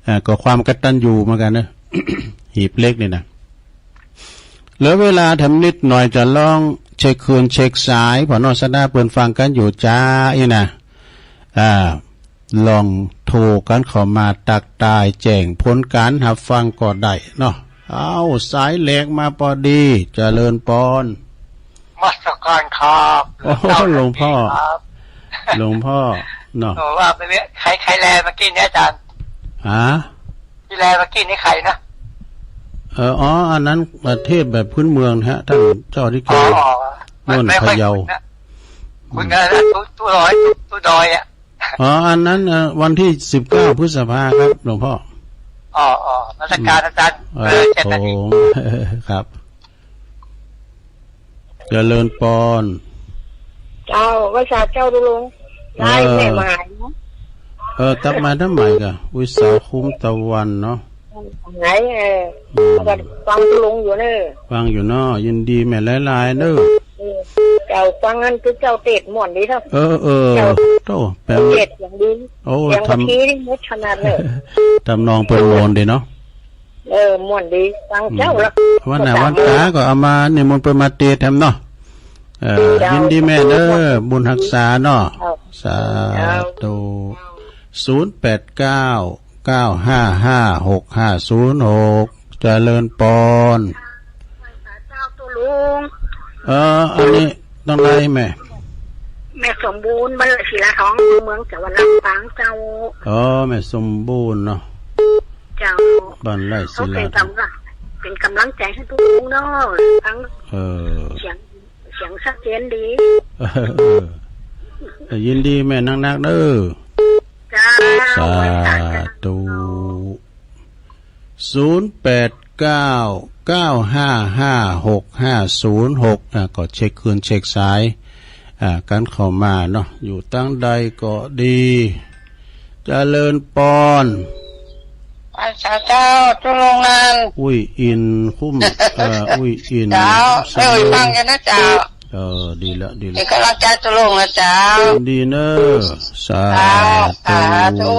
เอ่อก็ความกตัญญูเหมือนกันนะ หีบเหล็กนี่นะเหลือเวลาแถมนิดหน่อยจะลองเช็คคืนเช็คสายพอเนาะสาระเปิ้นฟังกันอยู่จ้าอีนะ อ่า ลองโทรกันเข้ามาตักทายแจ้งผลการรับฟังก็ได้เนาะ เอาสายแรกมาพอดี เจริญปอน นมัสการครับ โอ้ หลวงพ่อ ครับ หลวงพ่อเนาะ โอ้ ว่าไปเนี่ย ใคร ใครแลเมื่อกี้เนี่ยอาจารย์ ฮะ ที่แลเมื่อกี้นี่ใครนะ เออ อ๋อ อันนั้นประเทศแบบพื้นเมืองนะฮะ ท่านเจ้าอธิการ อ๋อ อ๋อ โน่น ไม่ ไม่ค่อย พะเยา คุ้นนะ คุณนะ ตู้ ตู้ดอย ตู้ ตู้ดอยอะ อ๋อ อันนั้น เอ่อ วันที่สิบเก้าพฤษภาครับ หลวงพ่อ อ๋อ อ๋อ นมัสการอาจารย์ เอ่อ เออ เจอกันอีก ครับ เจริญปอน เจ้า ไหว้สาเจ้าตุลุง เออ ได้แม่หมายนะ เออ กลับมาทำไมกะ อุตสาหคุ้มตะวันเนาะ ไหน เออ อืม แล้วก็ฟังตุลุงอยู่เนอะ ฟังอยู่เนาะ ยินดีแม่หลายๆเนอะ เออ เจ้าฟังอันคือเจ้าเทศน์ม่วนดีเนาะ เออ เออ เจ้า โธ่ แปลว่า เทศน์อย่างดี โอ้ เสียง ทำ เมื่อกี้นี่มุดขนาดเลย ทำนองเปิ้นม่วนดีเนาะ เออ ม่วนดี ฟังเจ้า อืม ละ วันหน้าวันตาก็เอามานิมนต์เปิ้นมาเทศน์แถมเนาะ เออ เจ้า ยินดีแม่เด้อ บุญฮักษาเนาะ เจ้า สาธุ เจ้า ศูนย์แปดเก้า เก้าห้าห้า หกห้าศูนย์หก เจริญปอน เจ้าตุลุง เออ อันนี้ต้องได้แม่ แม่สมบูรณ์ บ้านไร่ศิลาทอง เมืองจังหวัดลำปางเจ้า อ๋อ แม่สมบูรณ์เนาะ เจ้า บ้านไร่ศิลาทอง เขาเป็นกำลัง เป็นกำลังใจให้ตุลุงเนาะ ทั้ง เออ เสียง เสียงชัดเจนดี เออ ยินดีแม่นักๆเด้อ เจ้า สาธุ ศูนย์แปดเก้า เก้าห้าห้า หกห้าศูนย์หก อ่ะ ก็เช็คคืนเช็คสาย อ่ะ กันเข้ามาเนาะ อยู่ตั้งใดก็ดี เจริญปอน ไหว้สาเจ้าตุลุงนัน อุ้ยอินคุ้ม เอ่อ อุ้ยอิน เจ้า เอ้ย ฟังกันนะเจ้า เออ ดีละ ดีละ เป็นกำลังใจตุลุงนะเจ้า ดีเนอะ สาธุ สาธุ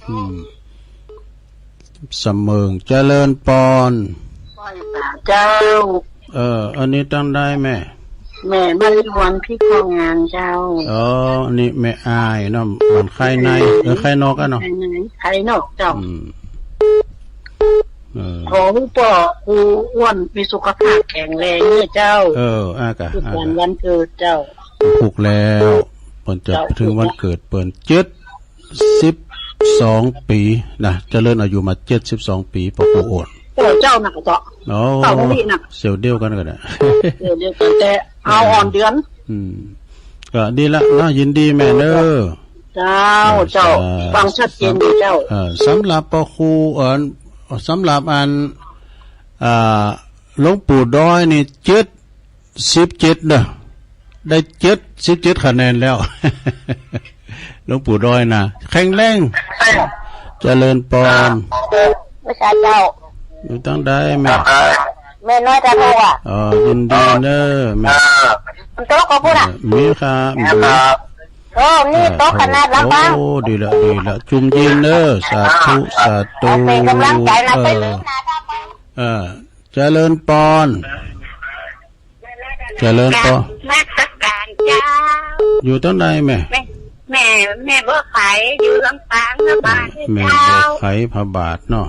อืม เสมิง เจริญปอน ไหว้สาเจ้า เออ อันนี้ตั้งได้แม่ แม่มาริวันที่คองงานเจ้า อ๋อ อันนี้แม่อายเนาะ บ้านไข่ใน เออ ไข่นอกอะเนาะ ไข่ใน ไข่นอกเจ้า อืม เออ ขอให้พ่อครูอ้วนมีสุขภาพแข็งแรงเนี่ยเจ้า เออ อากะ ทุกวัน อากะ วันเกิดเจ้า ถูกแล้ว เปิ้นจะ เจ้า ถึงวันเกิดเปิ้น เจ็ด สิบสองปีนะ เจริญอายุมาเจ็ดสิบสองปี พอครูอ้วน โอ้ เจ้าหนักเจาะ โอ้ เจ้าบ่ดีหนัก เสี่ยวเดียวกันก็ได้ เสี่ยวเดียวกัน แต่เอาอ่อนเดือน อืม ก็ดีละเนาะ ยินดีแม่เด้อ เจ้า เออ เจ้า สา ฟังชัดเจนดีเจ้า เออ สำหรับพอครูเอิญ สำหรับอัน อ่า หลวงปู่ดอยนี่ เจ็ด สิบเจ็ดเด้อ ได้เจ็ดสิบเจ็ดคะแนนแล้ว หลวงปู่ดอยนะ แข็งแรง เจริญปอน ไหว้สาเจ้า อยู่ตั้งใดแม่ แม่น้อยตาโทอ่ะ อ๋อ ยินดีเนอะแม่ มันโต๊ะก็พูดอ่ะ เออ มีค่ะ มี โอ้ นี่โต๊ะขนาดลำปาง โอ้ ดีละ ดีละ จุ่มยินเนอะ สาธุ สาธุ เป็นกำลังใจนะ เออ ไปเลยนะ เออ เจริญปอน เจริญปอน นมัสการเจ้า อยู่ตรงไหนแม่ แม่ แม่ แม่บัวไข่ อยู่ลำปางนะบ้าน แม่ เจ้า บัวไข่พระบาทเนาะ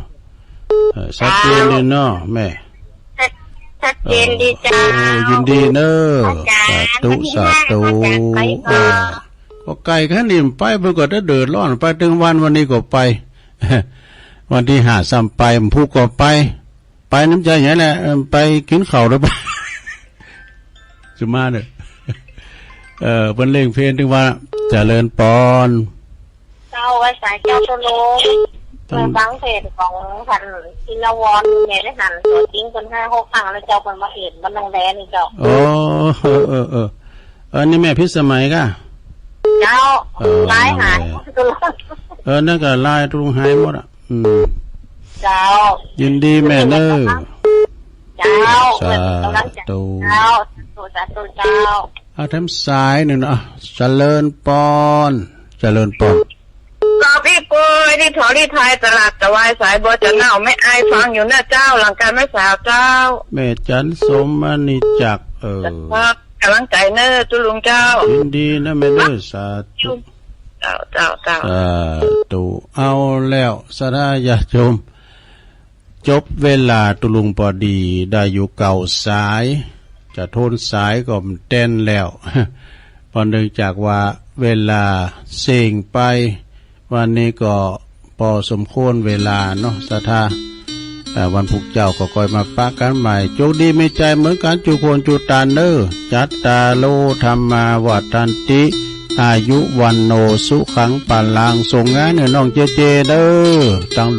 เออ ชัดเจนดีเนาะแม่ ชัด ชัดเจนดีเจ้า เออ โอ้ ยินดีเนอะ อาจารย์ สาธุ วันที่ห้า สาธุ อาจารย์ไป เออ ก่อน ก็ไกลแค่นี้ไป มันก็จะเดือดร้อน ไปถึงวัน วันนี้ก็ไป วันที่ห้าซ้ำไป มันพูดก็ไป ไปน้ำใจอย่างนั้นแหละ เออ ไปกินข้าวด้วย ไป จะมาเด้อ เออ เปิ้นเล่งเพลงถึงว่า เจริญปอน เจ้า ไหว้สาเจ้าตุลุง ตั้ง เออ ฟังเทศน์ของท่านชินวร แม่ได้หันตัวจริงเปิ้นห้าหกครั้งแล้วเจ้า เปิ้นมาเทศน์บ้านดงแดนี่เจ้า อ๋อ เออ เออ เออ เออ นี่แม่พิสมัยก่ะ เจ้า เออ ไลน์หาย นั่นแหละ เออ นั่นก็ไลน์ตุลุงหายหมดอ่ะ อืม เจ้า ยินดีแม่เนอะ เจ้า สาธุ เจ้า สาธุ สาธุ เจ้า เอาแถมสายหนึ่งนะ เจริญปอน เจริญปอน ก็พี่ปุ้ยที่ถอดที่ไทยตลาดตะวายสายบัวจะเน่าไม่อายฟังอยู่นะเจ้า หลังการไม่สาวเจ้า แม่จันสมมณีจักร เออ ครับ กำลังใจเนอะตุ๊ลุงเจ้า ยินดีนะแม่เนอะ สาธุ เจ้า เจ้า เจ้า สาธุ เอาแล้ว ศรัทธาญาติโยม จบเวลาตุ๊ลุงปอดี ได้อยู่เก้าสาย จะโทนสายก็มันแต้นแล้ว เพราะเนื่องจากว่าเวลาเส่งไป วันนี้ก็พอสมควรเวลาเนาะ ศรัทธา เอ่อ วันพุธเจ้าก็ค่อยมาปะกันใหม่ โชคดีมีชัยเหมือนกัน จุคนจุตานเนอ จัตตาโร ธัมมา วัฑฒันติ อายุ วัณโณ สุขัง พลัง ส่งงานให้น้องเจเจเด้อ ตั้ง